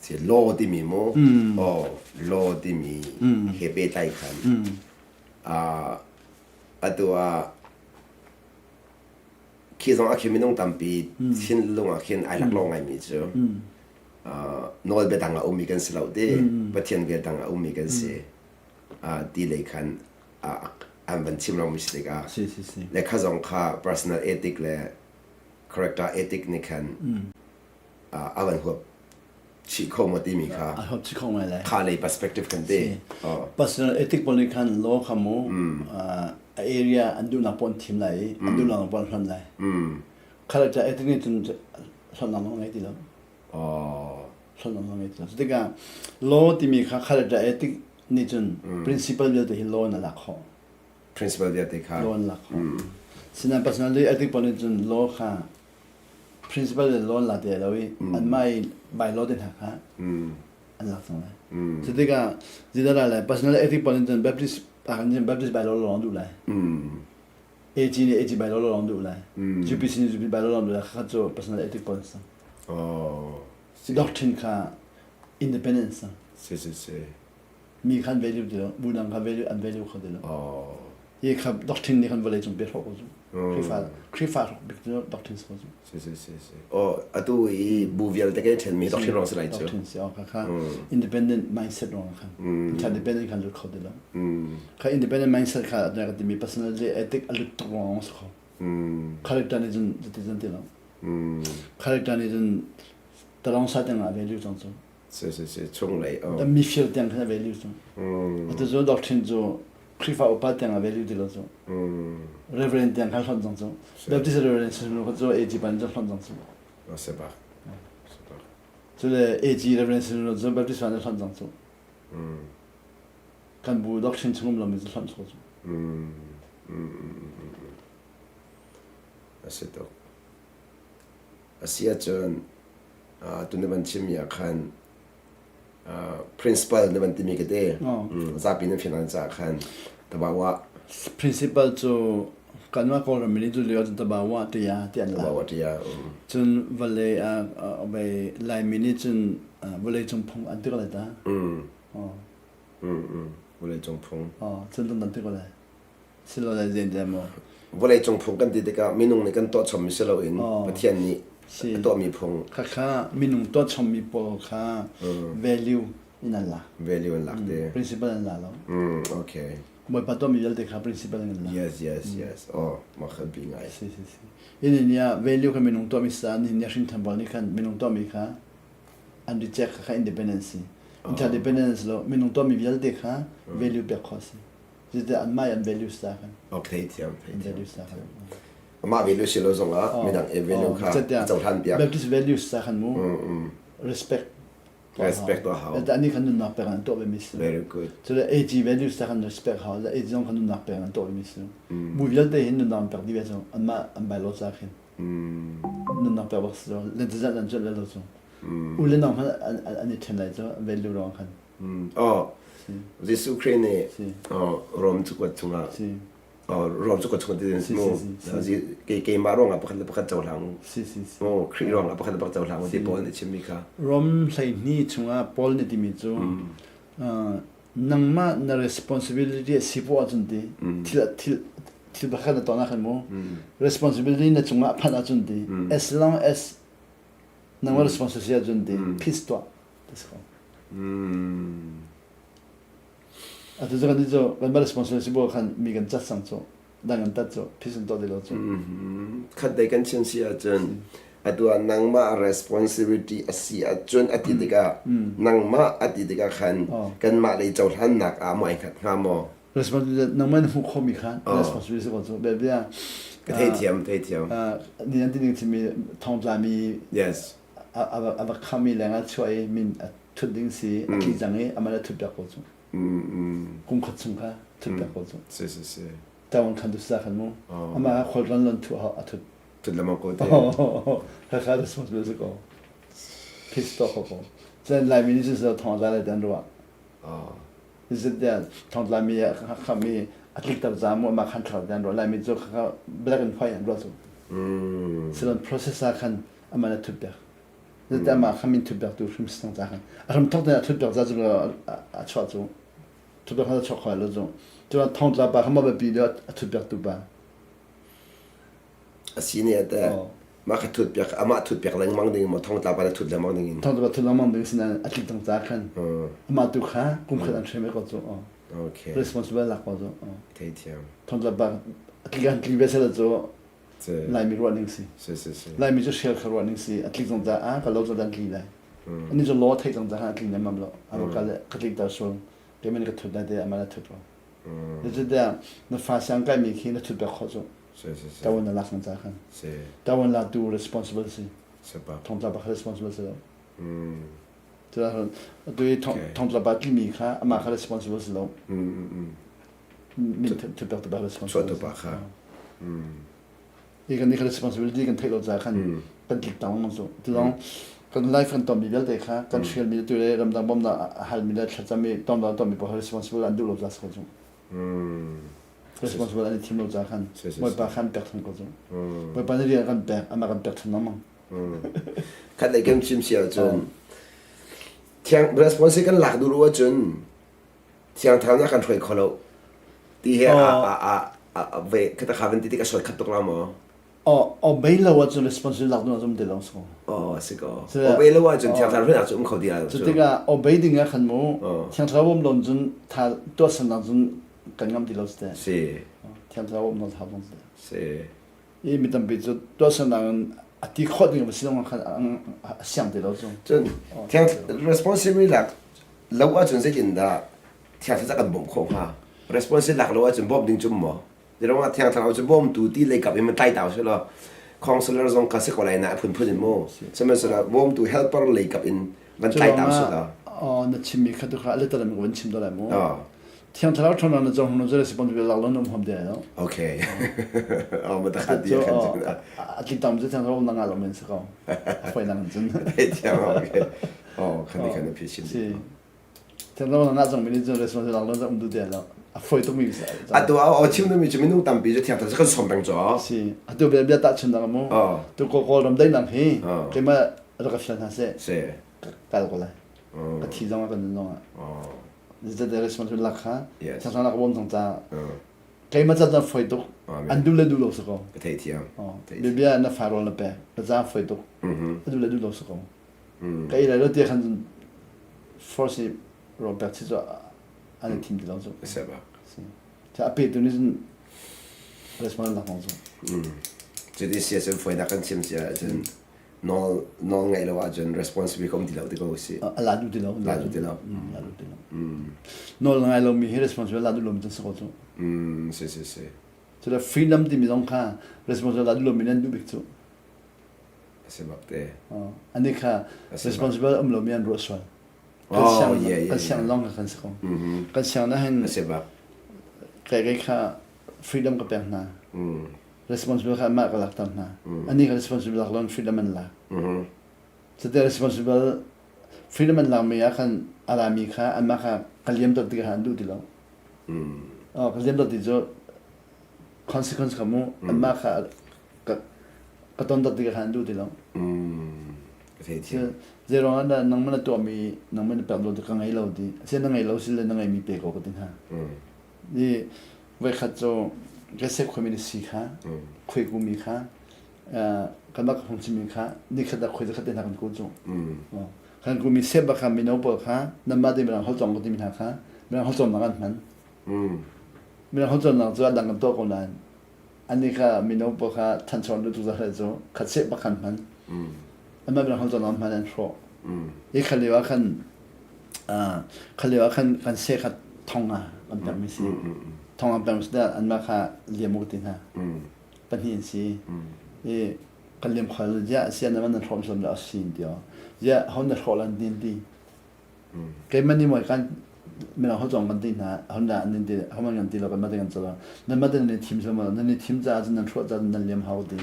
si law timi mu oh law timi he pehtlai khan atu ah Khi zong ah khin minung tampi thinlung ah khin ai laklawh ngaimi cu nawlbia dang a ummi kan si lo ti Pathian bia dang a ummi kan si. Ti lei khan an van chim lo mi si tikah Si si si. Le kha zong kha personal ethic le character ethic nih khan a van huap chih kho maw timi kha A huap chih kho ngai lai. Kha lei perspective kan ti. Personal ethic pawl nih khan law kha mu a area an duhnak pawl an thim lai i an duhnak pawl an hlonh lai. Character ethic nih cun hlonhnak nawl ngei ti lo. Hlonhnak nawl ngei ti lo. Tikah law timi kha character ethic nih cun principle vialte hi law in a lak khawh. Principle vialte kha. Law in lak khawh. Sinain personal ethic pawl nih cun law kha principle le law an la ti lo i anmah i by law te hna kha an lak cang lai. Cu tikah zeidah lai personal ethic pawl nih cun Baptist ah kan Baptist by law lawng duh lai. AG nih AG by law lawng duh lai. UPC nih UPC by law lawng duh lai. Kha cu personal ethic pawl sang. Oh. Doctrine kha independence sang. Si si si. Mi khan value ti lo, bu dang kha value an value kho ti lo. Oh. Hi kha doctrine nih khan vawlei cung pe hrawk ko cu. Khrihfa Khrihfa hrawk bik cu doctrine ko cu. Si si si si. Oh, atu i bu vialte kan ṭhen mi doctrine rong si lai cu. Doctrine si oh kha kha independent mindset rong khan. Interdependent khan lut kho ti lo. Kha independent mindset kha na ka timi personality ethic a lut tuk rong si kho. Character nih cun ti cun ti lo. Character nih cun talong sa tiang ah value cang cu. Si si si chunglei oh. Mifir tiang khan a value cu. Atu cu doctrine cu Khrihfa upa tiang a value ti lo cu. Reverend tiang khan hlonh cang cu. Baptist Reverend sin cu AG pan cu hlonh cang cu. Se bak. Cu le AG Reverend sin cu Baptist pan cu hlonh cang cu. Kan bu doctrine chung um lomi cu hlonh cu. A si tuk. A si ahcun tu na van chimmi ah khan principal na van timi ka te zapi nan fian caah khan tabawa Principal cu kanmah Kawlram nih cu lio cun tabawa tia ti an la. Tabawa tia. Cun vawlei vei Laimi nih cun vawlei cung phung an ti ko lai ta. Vawlei cung phung. Cun an ti ko lai. Silole zein maw? Vawleicung phung kan ti tikah minung nih kan tuah chommi si loin Pathian nih a tuahmi phung. Khakha minung tuah chommi pawl kha value in an lak. Value an lak te. Principle an la lo. Okay. Bawipa tuahmi vialte kha principle in an lak. Yes, yes, yes. Oh, mah kha bi ngai. Si, si, si. Ini nia value kha minung tuahmi sa ni nia hrin than pawl nih khan minung tuahmi kha an reject kha independence si. Interdependence lo minung tuahmi vialte kha value pek khawh si. Zeitiah anmah an value sa kan. Okay, thiam, thiam. Value sa kan. Amah value si lo zongah midang e value kha cohlan piak. Baptist values sa kan mu. Respect. Respect to hau. Ta ani kan nunnak pek an tuah ve mi si. Very good. Cule AG values sa kan respect hau. AG zong kan nunnak pek an tuah ve mi si. Mu vialte hin nunnak pek di ve cu anmah an by law sa khin. Nunnak pek bak si lo. Len zat an chuat le lo cu. U le nau hmanh an i ṭhen lai cu value ruang khan. Oh, Jesuh Khrih nih Rom cakuat chungah Rom cakuat chungah ti mu keimah ruangah pakhat le pakhat cohlang mu Khrih ruangah pakhat le pakhat cohlang ti Paul nih chimmi kha Rom 12 chungah Paul nih timi cu nangmah na responsibility a si poah ahcun ti thil thil thil pakhat na tuah khan mu responsibility na cungah phanh ahcun ti as long as nangmah responsibility ahcun ti peace tuah Atu cu kan cu kan responsibility si bu khan mi kan cat sang cu dang kan tat cu phisin tuah ti lo cu. Khat dei kan chim si ahcun atu ah nangmah responsibility a si ahcun a ti tikah nangmah a ti tikah khan kanmah lei cohlannak ah maw ai hngat hnga maw? Responsibility nangmah na hmuh khomi kha responsibility si ko cu. Bia Ka theithiam, theithiam. Ni an ti ning chimmi thongtlami Yes. A va khami lengah chuah i min a thut ding si a tli cang i amah le thut piak ko cu. Kum khat chung kha thut piak ko cu. Si si si. Taiwan khan tu sa khan mu. Amah kha khual ran lon thu a thut. Thut lamang ko te. Kha kha responsible si ko. Peace talk ko ko. Cun Laimi nih cun so thong la le dan ruah. Zeitiah thongtla mi kha mi a tlikter ca mu amah khan thlar dan ruah Laimi cu kha black and white an ruah cu. Silon process ah khan amah na thut piak zeitiah amah kha min thut piak tu hrim si ca khan a hram thok a thut piak ca cu a chuah cu thut piak kha a chuak kho lo cu cun thongtla pa kha ma biapi deuh a thut piak tu pa a si ne ate mah kha thut piak amah thut piak lengmang ding maw thongtla pa na thut lengmang ding in thongtla pa thut lengmang ding sinain a tlik cang ca khan amah tu kha kum khat an hrem ko cu. Okay. Responsible lak ko cu. Theithiam. Thongtla ba tli kan tli ve sela cu Laimi ruah ning si. Si si si. Laimi cu hrial kha ruah ning si. A tlik zong ca ah ka lo cu dan tli lai. Ani cu law theih zong ca a tli nem am lo. A ka le ka tlik tar sual. Keimah nih ka thut lai te amah le thut ro. Zeicahtiah na fa siang kaimi khi na thut pek khawh cu. Si si si. Tawan na lak zong ca khan. Si. Tawan la tu responsible si. Si pa. Thongtla pa kha responsible si lo. Atu i thongtla pa tlimi kha amah kha responsible si lo. Min thut pek tu pa responsible. Chuah tu pa kha. I kan nih kha responsibility kan theih lo caah khan kan tlik tang mang cu. Tilong kan life kan tonmi vialte kha kan hrialmi tu le ramdang bawmnak a halmi le thlacam i tondan tonmi pawl responsible an duh lo ca si ko cu. Responsible an i thim lo ca khan Bawipa khan pek than ko cu. Bawipa nih rian kan pek amah kan pek than lengmang. Khat lei kan chim si ahcun thiang responsible kan lak duh lo ahcun thiang thlarau nih a kan hruai kho lo ti he a a a a ve khata kha van ti tik a sual khat tuk la maw? Obey lo ahcun responsible lak ding ah um ti lo so. Oh si ko. Obey lo ahcun thiang thlarau hruainak cu um kho ti lo. Cu tikah obey ding ah khan mu thiang thlarau um lon cun tha tuahsernak cun kan ngam ti lo si te. Si. Thiang thlarau um lo tha bang si. Si. I mi tampi cu tuahsernak in a ti khawh ding a si zong khan a siang ti lo cu. Cun thiang responsibility lak lo ahcun zeitindah thiang thlarau kan bawmh khawh hnga? Responsibility lak lo ahcun bawmh ding cu maw? Zeiruangah thiang thlarau cu bawmtu ti lei kap in man tlai tau selaw counselor zong ka si ko lai na a phunphun in mu. Sihmanhsehlaw bawmtu helper lei kap in van tlai tau selaw. Na chimmi kha tu kha a letalam in van chim to lai mu. Thiang Thlarau ṭhawnnak na cawng hnu cu responsible lak lo na um huam te lo. Okay. Oh, ma ta di kan cun. A tlik tam cu Thiang Thlarau na ngah lo men si ko. A foi nang cun. Thiang okay. Oh, kan ni kan phi chin. Si. Thiang Thlarau na ngah zong mi nih cun responsible lak lo cu um du te lo. A foi tuk mi Atu a chim mi cu minung tampi cu Thiang Thlarau kan som peng cu. Si. Atu bia bia ta chim dang mu. Tu ko Kawlram dai nang hi. Keimah rak ka fial hna seh. Si. Kal ko lai. Ka thi zong ah kan nun zong ah. Zeicahtiah responsibility lak kha thangthang lak bawm cang caah keimah ca cun foi tuk an duh le duh lo si ko. Ka theithiam. Bia na fa rawl na pek na ca foi tuk a duh le duh lo si ko. Ka ei lai lo ti khan cun force i rawl pek chi cu an i thim ti lo cu. A petu nih cun responsibility lak lo cu. Cuti si ahcun foinak kan chim si ahcun nawl nawl ngaih lo ahcun responsibility ka um ti lo ti ko si. A la duh ti lo. La duh ti lo. La duh ti lo. Nawl ngai lomi hi responsibility la duh lomi cun si ko cu. Si si si. Cu le freedom timi zong kha responsibility la duh lomi nan duh bik cu. A si bak te. Ani kha responsible um lomi an ruah sual. Oh, yeah, yeah. Kan siang lawng kha kan si ko. Kan siang na hin A si bak. kai kai kha freedom ka pek hna. Responsible kha anmah ka lakter hna. Anih kha responsible lak loin freedom an lak. Cuti responsible freedom an lakmi ah khan a rami kha anmah kha ka liam dot ti kha an duh ti lo. Oh, ka liam dot ti cu consequence kha mu anmah kha ka ka ton dot ti kha an duh ti lo. Zeiruang ah dah nangmah na tuahmi nangmah na pek lo ti ka ngei lo ti. Asinain na ngei lo sile na ngeimi pe ko ka ti hna. I voikhat cu Joseph khuami na si kha, khuaikumi kha, kanmah ka phungchimmi kha nikhat ah khuai zakhat te hna kan ku cu. Kan kumi sep bak kha mino pawl kha nanmah te mirang holh cawng ka timi hna kha mirang holh cawnnak an hman. Mirang holh cawnnak cu a dang kan tuah ko nain anih kha mino pawl kha thancho an duh tuk zah cu khat seh bak khan hman. Anmah mirang holh cawnnak an hman an hrawh. I kha lio ah khan Kha lio ah khan kan seh kha thong ah kan pekmi si. Thong ah pekmi si tikah anmah kha liam u ka ti hna. Pahnih an si. I kan liam kho lo ziah sian na nan hrawm suam dah a si an ti aw. Ziah ho na hrawh lan ti an ti. Keimah nih maw kan mirang holh cawng kan ti hna hon dah nan ti homan kan ti lo kan mah te kan cawng nan mah te nan i thim suam nan i thim caah cun nan hrawh caah cun nan liam hau ti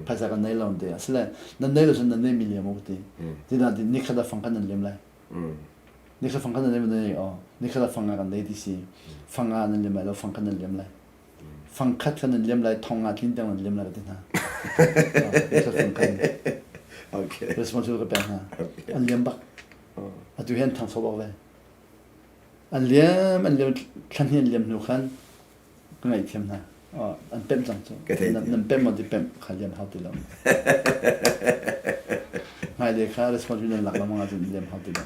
phaisa kan nei lo an ti asile nan nei lo cun nan neimi liam u ka ti ti dah ti nikhat ah fang khat nan liam lai Nikhat fang khat nan liam lai aw. Nikhat ah fang nga kan nei ti si. Fang nga nan liam lai lo, fang khat nan liam lai. Fang khat kha nan liam lai, thong nga tlin tiang nan liam lai ka ti hna. Nikhat fang khat. Okay. Responsible ka pek hna. An liam bak. Atu hi an thangcho bak ve. An liam, an liam, thlan hi an liam hnu khan ka ngaihthiam hna. An pemh cang cu. Nan pemh maw ti pemh kha liam hau ti lo. Hmailei kha responsibility nan lak lengmang ahcun liam hau ti lo.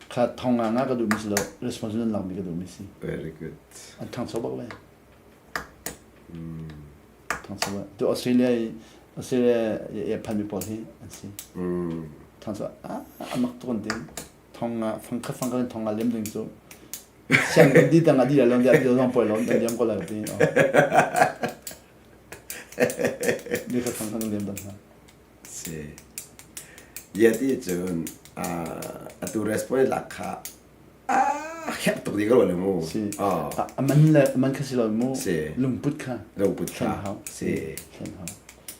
Kha thong nga nga ka duhmi si lo, responsibility lakmi ka duhmi si. Very good. An ṭhangcho bak le. Ṭhangcho bak. Tu Australia i Australia i phanmi pawl hi an si. Ṭhangcho ah a mak tuk an ti. Thong nga fangkhat fangkhat in thong nga lem ding cu. Siang kan di tang a di la long dia di long poi long dan diam ko la ti. Di khat fangkhat lem dan ha. Si. Ia ti cun atu response lak kha a herh tuk ti ka ruah le mu. Si. A man le man kha si lo mu. Si. Lungput kha. Lungput kha. Hau. Si. Thlen hau.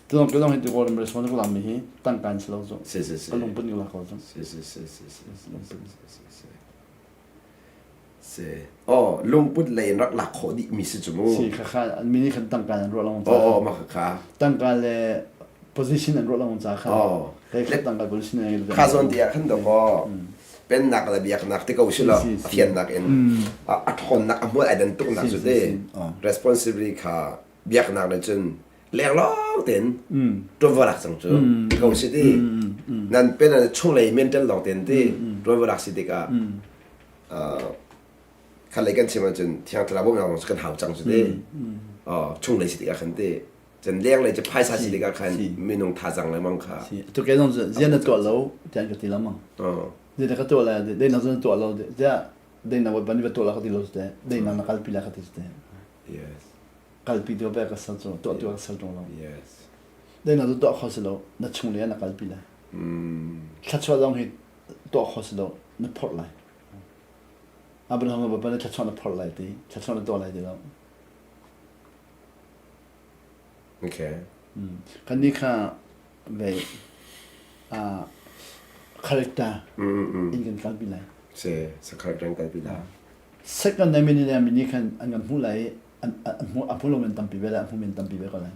Tu dong tu dong hi tu ko response ko lam mi hi tangkan si lo zo. Si si si. Ka lungput ni la ko zo. Si si si si si. Si si si. Si. Oh, lungput lei in rak lak khawh dih mi si cu mu. Si kha kha an mi nih khan tangka an ruah long ca. Oh, oh, mah kha. Tangka le position an ruah long ca kha. Oh. Kai kha tangka position an Kha zawn ti ah khan do ko. Pennak le biaknak ti ko si lo. A fiannak in a ṭhawnnak a hmual ai dan tuknak cu te. Responsibility kha biaknak le cun lenglawng tein ṭuanvo lak cang cu ti ko si ti. Nan pen chunglei mental lawng tein ti ṭuanvo lak si tikah khat lei kan chim ahcun thiang thlarau bawmhnak zong kan hau cang cu te chunglei si tikah khan te cun lenglei cu phaisa si tikah khan minung thazaang lengmang kha tu ke zong zian na tuah lo tian ka ti lamang zian ka tuah la dei na zon tuah lo tiah dei na ban va tuah la ka ti lo te dei na na kalpi la ka ti te yes kalpi tu pe ka sal cu tuah tu ka sal tung lo yes dei na tu tuah kho si lo na chunglei na kalpi la thlachuah zong hi tuah kho si lo na phorh lai Abraham a bapa nih thluachuah na phorh lai ti thluachuah na tuah lai ti lo okay kan nih kha ve uh, character in kan kalpi lai se sa character in kalpi lai second na mini le mini khan an kan hmu lai an an hmu a hmu lo men tampi ve lai a hmu men tampi ve ko lai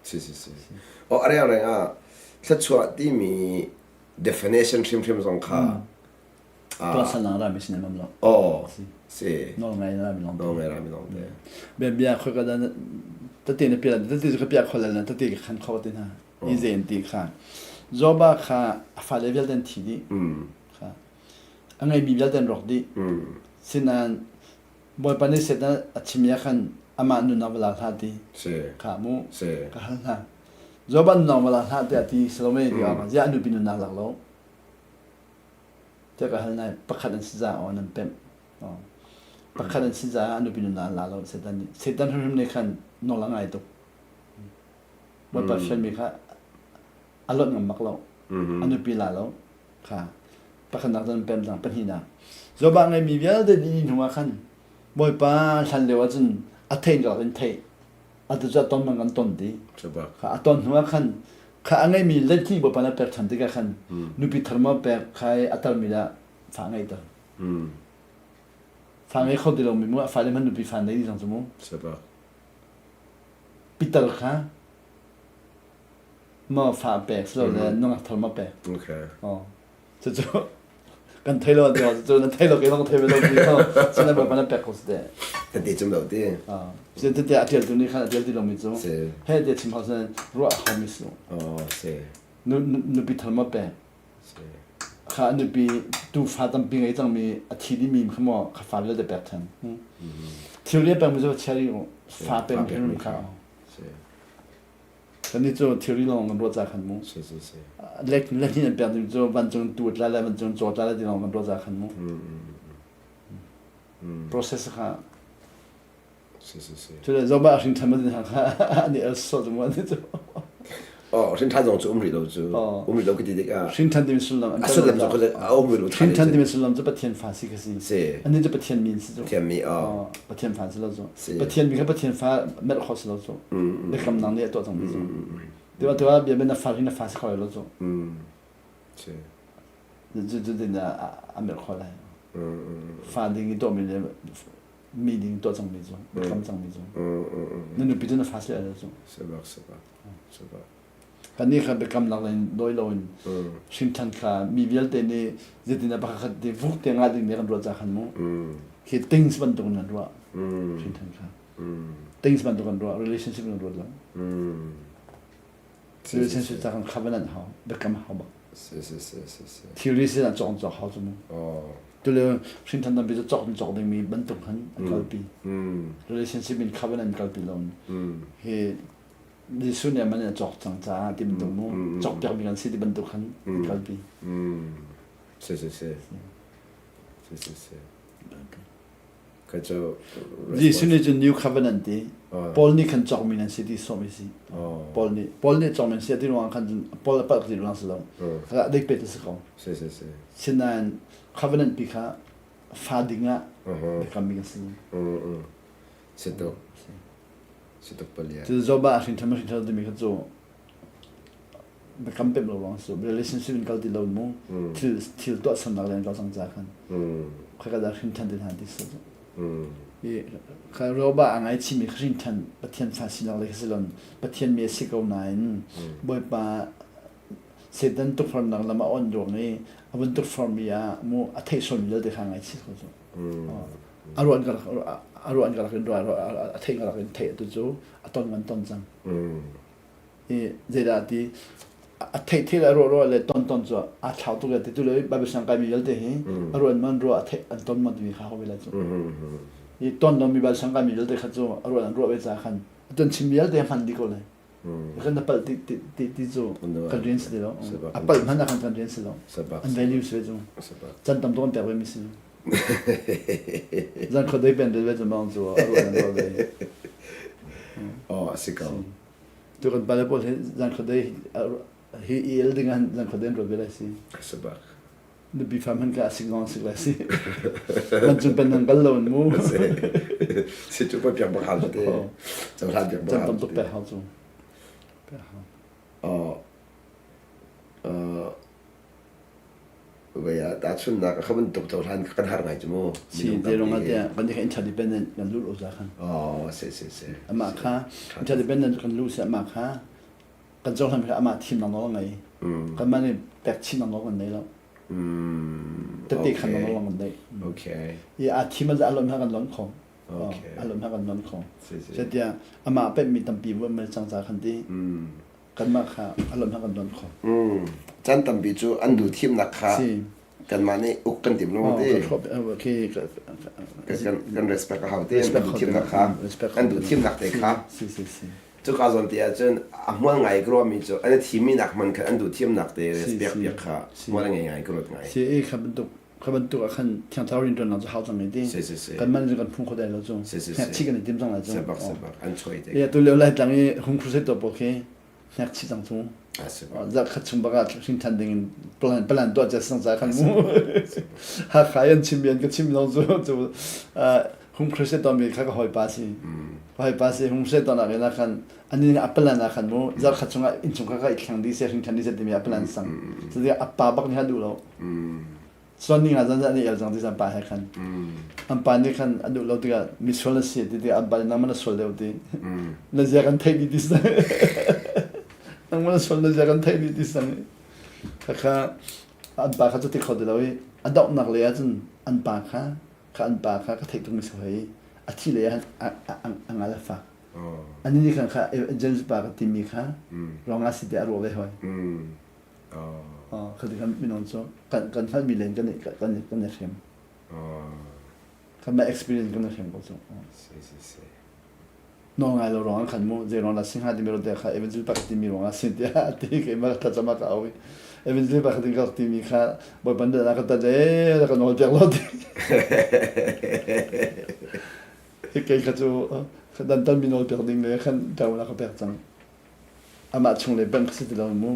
si si si o areng reng ah thluachuah timi definition hrimhrim zong kha tuahsernak rami sin mam lo oh si nawl ngai rami long nawl ngai rami long te bia bia khoi ka dan tate na pia tate ka pia khol na tate ka khan kho te na i zen ti kha joba kha a fa le vialte thi di kha a ngai mi vialte rok di sinan bawipa nih set a chim ya khan amah nun a vala hla ti kha mu ka hal hna joba nun a vala hla te ati salome ti ma zia anu pin nun lak lo Tiah ka hal nai pakhat an si caah aw nan pemh. Pakhat an si caah a nupi nunnak an la lo Satan nih. Satan hrimhrim nih khan nawl a ngai tuk. Bawipa fialmi kha a lonh ngam bak lo. A nupi la lo. Kha pakhatnak cun pem cang pahnihnak. Job ah ngeimi vialte dih hnu ah khan Bawipa hlan lio ahcun a theih in in theih. Atu cu a ton bang kan ton ti. Kha a ton hnu ah khan kha a ngeimi lenhnih Bawipa na pek ṭhan tikah khan nupi thar maw pek kha i a tarmi dah fa ngeihter. Fa ngei kho ti lomi mu a fale hmanh nupi fa nei dih cang cu mu. Pitar kha maw fa pek silole nungak thar maw pek. Okay. Oh. Cucu kan thei lo ti cu na thei lo ke zong thei ve lo ti ko sin ba na pek ko si te tete cum lo ti ah sin tete a tial tu nih khan a tial ti lo mi cu he te chim hau sen ruah hau mi su oh si nu nupi thal ma pe kha nupi tu fa tampi ngei cang mi a thi di mi kha mo kha fa le te pek than thil le pek mi cu cherry fa pe mi kha Kannih cu thilri lawng kan ruah ca khan mu. Si si si. Lek lek hin an pek ding cu vancung tu tla le vancung caw tla le ti lawng kan ruah ca khan mu. Process kha Si si si. Cu le zoba hring than ma din kha ani el so mu ani cu. Oh, hrin than zong cu um rih lo cu. Um rih lo ka ti tikah. Hrin than timi sullam a sullam cu a um rih lo. Hrin than timi sullam cu Pathian fa si ka si. Si. Ani cu Pathian min si cu. Pathian mi oh. Pathian fa si lo cu. Pathian mi kha Pathian fa merh kho si lo cu. Biakamnak nih a tuah cangmi cu. Tiwa tiwa bia na far hi na fa si kho lo cu. Si. Cu cu din a merh kho lai. Fa ding i tuahmi le mi ding tuah cangmi cu, biakam cangmi cu. Na nupi cu na fa si lo cu. Sabak sabak sabak. Kannih kha biakamnak in dawi loin hrinṭhan kha mi vialte nih zeitindah pakhatkhat ti vuk te ngah dingmi kan ruah ca khan mu. Khi things bantuk in kan ruah. Hrinṭhan kha. Things bantuk kan ruah, relationship kan ruat lo. Relationship ca kan covenant hau, biakam hau bak. Si si si si si. Thilri sin ah cawk cawk hau cu mu. Tule hrinṭhan tampi cu cawk cawk dingmi bantuk khan an kalpi. Relationship in covenant kalpi lo. Hi Jesuh nih man a cawk cang caah ti bantuk mu cawk piakmi kan si ti bantuk khan an kalpi. Si si si. Si si si. Jesuh nih cun New Covenant ti Paul nih khan cawkmi nan si ti sawm i si. Paul nih Paul nih cawkmi nan si ti ruangah khan cun Paul a palh ti ruang si lo. Kha dik pet a si ko. Sinain covenant pi kha fa ding ah biakammi kan si. Si tuk. Si tuk palia. Cu Job ah hrin ṭhan hrin ṭhan timi kha cu biakam pemh lo ruang su relationship in kal ti lo mu thil thil tuah sannak le kal cang ca khan khaka da hrin than ti hna ti su i kha roba a ngai chimi hrin than pathian fa sinak le silon pathian mi si ko nain boipa setan tukfornak lam a on ruang i a vun tukform mi ah mu a theih sual mi vialte kha ngai chi ko cu a ruan ka a ruan ka in a theih ka in theih tu cu a ton man ton cang I zeidah ti a theih theih le a ruah ruah le ton ton cu aa thlau tuk le ti tu le Bible siang kaimi vialte hi a ruah man ruah a theih an ton man timi kha hawi lai cu. I ton lomi Bible siang kaimi vialte kha cu a ruah an ruah ve ca khan a ton chim vialte hman dih ko lai. Kan na palh ti ti ti ti cu kan rian si ti lo. A palh hmanh ah khan kan rian si lo. An value si ve cu. Can tam tuk an pek ve mi si. Zan khuadei pen ve cu mong cu a ruah an ruah ve. Oh, a si ko. Tu kan pale pawl hi zan khuadei hi i el ding ah zan khuadei an ruat ve lai si. Si bak. Nupi fa hman ka sik zong sik lai si. Man cung pen nan kal lo in mu. Si cu pa piak bak hal te. Cohlan piak bak hal. Cam tam tuk pe hau cu. Pe hau. Oh. Vei ah tahchunhnak kha bantuk cohlan kan har ngai cu mu. Si te rong ah tiah kan kha interdependent kan lut lo za khan. Oh, si si si. Amah kha interdependent kan lu si amah kha kan cohlan kha amah thimnak nawl a ngei. Kanmah nih pek chinnak nawl kan nei lo. Tete khan nawl kan nei. Okay. I a thim a lon ha kan lon kho. Okay. A lon ha kan lon kho. Tiah amah pemmi tampi vuan mel cang ca khan ti. Kanmah kha a lawmh kan don kho. Caan tampi cu an duh thimnak kha kanmah nih uk kan tim lo te. Kan respect a hau te an duh thimnak kha an duh thimnak te kha. Cuka zawn te ahcun a hmual ngai ka ruahmi cu an i thimmi nak hman khan an duh thimnak te respect piak kha hmual ngei ngai ka ruat ngai. Si e kha bantuk kha bantuk ah khan thiang thlarau rin ṭuannak cu hau cang ti. Kan man cu kan phung kho dai lo cu. Hnek kan i tim cang lai cu. Sebak sebak an choi te. Ya tu lio lai tlang i hung crusade to pawl khi hnek chi cang cu. Zarh khat chung bak ah hrin than ding in plan plan tuah cia sang ca khan mu. Hakha an chim an ka chim zong cu cu hung crusade to mi kha ka hawipa si. Ka hawipa si hung crusade to nak in khan ani a plan ah khan mu zarh khat chung ah innchung kha ka i thleng dih se hring than dih se timi a plan sang. Cuti a pa bak nih a duh lo. Cun ni nga zan zan i el cang ti an pa he khan. An pa nih khan a duh lo tikah misual na si ti tikah an pa nih nangmah na sual deuh ti. Na zia kan theih dih ti sang. Nangmah na sual na zia kan theih dih ti sang. Khakha an pa kha cu ti kho ti lo i a donghnak lei ahcun an pa kha kha an pa kha ka theih tukmi si hoi a thi lei ah a ngal a fak. Ani nih khan kha James pa ka timi kha rong ah si tiah a ruah ve hoi. Kha ti kan minung cu kan kan hngalhmi len kan kan kan i hrem. Kanmah experience kan i hrem ko cu. Si si si. Nawl ngai lo ruang ah khan mu zei ruang dah si hnga timi ruang kha evangel pak timi ruang ah si tiah ti keimah ka thlacam ah ka au i evangel pak ding ka timi kha Bawipa nih ka tat e ka nawl piak lo ti. Kei kha cu dantan mi nawl piak ding le khan ṭo la ka pek cang. Amah chung le bank si ti lo mu.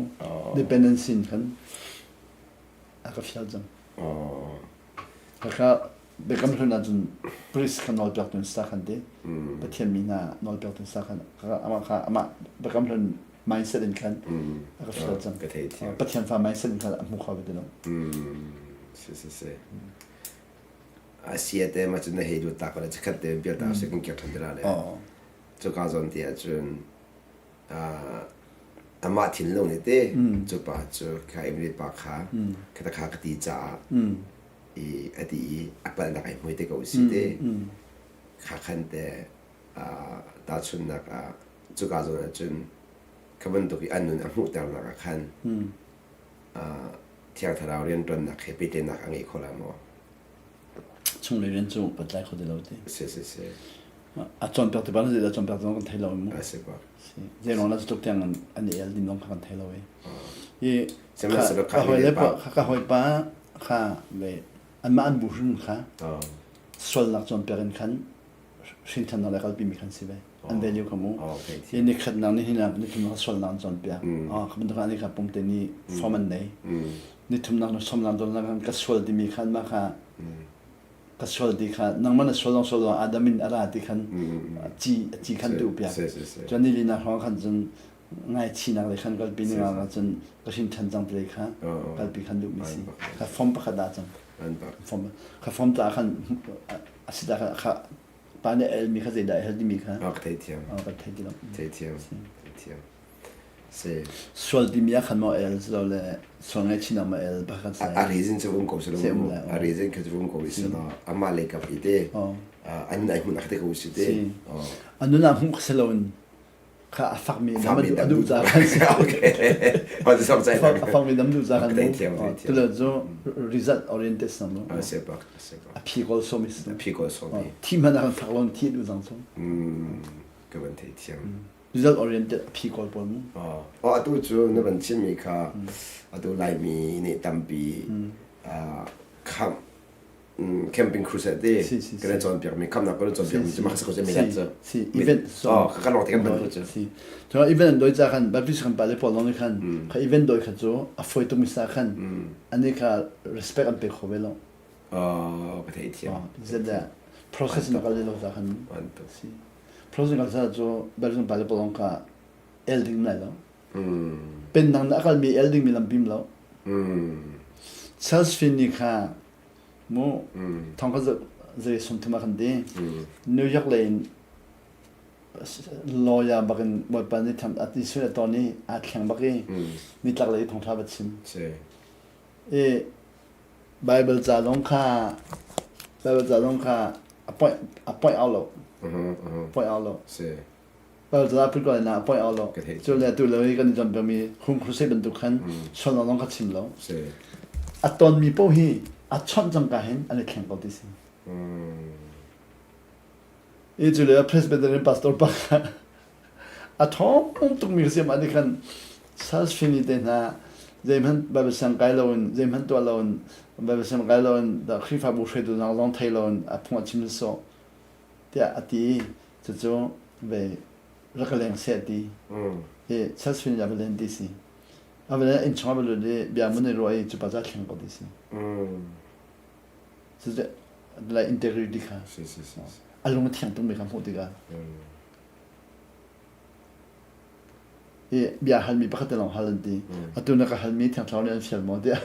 Dependency in khan a ka fial cang. Kha biakam hlun ahcun priest kha nawl piak tun sa khan ti. Pathian mi hna nawl piak tun sa khan amah kha amah biakam hlun mindset in khan a ka fial cang. Pathian fa mindset in khan a hmu kho ve ti lo. Si si si. Asia te ma cun na hei lut ta ko le chikhat te bia ta se kan kir than te la le. Cuka zawn te ahcun amah thinlung nih te cu pa cu kha Emily pa kha khata kha ka ti caah i a ti i a palhnak ai hmui te ko si te kha khan te tahchunhnak ah cuka zawn ahcun kha bantuk i an nun a hmuhternak ah khan. Thiang Thlarau rianṭuannak he pehtlaihnak a ngei kho lai maw? Chunglei rian cu kan tlai kho ti lo ti. Si si si. A cawnpiak ti bang zeidah cawnpiak zong kan thei lo mu. A si bak. Si. Zei ruang lah tuk tiang an i el din zong kha kan thei lo i. I ka hawi le ka hawi pa kha ve anmah an bu hrim kha sualnak cawnpiak in khan hrinthannak le kalpi mi khan si ve. An value kha mu. Hi ni khatnak ni hinak ni thumnak sualnak an cawnpiak. Ah kha bantuk ani kha pumte ni form an nei. Ni thumnak na somnak dolnak ka sual timi khan mah kha ka sual ti kha nangmah na sual zong sual zong Adam in a ra ti khan ci ci khan tu piak cun ni lina hrawng khan cun ngaichinak le khan kalpi ning ah cun ka hrin ṭhan cang ti kha kalpi khan duhmi si kha form pakhat dah cang form kha form ta khan a si ta kha pa nih a elmi kha zeidah a hel timi kha ka thei thiam ka thei ti lo thei thiam thei thiam si sual timi ah khan maw el si lo le sual ngaihchihnak maw el pakhat si a reason cu um ko si lo a reason kha cu um ko si lo amah le kap i te an ai hmun te ko si te an nun ah hmuh si lo in kha a fakmi dam a duh ca khan si a fakmi dam duh ca khan tule cu result oriented sam lo a phi kawl som is a phi kawl som thi hmanh ah kan fak lo thi du zang som ka van thei thiam result oriented a phi kawl pawl mu oh atu cu na van chimmi kha atu laimi nih tampi khamh camping crusade te kan cawnpiak mi khamnak kan cawnpiak mi cu mah ko mi cu si event oh ka kan te kan ban cu si to event doi cha khan baptist kan pale pawl long khan kha event doi kha cu a foi tuk mi sa khan ani kha respect an pe kho ve lo oh ka thei thiam zeda process na kal lo cha khan si process kal sa cu baptist kan pale pawl long kha el ding lai lo pen nang na kal mi el ding mi lam pim lo Charles Finney kha mu thong ka zei sum thum ah kan ti New York lei in lawyer bak in bawipa nih tham ati sui a ton i aa thleng bak i nitlak lei thongtha va chim i Bible ca zong kha Bible ca zong kha a point a point out lo point out lo Bible ca put ko na point out lo cu le tu lo i kan i cawn mi hung crusade bantuk khan sual zong kha chim lo a ton mi paoh hi a chawnh cang ka hin an i thleng ko ti si i cu le Presbyterian pastor pa kha a ṭhawng tukmi ka si mah nih khan Charles Finney te hna zeihmanh Bible siang kai loin zeihmanh tuah loin Bible siang kai loin Khrihfabu hruaitu hna zong thei loin a phung a chim sawh tiah a ti i cucu ve rak ka leng seh ti i Charles Finney a va len ti si a va len inn chung a va lut i bia mun i ruah i cu pa cu a thleng ko ti si Cucu like integrity kha a lung a thiang tukmi kha hmuh tikah i bia halmi pakhat te lawng hal an ti. Atu na ka halmi Thiang Thlarau nih an fial maw tiah.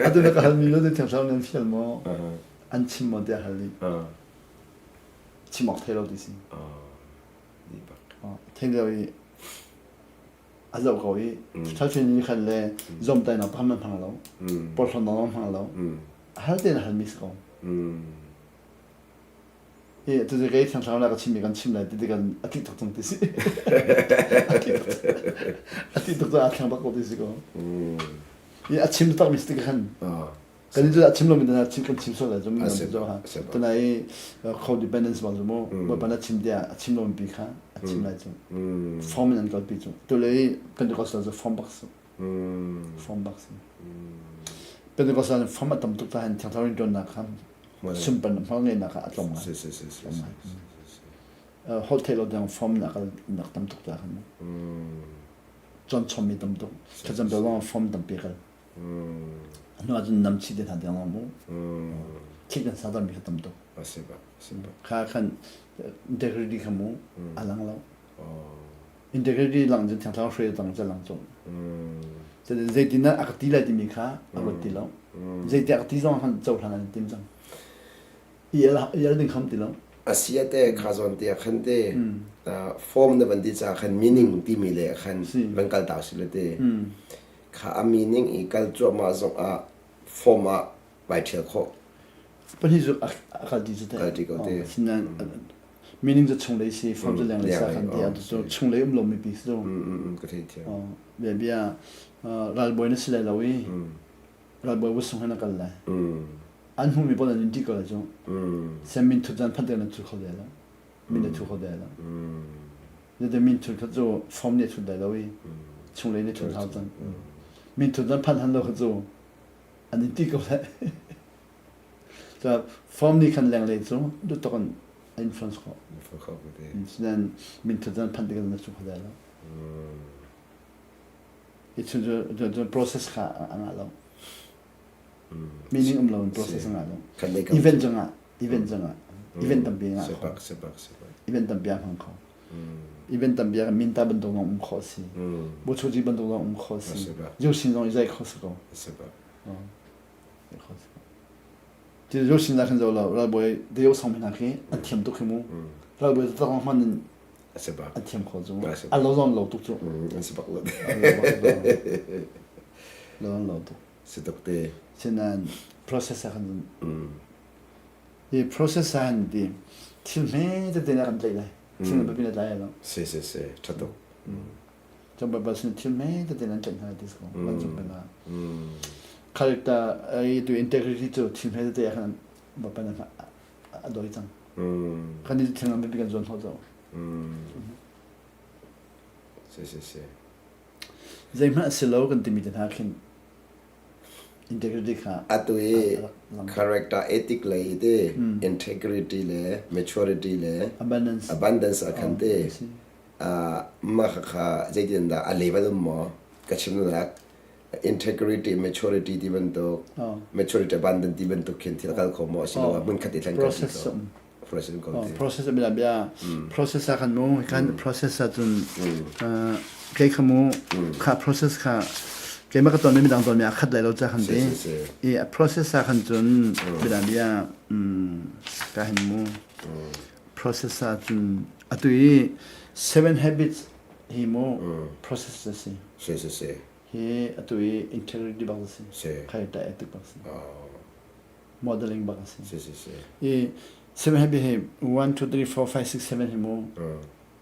Atu na ka halmi lo Thiang Thlarau nih an fial maw? An chim maw tiah hal i chim awk thei lo ti si. Thei lo i a zoh ko i ṭhalṭhin nih khan le zawmtainak pakhat hmanh hmang lo porhlawtnak zong hmang lo hal tein a halmi si ko i tu kei thiangthlarau la ka chimmi kan chim lai ti ti kan a tih tuk cang ti si a tih tuk cang a thleng bak ko ti si ko i a chim tak mi si ti khan Kan i cu a chim lomi hna chim kan chim sual lai cu mi cu ha. Tunai i codependence bang cu mu Bawipa na chim tiah a chim lomi pi kha a chim lai cu. Form in an kalpi cu. Tule i Pentecostal cu form bak si. Form bak si. Pentecostal form a tam tuk ta hin thiangthlar in ṭuannak kha sunpan hmal ngeihnak kha a tlawm ngai. Holh theih lo tiang form in a kal nak tam tuk ta khan. Cawn chommi tam tuk. Thlacam pe lawng form tampi kal. Hnu ahcun namchih te hna tiang lawng mu. Thil kan sa mi kha tam tuk. Kha khan integrity kha mu a lang lo. Integrity lang cun thiangthlarau hruai tang cu lang cung. Zeitin dah a ka ti lai timi kha a ruat ti lo. Zeiti a ka ti zong khan cohlan an tim cang. I el ding kham ti lo. Asia te kha zawn te khan te form na van ti ca khan meaning timi le khan van kal ta si le te. Kha a meaning i kal cuahmah zongah form ah vai ṭhial khawh. Pahnih cu a kal ti cu Kal ti ko te. Sinain. Meaning cu chunglei si, form cu lenglei sa kan ti. Atu cu chunglei um lomi pi si cu. Ka thei thiam. Bia bia ralbawi na si lai lo i ralbawi vusung he na kal lai. An hmuhmi pawl an in ṭih ko lai cu. Sem min thut zan phat na thu kho lai lo. Min na thu kho lai lo. Zeite min thut kha cu form nih a thut lai lo i chunglei nih thut hau cang. Min thut zan phan han lo kha cu an in ṭih ko lai. Form nih khan lenglei cu duhtuk in a influence khawh. Sinain minthut zan phanh tikah na cu kho lai lo. I cu cu process kha a ngah lo. Meaning um lo in process a ngah lo. Event zongah event zongah event tampi a ngah kho. Event tampi a hmang kho. Event tampi ah minta bantuk zong um khawh a si. Buchoji bantuk zong um khawh a si. Yosin zong i zai kho si ko. Ti zo sin khan zo lo ralbawi deo song hna khi an thiam tuk khi mu ralbawi tak hman in an thiam kho cu a lo zon lo tuk cu an si bak lo lo lo tuk si tuk te sinan process khan i process han ti thil hme tete na kan tlaih lai thil biapi na tlai lo si si si tha tuk Cun Baibal sin thil hme tete nan tlaih hna ti ko kan zumh peng ah. Character ai tu integrity cu thil hme tete ah khan Baibal a doi cang. Kan i thil ngan bipi kan zuan hnawh zo. Si si si. Zeihmanh a si lo kan timi te hna khin integrity kha atu i character ethic lei te integrity le maturity le abundance abundance a khan te mah khakha zeitin dah a level um maw ka chim nak integrity maturity ti bantuk maturity abundant ti bantuk khin thil kal kho maw asiloah hmun khat i thlen process process ko process bia bia process khan mu kan process cun kei kha mu kha process kha keimah ka ton mi midang ton mi a khat lai lo cha khan te i process khan cun bia bia ka hin mu process ahcun atu i seven habits hi mu process a si. Si si si. Hi atu i integrity bak a si. Si. Character ethic bak a si. Modeling bak a si. Si si si. I seven habit hi 1 2 3 4 5 6 7 hi mu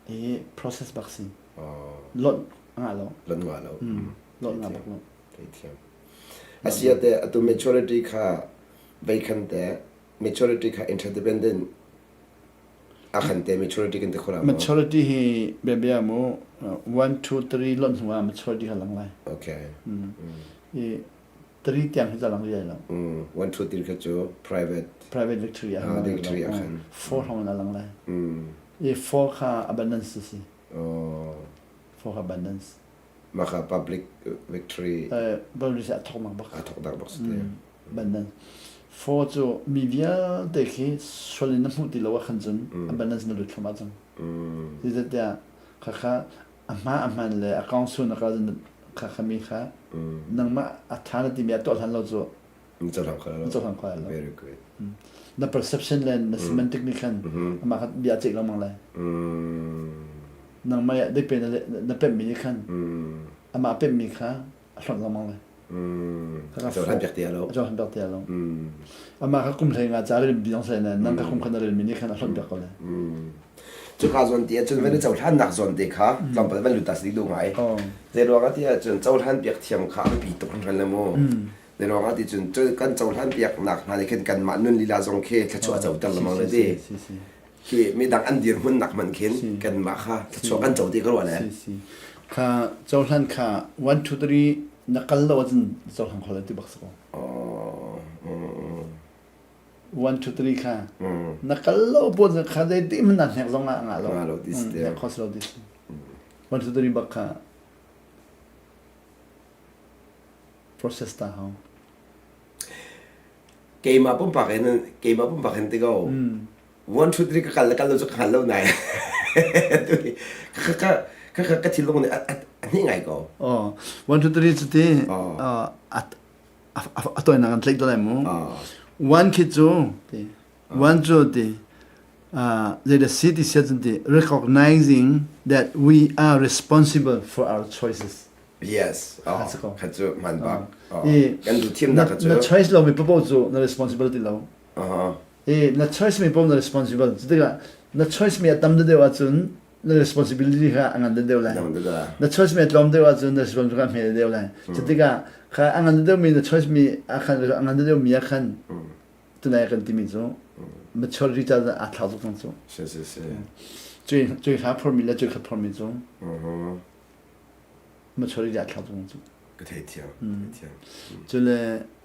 hi process bak si. Lot nga lo. Lot nga lo. Lot nga bak lo. Theithiam. Asia te atu maturity kha veikhan te maturity kha interdependent a khan te maturity kan te khola maturity hi bia mu 1 2 3 lon hnu ah maturity kha lang lai okay i 3 tiang hi lang riai lo 1 2 3 kha cu private private victory ah victory ah khan 4 hong na lang lai i 4 kha abundance si oh 4 abundance maka public victory public a thok nak bak a thok nak bak si Abundance. For cu mi vialte khi sual in na hmuh ti lo ah khan cun abundance na lut thluahmah cang. Zeicahtiah khakha a hma a hman le a kong sun a kal khakha mi kha nangmah a ṭha na timi a tuah hlan lo cu na cohlang kho lo. Cohlang kho lo. Very good. Na perception le na semantic nih khan amah kha bia ceih lengmang lai. Nangmah dei pe na pemhmi nih khan amah pemhmi kha a hlonh lengmang lai. Cohlan piak ti lo. Cohlan piak ti lo. Amah kha kum hlei nga ca rel bi sai na nang ka kum khan rel mi nih khan a hlonh piak ko le. Cuka zawn ti ahcun van i cohlan nak zawn te kha tlawmpal van lut ta si duh ngai. Zei ruang ah ti ahcun cohlan piak thiam kha a biapi tuk hringhran le mu. Zei ruang ah ti cun kan cohlan piak nak hna nih khin kanmah nun lila zong khi thluachuah a coter lengmang le ti. Khi midang an dirhmun nak hmanh khin kanmah kha thluachuah kan co ti ka ruah le. Kha cohlan kha 1 2 3 na kal lo ahcun cohlang kho lo ti bak si ko. 1 2 3 kha na kal lo po kha zei ti hmanh na hnek zong ah ngah lo. Ngah lo ti si. Hnek kho si lo ti si. 1 2 3 bak kha process ta hau. Keimah pumpak in keimah pumpak in ti ko. 1 2 3 ka kal le kal lo cu ka hngal lo nai. Ka ka ka ka ka thinlung nih a hnih ngai ko. Oh, 1 2 3 cu ti a toinak an tlaih lai mu. One khi cu ti one cu ti zei si ti sia cun ti recognizing that we are responsible for our choices. Yes. Oh, kha cu hman bak. Kan duh thiamnak kha cu. Na choice lo mi paoh cu na responsibility lo. Uh-huh. I na choice mi paoh na responsible. Cu tikah Na choice mi a tam deuh ahcun na responsibility kha a ngan deuh lai. Na choice mi a tlawm deuh ahcun na responsibility kha a hme deuh lai. Cu tikah kha a ngan deuh mi na choice mi a khan a ngan deuh mi ah khan tunai kan timi cu maturity ca aa thlau tuk cang cu. Si si si. Cui cui kha phormi le cui kha phormi cu maturity aa thlau tuk cang cu. Ka theithiam. Theithiam. Cule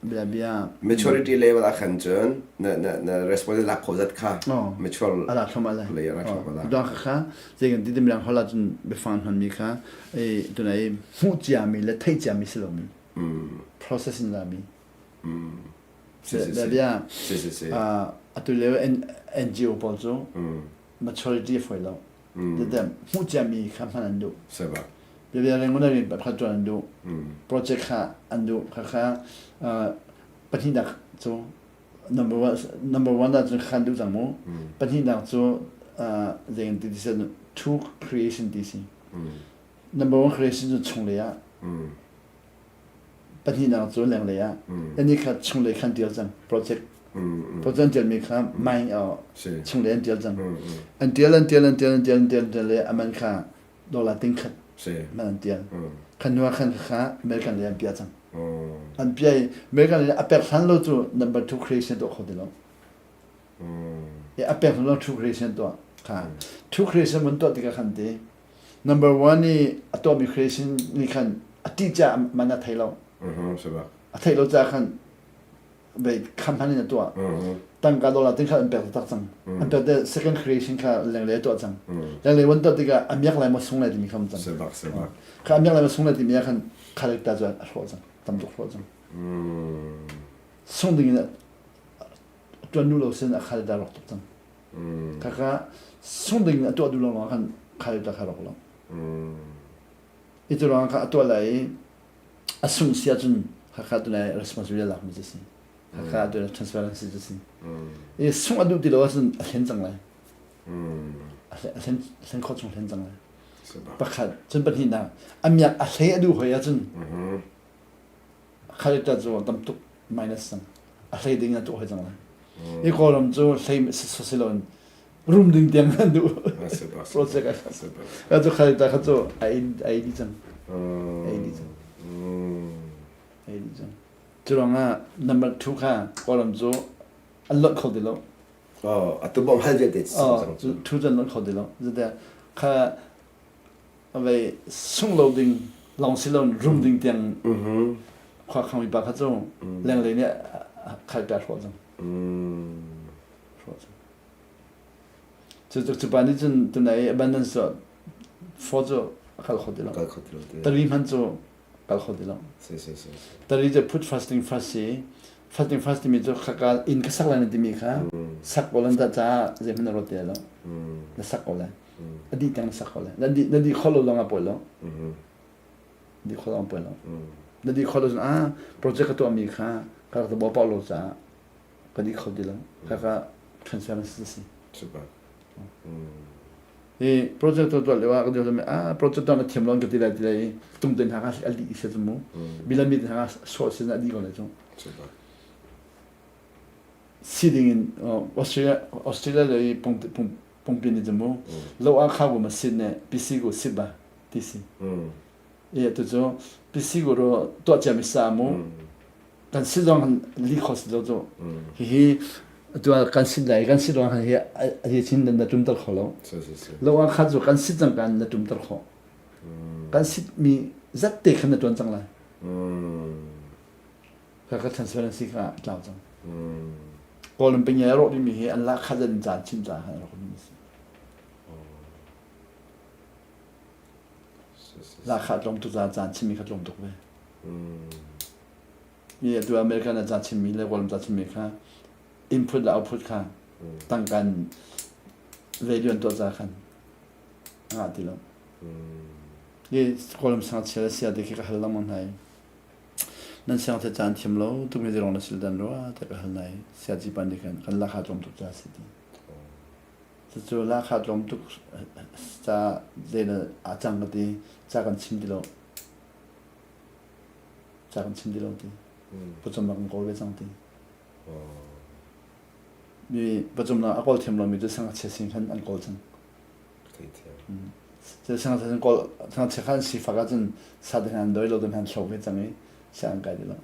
bia bia maturity level ah khan cun na na na responsibility lak khawh zat kha mature ala thlom ala lei ala thlom ala dong kha zei kan ti dimlang hola cun biafang hman mi kha e tunai hmuh cia mi le theih cia mi si lo mi processing la mi bia bia atu leo NGO pawl cu maturity foi lo Dem hmuh ciami kha hman an duh. Bia Rangoon rian pakhat ṭuan an duh. Project kha an duh. Khakha pahnihnak cu number one number one ah cun kha an duh cang mu. Pahnihnak cu zei an ti ti two creation ti si. Number one creation cu chunglei ah. Pahnihnak cu lenglei ah. Ani kha chunglei khan ṭial cang project. Project an ṭialmi kha mine chunglei an ṭial cang. An ṭial an ṭial an ṭial an ṭial an ṭial an ṭial le a man kha dollar ting khat man an ṭial. Khan hnu ah khan kha American lei an piah cang. An piah i American lei a pek hlan lo cu number two creation tuah kho ti lo. A pek hlan lo two creation tuah. Kha two creation mun tuah tikah khan ti Number one i a tuahmi creation nih khan a ṭih caah man a thei lo. A theih lo caah khan vei kham hman in a tuah. Tangka dollar ting kha an pek taktak cang. An pek te second creation kha lenglei a tuah cang. Lenglei wan tuah tikah a miak lai maw sung lai timi kha um cang. Kha a miak lai maw sung lai timi ah khan character cu a hrawh cang. Tam tuk hrawh cang. Sung ding in ṭuan duh lo sin a character rawk tuk cang. Khakha sung ding a tuah duh lawng khan khal ta kha rawk lo. I cu ruang kha a tuah lai i a sung si ahcun khakha tu lai responsibility lak mi cu si. Khakha tu transparency cu si. I sung a duh ti lo ahcun a hlen cang lai. A hlen hlen khawh chung hlen cang lai. Pakhat cun pahnihnak a miak a hlei a duh hoi ahcun Character cu tam tuk minus cang. A hlei ding a tuah hoi cang lai. Hi Kawlram cu hlei si loin rum ding tiang an duh. Project a cu character kha cu a ei dih cang. A ei dih cang. A ei dih cang. Cu ruangah number 2 kha Kawlram cu an lonh kho ti lo. Oh, atu bom hal vialte cang cu. Thu cu an lonh kho ti lo. Zate kha vei sungh lo ding lawng si lo rum ding tiang khua khang mi pa kha cu lenglei nih khalter hrawh cang hrawh cang cu cu cu pa nih cun tunai abundance cu for cu a kal kho ti lo tari hman cu kal kho ti lo tari cu put fasting fast si fasting fast timi cu khaka inn ka sak lai na timi kha sak ko lan ta caah zeihmanh na ruat ti lo na sak ko lai A dih tiang na sak kho lai. Na dih na dih kho lo zong ah pawi lo. Dih kho lo pawi lo. Na dih kho lo cun ah project ka tuahmi kha ka rak bo pau lo caah ka dih kho ti lo. Kha ka transparency si. Super. Hi project tuah tuah lio ah ka dih ah project tuah na thiam lo ka ti lai ti lai tung te hna kha a dih se cu mu. Bilami te hna kha sawh sin a dih ko lai cu. Super. Si ding in Australia Australia lei pung pung pungpi nih cu mu lo ah kha bu ma sit ne PC ku sit ba ti si e tu cu PC ku ro tuah cia mi sa mu kan sit zong han li kho si lo cu hi hi tu kan sit lai kan sit ruang hi a hi chin na tum tar kho lo lo ah kha cu kan sit cang kan na tum tar kho kan sit mi zat te khan na tuan cang lai Kha transparency kha a tlau cang. Kawlram pinge a rawh dingmi hi an lahkhah zat in caan chim caah khan a rawk dingmi a si. Lahkhah tlawm tuk caah caan chimmi kha tlawm tuk ve. I atu American ah ca chimmi le Kawlram ca chimmi kha input le output kha tangka in value an tuah caah khan a ngah ti lo. I Kawlram sangchia le sia te khi ka hal lengmang hna i Nan siangthei caan thiam lo tuk mi zeirong na sil dan rua tiah ka hal nai siaci pa nih khan kan lahkhah tlawm tuk ca si ti. Cucu lahkhah tlawm tuk ca zei na a cang ka ti ca kan chim ti lo. Ca kan chim ti lo ti. Pawcawmnak kan kawl ve cang ti. Mi pacum a kawl thiam lomi cu sangachia sin khan an kawl cang. Cu sangachia sin kawl sangachia khan sifak ahcun sa te an doi lo te an hlo ve cang i sia an kai ti lo.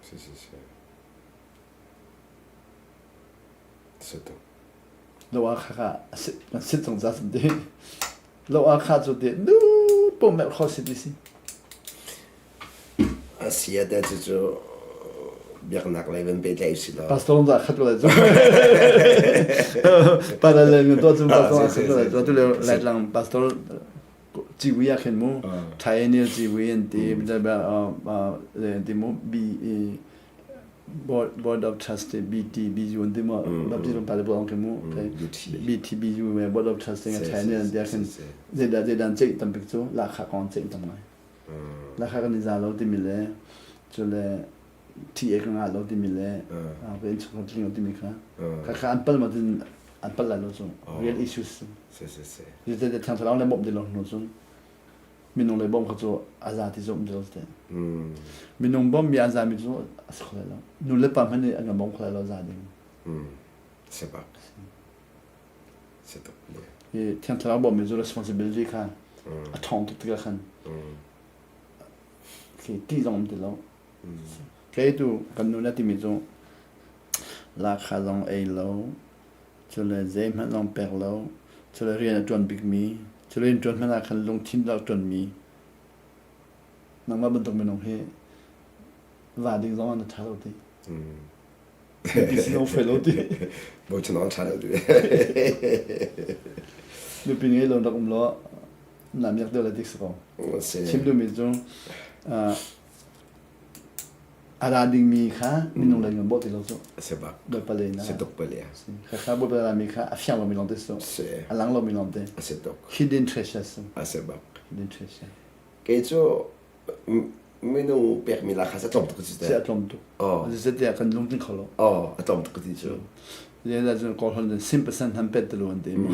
Si si si. Si tuk. Lo ah kha kha sit cang za ti. Lo ah kha cu ti nu pom melh kho si ti si. A si ah teh cucu biaknak lei van pehtlaih usih law. Pastor zong khat ko lai cu. Parallel ngan tuah cu pastor ah khat ko lai cu. Atu lio Laitlang pastor civui ah khin mu triennial civui an ti an ti mu B board board of trustee BT BU an ti mu Baptist ram pale bo khin mu BT BU board of trustee triennial an ti ah khin zeidah zeidah an ceih tam bik cu lahkhah kong an ceih tam ngai. Lahkhah kan i za lo timi le cu le TA ka ngah lo timi le ka innchungkhar tling lo timi kha kha an pal ma cun an pal lai lo cu real issues si si si te thiang thlarau le bawmh ti lo hnu cun minung le bawmh kha cu a za ti cu um ti lo te minung bawmh mi a za mi cu a si kho lai lo nu le pa hmanh nih an kan bawmh kho lai lo za ding si bak si tuk Hi Thiang Thlarau bawmhmi cu responsibility kha a ṭhawng tuk tikah khan khi ṭih zong um ti lo. Kei tu kan nu na timi cu lakha zong ei lo, cule zeihmanh zong pek lo, cule rian a ṭuan bikmi, cule rian ṭuan hmanh ah khan lungthin rak ṭuanmi nangmah bantuk minung hi va ding zong ah na ṭha lo ti. Nupi sin zong fai lo ti. Bochan awk ṭha lo ti. Nupi ngei lo rak um law na miak deuh le dik si ko. Chim duhmi cu a ra dingmi kha minung lei ngan bawh ti lo cu. Si bak. Bawipa lei na. Si tuk pali. Kha kha Bawipa ra mi kha a fiang lomi lawng te si. Si. A lang lomi lawng te. A si tuk. Hidden treasures. A si bak. Hidden treasure. Kei cu minung pekmi la kha a tlawm tuk ti Si a tlawm tuk. Oh. Zeitiah kan lungtling kho lo. Oh, a tlawm tuk ti cu. Le cun kawlhon cun sim percent han pet telu an ti mu.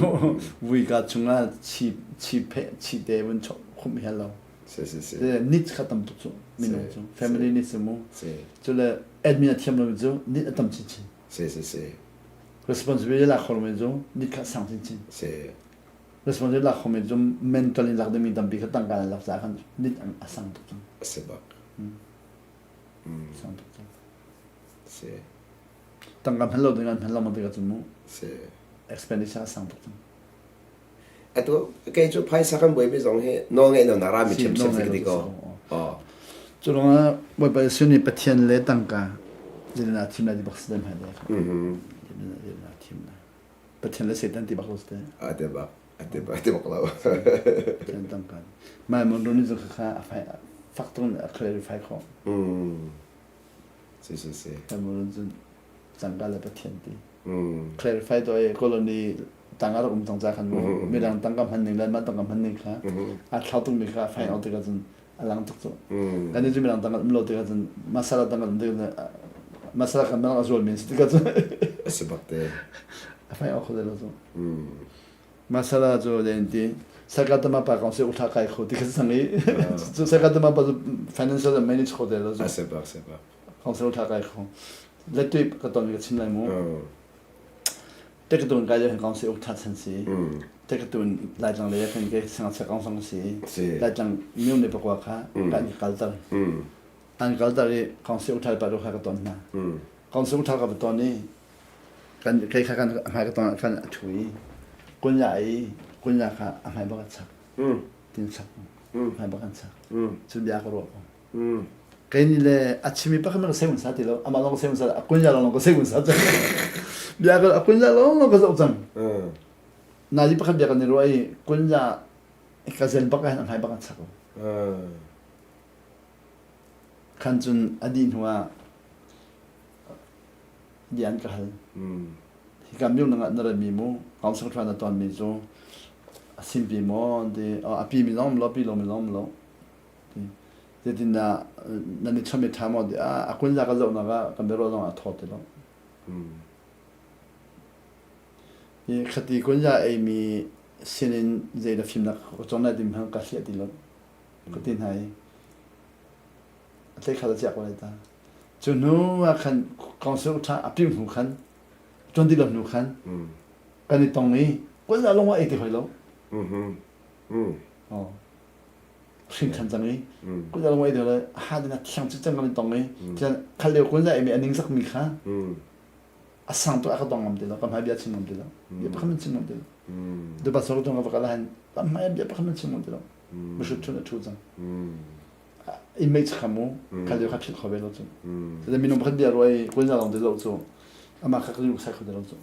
Vui ka chungah chi chi phe chi te vun chok khum hial lo. Si si si. Needs kha tam tuk cu minung cu. Family needs mu. Si. Cu le admin a thiam lo cu need a tam chinchin. Si si si. Responsibility la kho lo cu need kha sang chinchin. Si. Responsibility lak khomi cu mental in lak dingmi tampi kha tangka in lak caah khan nit a sang tuk cang. A si bak. Sang tuk cang. Si. Tangka hman lo ding an hman lengmang tikah cun mu. Si. Expenditure a sang tuk cang. Atu kei cu phaisa kan buaimi zong hi nawl ngeih lo na rami ṭhiamṭhiam si ka ti ko. Oh. Cu ruangah Bawipa Jesuh nih Pathian le tangka zeitindah thim lai ti bak si dem hai le. Zeitindah thim lai. Pathian le Satan ti bak lo si A te bak. A te bak, te bak lo. Pathian tangka. Mai mon ron ni kha a fai fak tung a clarify kho. Mm. Si si si. Mai mon ron cun tangka le Pathian ti. Mm. Clarify to e colony tangka rak um cang ca khan mu midang tangka hman ning le mah tangka hman ning kha a thlau tung mi kha find out tikah cun a lang tuk cu kan nih cu midang tangka um lo tikah cun masala tangka um tikah masala kan midang a zual men si tikah cun a si bak te a fai awk kho lo cu masala cu len ti sakatama pa kong se utha kai kho ti kha sang i cu sakatama pa cu financial manage kho te lo cu a si bak si bak kong se utha kai kho letui ka ton ka chim lai mu Tekatun kai le kong si uk that san si. Tekatun Laitlang le kan ke sang chak ong sang si. Laitlang miu ne pakwa kha kan kal tar. An kal tar i kong si uk thal pa ru kha ka ton hna. Kong si uk thal ka ton ni kan ke kha kan hmai ka ton kan thu i kunya i kunya kha a hmai bak chak. Tin chak. Hmai bak an chak. Cu bia ka ruah ko. Kei nih le a chimi pakhat ka sei sa ti lo amah lawng ka sei sa a kunya lawng ka sei sa cang bia ka a kunya lawng ka zoh cang nazi pakhat bia kan i ruah i kunya ka zen bak ah hmai bak an chak khan cun a dih hnu ah bia an ka hal hika miu nang na rami mu council thran na ton mi cu a simpi maw ti a pi mi zong lo pi lo mi zong lo Zeitindah nan i chawm i ṭha maw tiah a kunza ka zohnak ah kan biaruah zong ah a thaw ti lo. Hi khati kunza eimi sinin zei na fimnak ka cawn lai timi hmanh ka hliah ti lo. Ka ti hna i a tlei kha a ciah ko lai ta. Cu hnu ah khan Council ṭha a pim hnu khan ṭuan ti lo hnu khan kan i tong i kul lung a ei ti hoi lo. Oh. Hrin than cang i kul lung ei ti lo ha dina thiang cu cang kan i tong i khal leo kul za emi a ning sak mi kha a sang tu a ka tong ngam ti lo ka hmai bia chim ngam ti lo bia pakhat man chim ngam ti lo dupa sor tung ka va kal han ka hmai bia pakhat man chim ngam ti lo mihrut thun a thu cang image kha mu khal lio kha philh kho ve lo cu cu minung pakhat bia ruai kul na long ti lo cu amah kha ka sai kho ti lo cu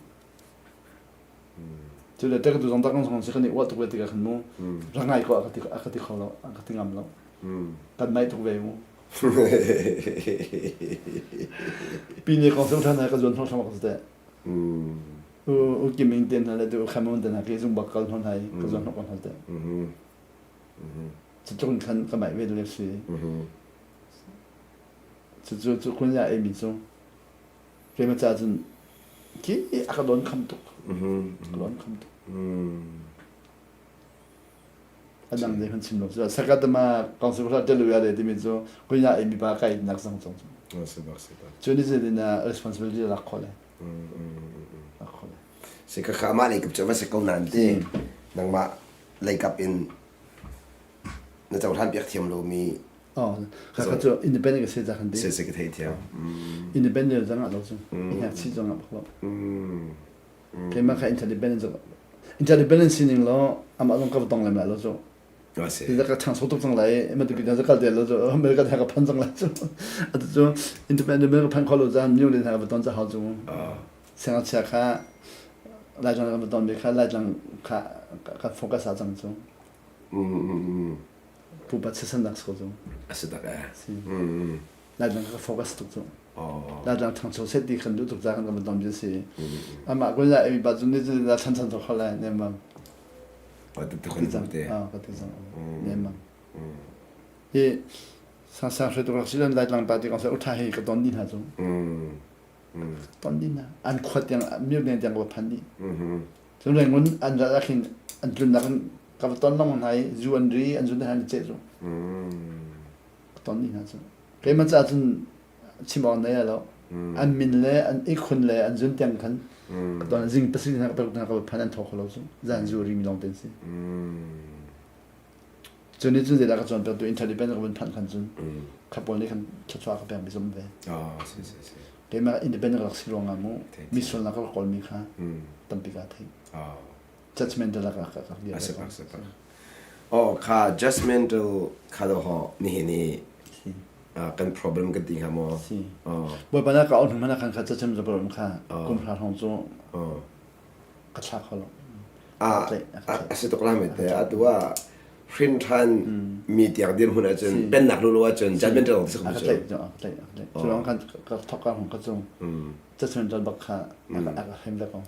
cu le tek tu zong tak zong si kan i uah tuk ve tikah khan mu rak ngai ko a ka ti a ka ti kho lo a ka ti ngam lo kan mai tuk ve mu Pine kong cu ṭhan ka zuan hnawh hram ka te. U u kim ing ten hna le tu khamun ten hna ke zung bak kal hnon hai ka zuan hnawh ko hna te. Cu tluk in khan ka mai ve le si. Cu cu cu kun ya emi cu keimah ca cun ki a ka don kham tuk. Ka don kham tuk. A dang dei kan chim lo cu sakatama council hla tel ya le timi cu kunya emi pa kai nak zang chong cu. Cu ni zin na responsibility lak kho le. Lak kho le. Si ka kha mah lei kap cu va si ko nan ti nangmah lei kap in na cohlan piak thiam lomi Oh, kha kha cu independent ka si za kan ti. Si si ka thei thiam. Independent zang ah lo cu. Ihnak chi zong ah bak lo. Keimah kha interdependent cu interdependent sining law amah zong ka va tong lem lai lo cu. Ti ka ṭhangso tuk cang lai, matupi ka kal te lo cu, America ka phan cang lai cu. Atu cu independent ka phan kho lo caan New Zealand ka va ton ca hau cu. Siangngakchia kha Laitlang ka va ton mi kha Laitlang kha ka focus ah cang cu. Pupa chiasannak si ko cu. A si tak eh. Laitlang ka focus tuk cu. Laitlang ṭhangcho set ti kan duh tuk ca kan kan ton bi si. Amah kun la emi pa cu ni cu la chan chan tuk lai ne mang. Ti cang. Ah ka ti cang. Ne mang. Hi sang sang hre tuk rak si Laitlang pa ti kong sa utha hi ka ton di hna cu. Ton di hna. An khuat tiang mir deng tiang ka phan di. Cun Rangoon an rat ah khin an tlunnak in ka va ton lengmang hna i zu an ri an zun hna an ceh cu. Ka ton dih hna cu. Keimah caah cun chim awk nei lo. An min le an ihkhun le an zun tiang khan ka ton zing pasarih hna ka paruk hna ka va phan an tho kho lo cu. Zan zu ri mi lawng te an si. Cu nih cun zeidah ka cawnpiaktu interdependent ka vun phanh khan cun kha pawl nih khan thluachuah ka pek mi zum ve. Keimah independent ka rak si ruangah mu mi sualnak ka rak kawlmi kha tampi kaa theih. Judgmental ka rak ka dir. Oh kha judgmental kha do ho nihin i kan problem kan ti hnga maw? Bawipa na ka on hmana khan kha cacem zaparon kha kum hra hrawng cu ka thla kho lo. A si tuk la me te atu ah hrin ṭhan mi tiang dirhmun ahcun pennak lulu ahcun judgmental ti a ka tlaih a ka tlaih a ka tlaih cu lawng khan ka thok ka hung ka cung judgmental bak kha a ka hrem ve ko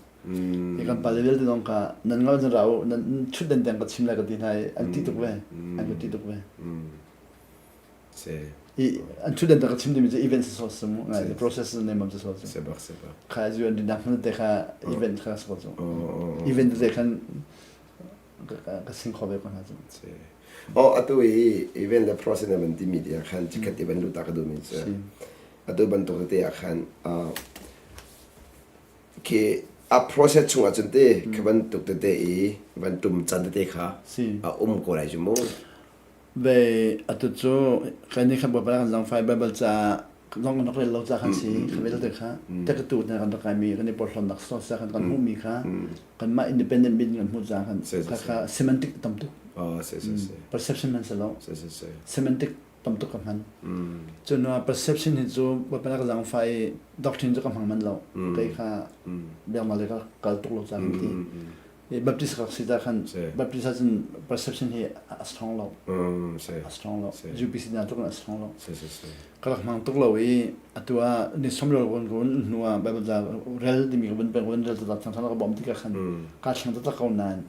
hi kan pale vialte zong kha nan ngal zan ra u nan chut den deng ka chim lai ka ti hna i an ti tuk ve an ka ti tuk ve I an thutdan ka chim dimi cu event so so mu ngai process ne mam so so se bak se bak kha zu an dinnak hmun te kha event kha so so event te khan ka sing kho ve ko hna chu oh atu i event le process na ban ti mi ti khan chikat event lu ta ka du mi chu atu bantuk te ah khan khi a process chung ah cun te kha bantuk tete i van tum can tete kha a um ko lai cu mu Ve atu cu kan nih khan Bawipa kan zangfai Baibal ca zong kan rak rel lo ca khan si kha vialte kha tekatu hna kan rak kaimi kan i porhlawtnak source khan kan hmuhmi kha kanmah independent bin kan hmuh ca khan kha kha semantic tam tuk perception man si lo semantic tam tuk ka hman cun perception hi cu Bawipa ka zangfai doctrine cu ka hmang man lo kei kha biaknak le ka kal tuk lo ca kan ti Baptist rak si ta khan Baptist ahcun perception hi a strong lo. A strong lo. UPC na tuk a strong lo. Ka rak hmang tuk lo i atu ah ni somrel ron ron hnu ah Bible ca rel timi ka vun peng vun rel taktak thang ka bawm tikah khan ka thleng taktak ko nain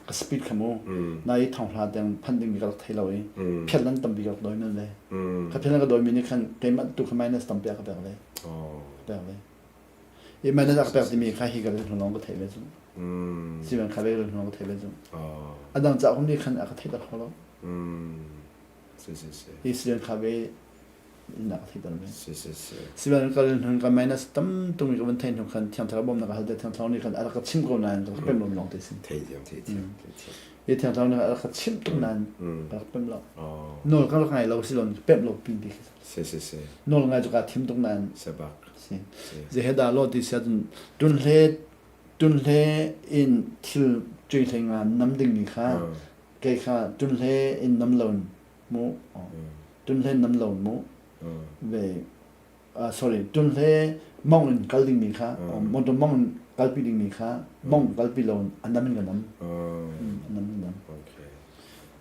ka speed kha mu na i thong hla tiang phan ding mi ka rak thei lo i phiat lan tampi ka rak doi men le ka phiat lan ka doi mi nih khan keimah tu kha minus tampi a ka pek ve pek ve I man a pek timi kha hi ka rin lawng ka theih ve cu. Sivan kha ve rin lawng ka theih ve cu. A dang ca kum nih khan a ka theih tak kho lo. Hi sivan kha ve Innak a theihter ve. Si si si. Sibal kal in hun ka minus tam tung ka van thein hnu khan thiang thlarau bawmnak hal te thiang thlarau nih khan a rak ka chim ko nain ka rak pem lo lawng te sin. Thei thiam thei thiam thei thiam. I thiang thlarau nih a rak ka chim tuk nain ka rak pem lo. Nawl ka rak ngai lo si lon pem lo pin ti khi. Si si si. Nawl ngai cu ka thim tuk nain. Sebak. Si. Ze he da lo ti sia tun tun hle tun hle in thil cui hle nga nam ding mi kha kei kha tun hle in nam lo mu tun hle nam lo mu ve sorry tun hle mong in kal ding mi kha motor mong in kalpi ding mi kha mong kalpi lo an nam in ka nam an nam in nam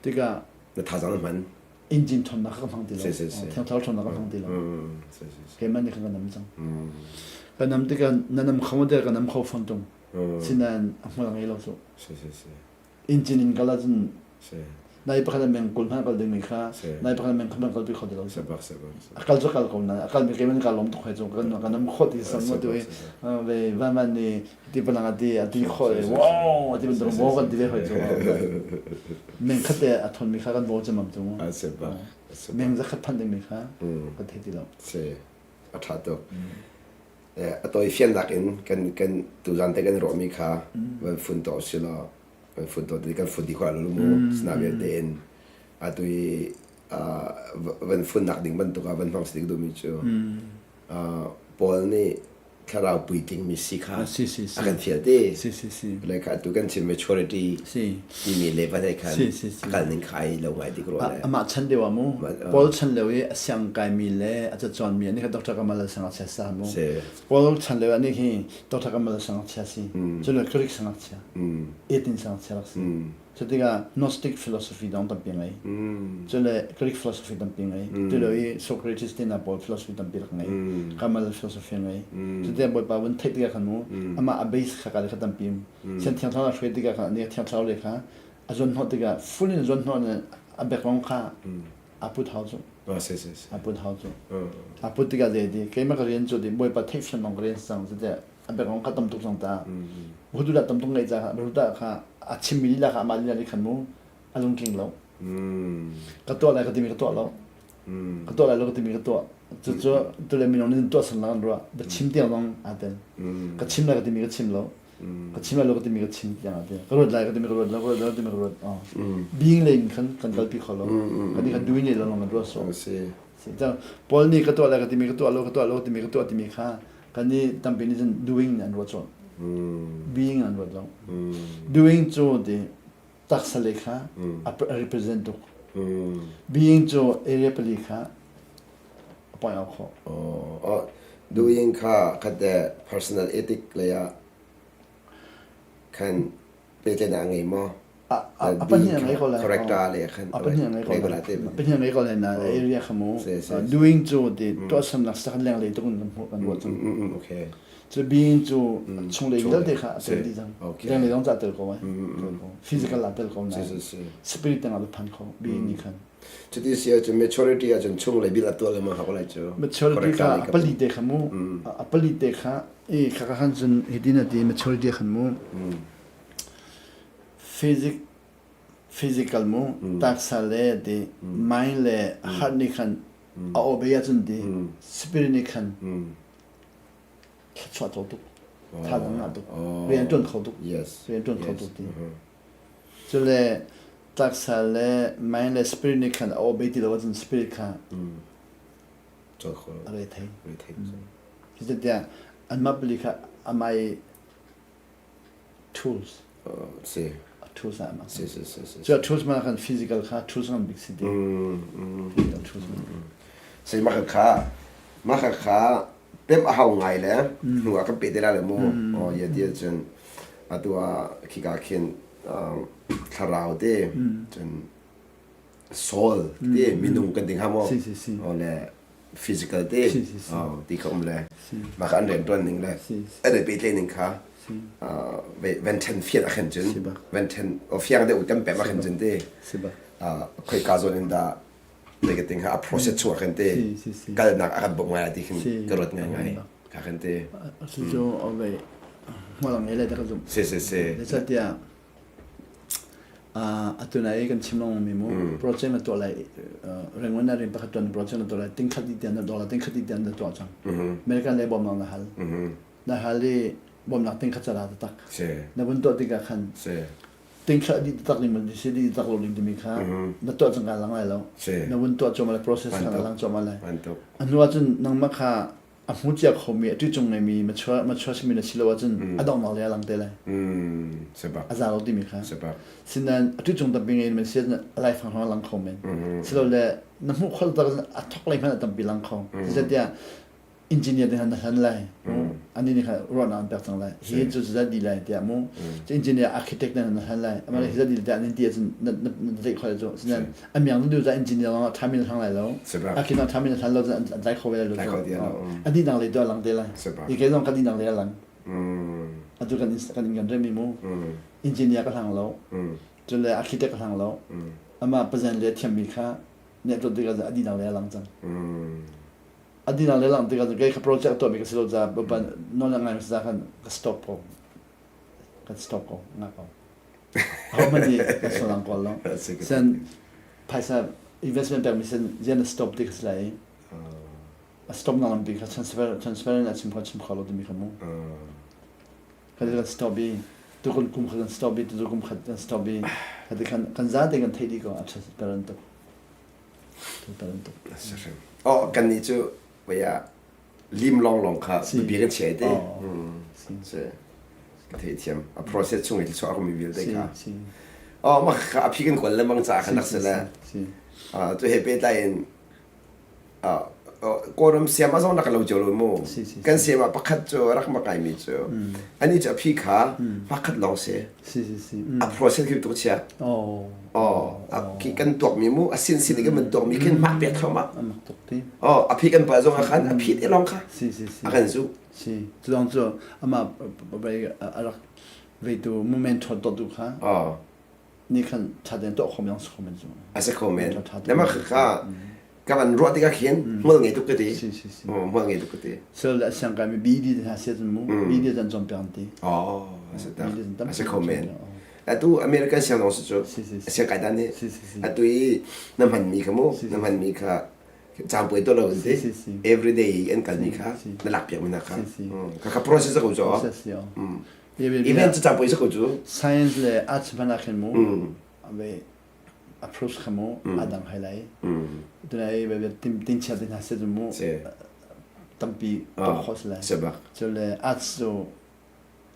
tikah na thazang hman engine ṭhawnnak ka hmang ti lo thiangthlar ṭhawnnak ka hmang ti lo keimah nih khan ka nam cang ka nam tikah na nam kho te ka nam kho fawn tung sinain a hmual ngei lo cu engine in kal ahcun nai pakhat meng kul hmanh kal ding mi kha nai pakhat meng khat kal pi kho ti lo a kal cu kal ko na a kal mi keimah ka lawm tuk hai cu kan ka nam kho ti sam mo tu ve van van ni ti palang ati ati kho wow ati bantuk wo kan ti ve hoi cu Meng khat te a thon mi kha kan vo cemam cu. A si ba. Meng zakhat phan ding mi kha kan thei ti lo. Si. A tha tuk. A toi fiannak in kan kan tuzan te kan ruah mi kha van fun to si lo van fun to ti kan fun di khwa lu mu sna vialte in atu i van fun nak ding bantuk ah van hmang si ding du mi cu Paul nih thlarau puitling mi si kha a kan fial te. Le kha tu kan chim maturity timi level he khan a kal ning kha ai lo ngai tik rua le. Amah chan deuh ah mu. Paul chan lio i a siang kai mi le a cacawn mi ani kha Dr. Kamal sang chia sa mu. Paul chan lio ani hi Dr. Kamal sang chia si. Cun le Greek sang chia. Athens sang chia rak si. Cutikah Gnostic philosophy dong tampi ngei. Cule Greek philosophy tampi ngei. Tulo i Socrates te hna pawl philosophy tampi rak ngei. Kamal philosophy ngei. Cutikah Bawipa vun theih tikah khan mu amah a base kha ka le kha tampi um. Sian thiang thlarau a hruai tikah khan ani thiang thlarau le kha a zuan hnawh tikah full in zuan hnawh a background kha a put hau cu. A put hau cu. A put tikah zei ti keimah ka rian cu ti Bawipa theihfian lawng ka rian cang cutikah a background kha tam tuk cang ta hutu dah tam tuk ngei ca hutu kha a chimmi lila kha amah lila nih khan mu a lungtling lo ka tuah lai ka timi ka tuah lo ka tuah lai lo ka timi ka tuah cucu tule minung nih tuah san lang an ruah ba chim tiang zong aa tel ka chim lai ka timi ka chim lo ka chim lai lo ka timi ka chim tiang aa tel ka ruat lai ka timi ka ruat lo ka ruat lo ka timi ka ruat being lei in khan kan kalpi kho lo kan nih khan doing lei lawng kan ruat so Paul nih ka tuah lai ka timi ka tuah lo ka tuah lo timi ka tuah timi kha kan nih tampi nih cun doing an ruat cawh being an ruat lo doing cu ti taksa le kha a represent tuk being cu area pali kha a point out khawh oh doing kha khat personal ethic lei ah khan pehtlaihnak a ngei maw? A pahnih a ngei ko lai. Character le khan a pahnih a ngei ko lai. A pahnih a ngei ko lai na area kha mu. Doing cu ti tuahsernak sakhan lenglei tuk in kan hmuh kan ruah cang. Okay. Cu being cu chunglei vialte kha a tel dih cang. Lenglei zong ca tel ko ai. Physical ah tel ko na. Spirit tang ah phan kho being nih khan. Cuti si ahcun maturity ahcun chunglei bil a tuah lengmang hau lai cu. Maturity kha a pali te kha mu. A pali te kha i kha khan cun hitin a ti maturity khan mu. Physic physical mu taksa le ti mind le heart nih khan a obey ahcun ti spirit nih khan thluachuah to tuk thazaang ngah tuk rian ṭuan kho tuk rian ṭuan kho tuk ti cule taksa le mind le spirit nih khan a obey ti lo ahcun spirit kha a re thei cuticun anmah pali kha amah i tools si tools ah si si si si cu tools ma kan physical kha tools ngan bik si ti physical tools si mah kha mah kha pem a hau ngai le hnu ah kan pe te la le mu oh ya ti cun atu ah khika khin thlarau te cun soul te minung kan ding ha mo oh le physical te ti kha um le mah kha an rian tuan ning le an i pehtlaih ning kha van then fian a khen cun van then o fiang deuh kan pem a khen cun te khoi ka zawn in dah zei ka ting ha a process chung a khen te kalnak a kan bawmh ngai ti khin ka ruat ngai ngai ka khen te cu ove hmual ngai le ta ka zum si si si tiah. Atu nai kan chim lengmang mi mu project na tuah lai Rangoon na rian pakhat tuan project na tuah lai tingkhat di tiang na dollar tingkhat di tiang na tuah cang. American lei bawmnak na hal. Na hal i bawmnak tingkhat cala taktak. Na vun tuah tikah khan tingkhat di tak ning man si di tak lo ning timi kha na tuah cang ka lang lai lo. Na vun tuah cuahmah lai process kha lang cuahmah lai. A hnu ahcun nangmah kha a hmu cia khomi a ṭihcung ngeimi mature mature simi na si lo ahcun a donghnak lei a lang te lai. A za lo timi kha. Sinain a ṭihcung tampi ngei na si ahcun a laifang hrawng a lang kho men. Silole na hmuh khawh tak a thok lei hmanh a tampi lang kho. Zeicahtiah engineer te na hlan lai. Ani nih kha ruahnak an pek cang lai. Hi cu zat di lai tiah mu. Engineer architect na na hlan lai. Amah hi zat di tiah an ti ahcun na na theih khawh cu. Sinain a miang nu za engineer lawng ah ṭhami na hlang lai lo. A khin ah ṭhami na hlan lo an tlai kho ve lai lo. A dih dang lei tu a lang te lai. I kei zong ka dih dang lei a lang. Atu kan kan in kan remi mu. Engineer ka hlang lo. Cun le architect ka hlang lo. Amah pazen le thiammi kha ne tlot tikah a dih dang lei a lang cang. A dih dang lei lang tikah kei kha project tuahmi ka si lo ca nawl ngai sa khan ka stop ko. Kan stop ko nga ko. Ahohmanh nih kan sullam kawl lo. Sen phaisa investment pekmi sen zian na stop ti kha si lai i a stop nak lampi kha transfer transfer in a chim kho chim kho lo timi kha mu. Kan kan stop i tukun kum kha kan stop i tu kum khat kan stop i kha kan kan za te kan theih dih ko a transparent tuk. Transparent tuk. Oh kan nih cu vaya lim lawnglawng kha biapi kan chia te. Si. Ka theithiam. A process chung i thluachuah a mi vialte kha. Oh, mah kha a phi kan kawl lengmang caah khan rak si le. Tu he pehtlai in Kawlram siam a zong rak lo cio lo mu. Kan siam ah pakhat cu rak ma kaimi cu. Ani cu a phi kha pakhat lawng si. A process khi tuk chia. Oh, khi kan tuak mi mu a sin sin kan tuak mi khin mak pek thluahmah. Oh, a phi kan pa zong ah khan a phi te lawng kha. A kan zu. Si. Cu lawng cu amah a rak veitu moment ṭhawn to tu kha. Oh. Ni khan ṭha tein tuah kho men si kho men cu. A si kho men. Nama kha ka van ruah tikah khin hmual ngei tuk ka ti. Hmual ngei tuk ka ti. Sel le siang kai mi BD hna se cun mu. BD zan cawm piang ti. Oh, a si tak. A si kho men. Atu American siang zong si cu. Siang kai dan hi. Atu i na hman mi kha mu, na hman mi kha caampuai to lo in ti. Every day an kal mi kha na lak piak mi na kha. Kha kha process ko cu. Event cu caampuai sa ko cu. Science le arts hman ah khin mu. Ave approach kha mu a dang hai lai. Tunai tin chia te hna se cu mu. Tampi to kho si lai. Cu le arts cu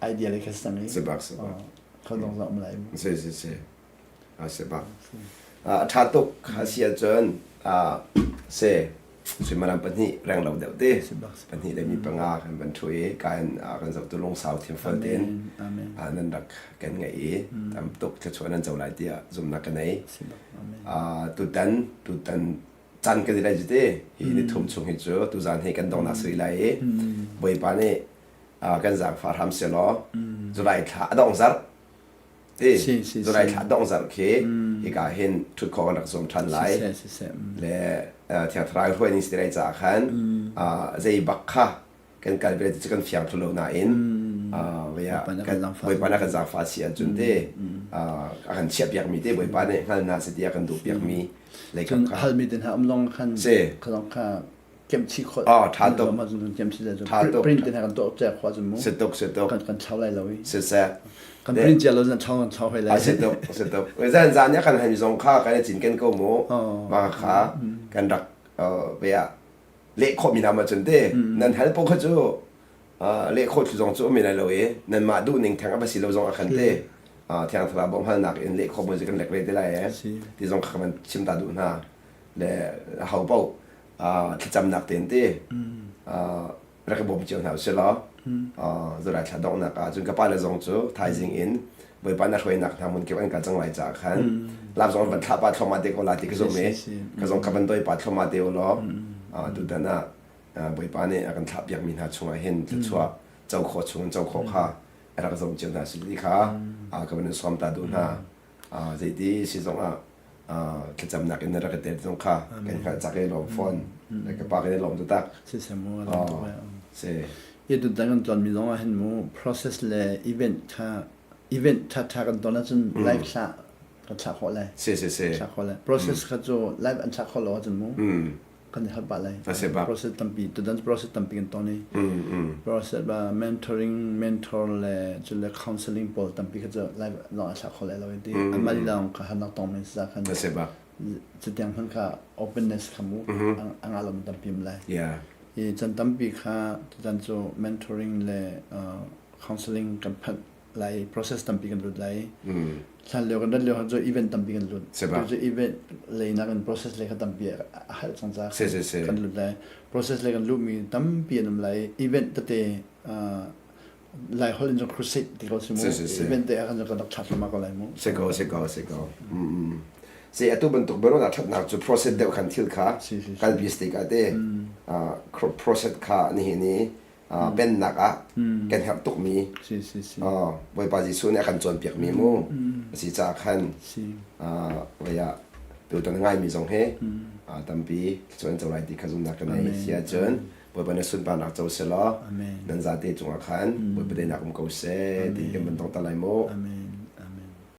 idea le kha si cang i. Si bak si bak. Kho dong zong um lai. Si si si. A si bak. A tha tuk kha si ahcun si suimilam pahnih reng lo deuh te pahnih le mi panga kan van ṭhu i kan kan zohtu lungsau thiamfal tein nan rak kan ngaih i tam tuk thluachuah nan co lai tiah zumhnak ka nei. Tutan tutan caan kan i lai cu te hi ni thum chung hi cu tuzan hi kan donghnak si lai i Bawipa nih kan zaangfah hram sehlaw July thla a dong zarh ti July thla dong zarh khi hika hin ṭhut khawh kan rak zuam ṭhan lai le Thiang Thlarau hruai ning si lai caah khan zei bak kha kan kal ve ti cu kan fiang thlu lo nain Bawipa nih a kan zaangfah si ahcun te a kan chiah piakmi te Bawipa nih hngal hna seh ti a kan duh piakmi leikap kha halmi te hna um zong khan kha kha kemchi khawh ah tha tuk ma cun kemchi le cun print te hna kan tuah cia khawh cun mu si tuk si tuk kan kan thlau lai lo i si se kan print cia lo zan thlau kan thlau hoi lai si tuk si tuk zan zan ya kan han zong kha kan cin ken ko mu ma kha kan rak bia leh khawh mi hna ma cun te nan hal po kha cu leh khawh thlu zong cu um lai lo i nan mah duh ning theng a va si lo zong a khan te thiang thlarau bawmh halnak in leh khawh mo kan lek ve te lai e ti zong kha kan chim ta duh hna le ho paoh thlacamnak tein te rak i bawm cio hna usih law July thla donghnak ah cun ka pale zong cu thaizing in Bawipa na hruainak hna hmun kip an kal cang lai caah khan lap zong van thlah pa thluahmah te ko la ti ka zum i ka zong ka van doi pa thluahmah te u law tutan ah Bawipa nih a kan thlah piakmi hna chungah hin thluachuah co khawh chung co khawh kha a rak zom cio hna si ti kha ka van in sawm ta duh hna zeiti si zong ah thlacamnak in na rak i tel zong kha kan hngalh cak i lawm fawn ka pa kan i lawm taktak si se mu si i tu kan ton mi zong ah hin mu process le event tha event tha tha kan ton ahcun live thla. Kan thlah khawh lai. Si si si. Thlah khawh lai. Process kha cu live an thlah khawh lo ahcun mu. Kan i harh pah lai. A si bak. Process tampi tutan process tampi kan ton i. Process ba mentoring, mentor le cu le counseling pawl tampi kha cu live lawng a thlah khawh lai lo ti. Amah lawng kha harnak tong men si khan. A si bak. Cutiang hman kha openness kha mu a ngah lo tampi um lai. Yeah. I chan tampi kha tutan cu mentoring le counseling kan phanh lai process tampi kan lut lai hlan lio kan rat lio cu event tampi kan lut cu event lei nak in process lei kha tampi a hal cang ca kan lut lai process lei kan lut mi tampi an um lai event tete lai hol in crusade ti ko si mu event te kan kan rak thlak lama ko lai mu se ko se ko se ko se atu bantuk bero na thatnak cu process deuh khan thil kha kalpi stik ate process kha ni hi ni pennak ah kan herh tukmi Bawipa Jesuh nih a kan cawnpiakmi mu a si caah khan vei ah tutan ngaimi zong hi tampi thluachuah an co lai ti kha zumhnak ka nei si ahcun Bawipa nih sunparnak co selaw nan zate cungah khan Bawipa deinak um ko seh ti kan van dong ta lai mu. Amen.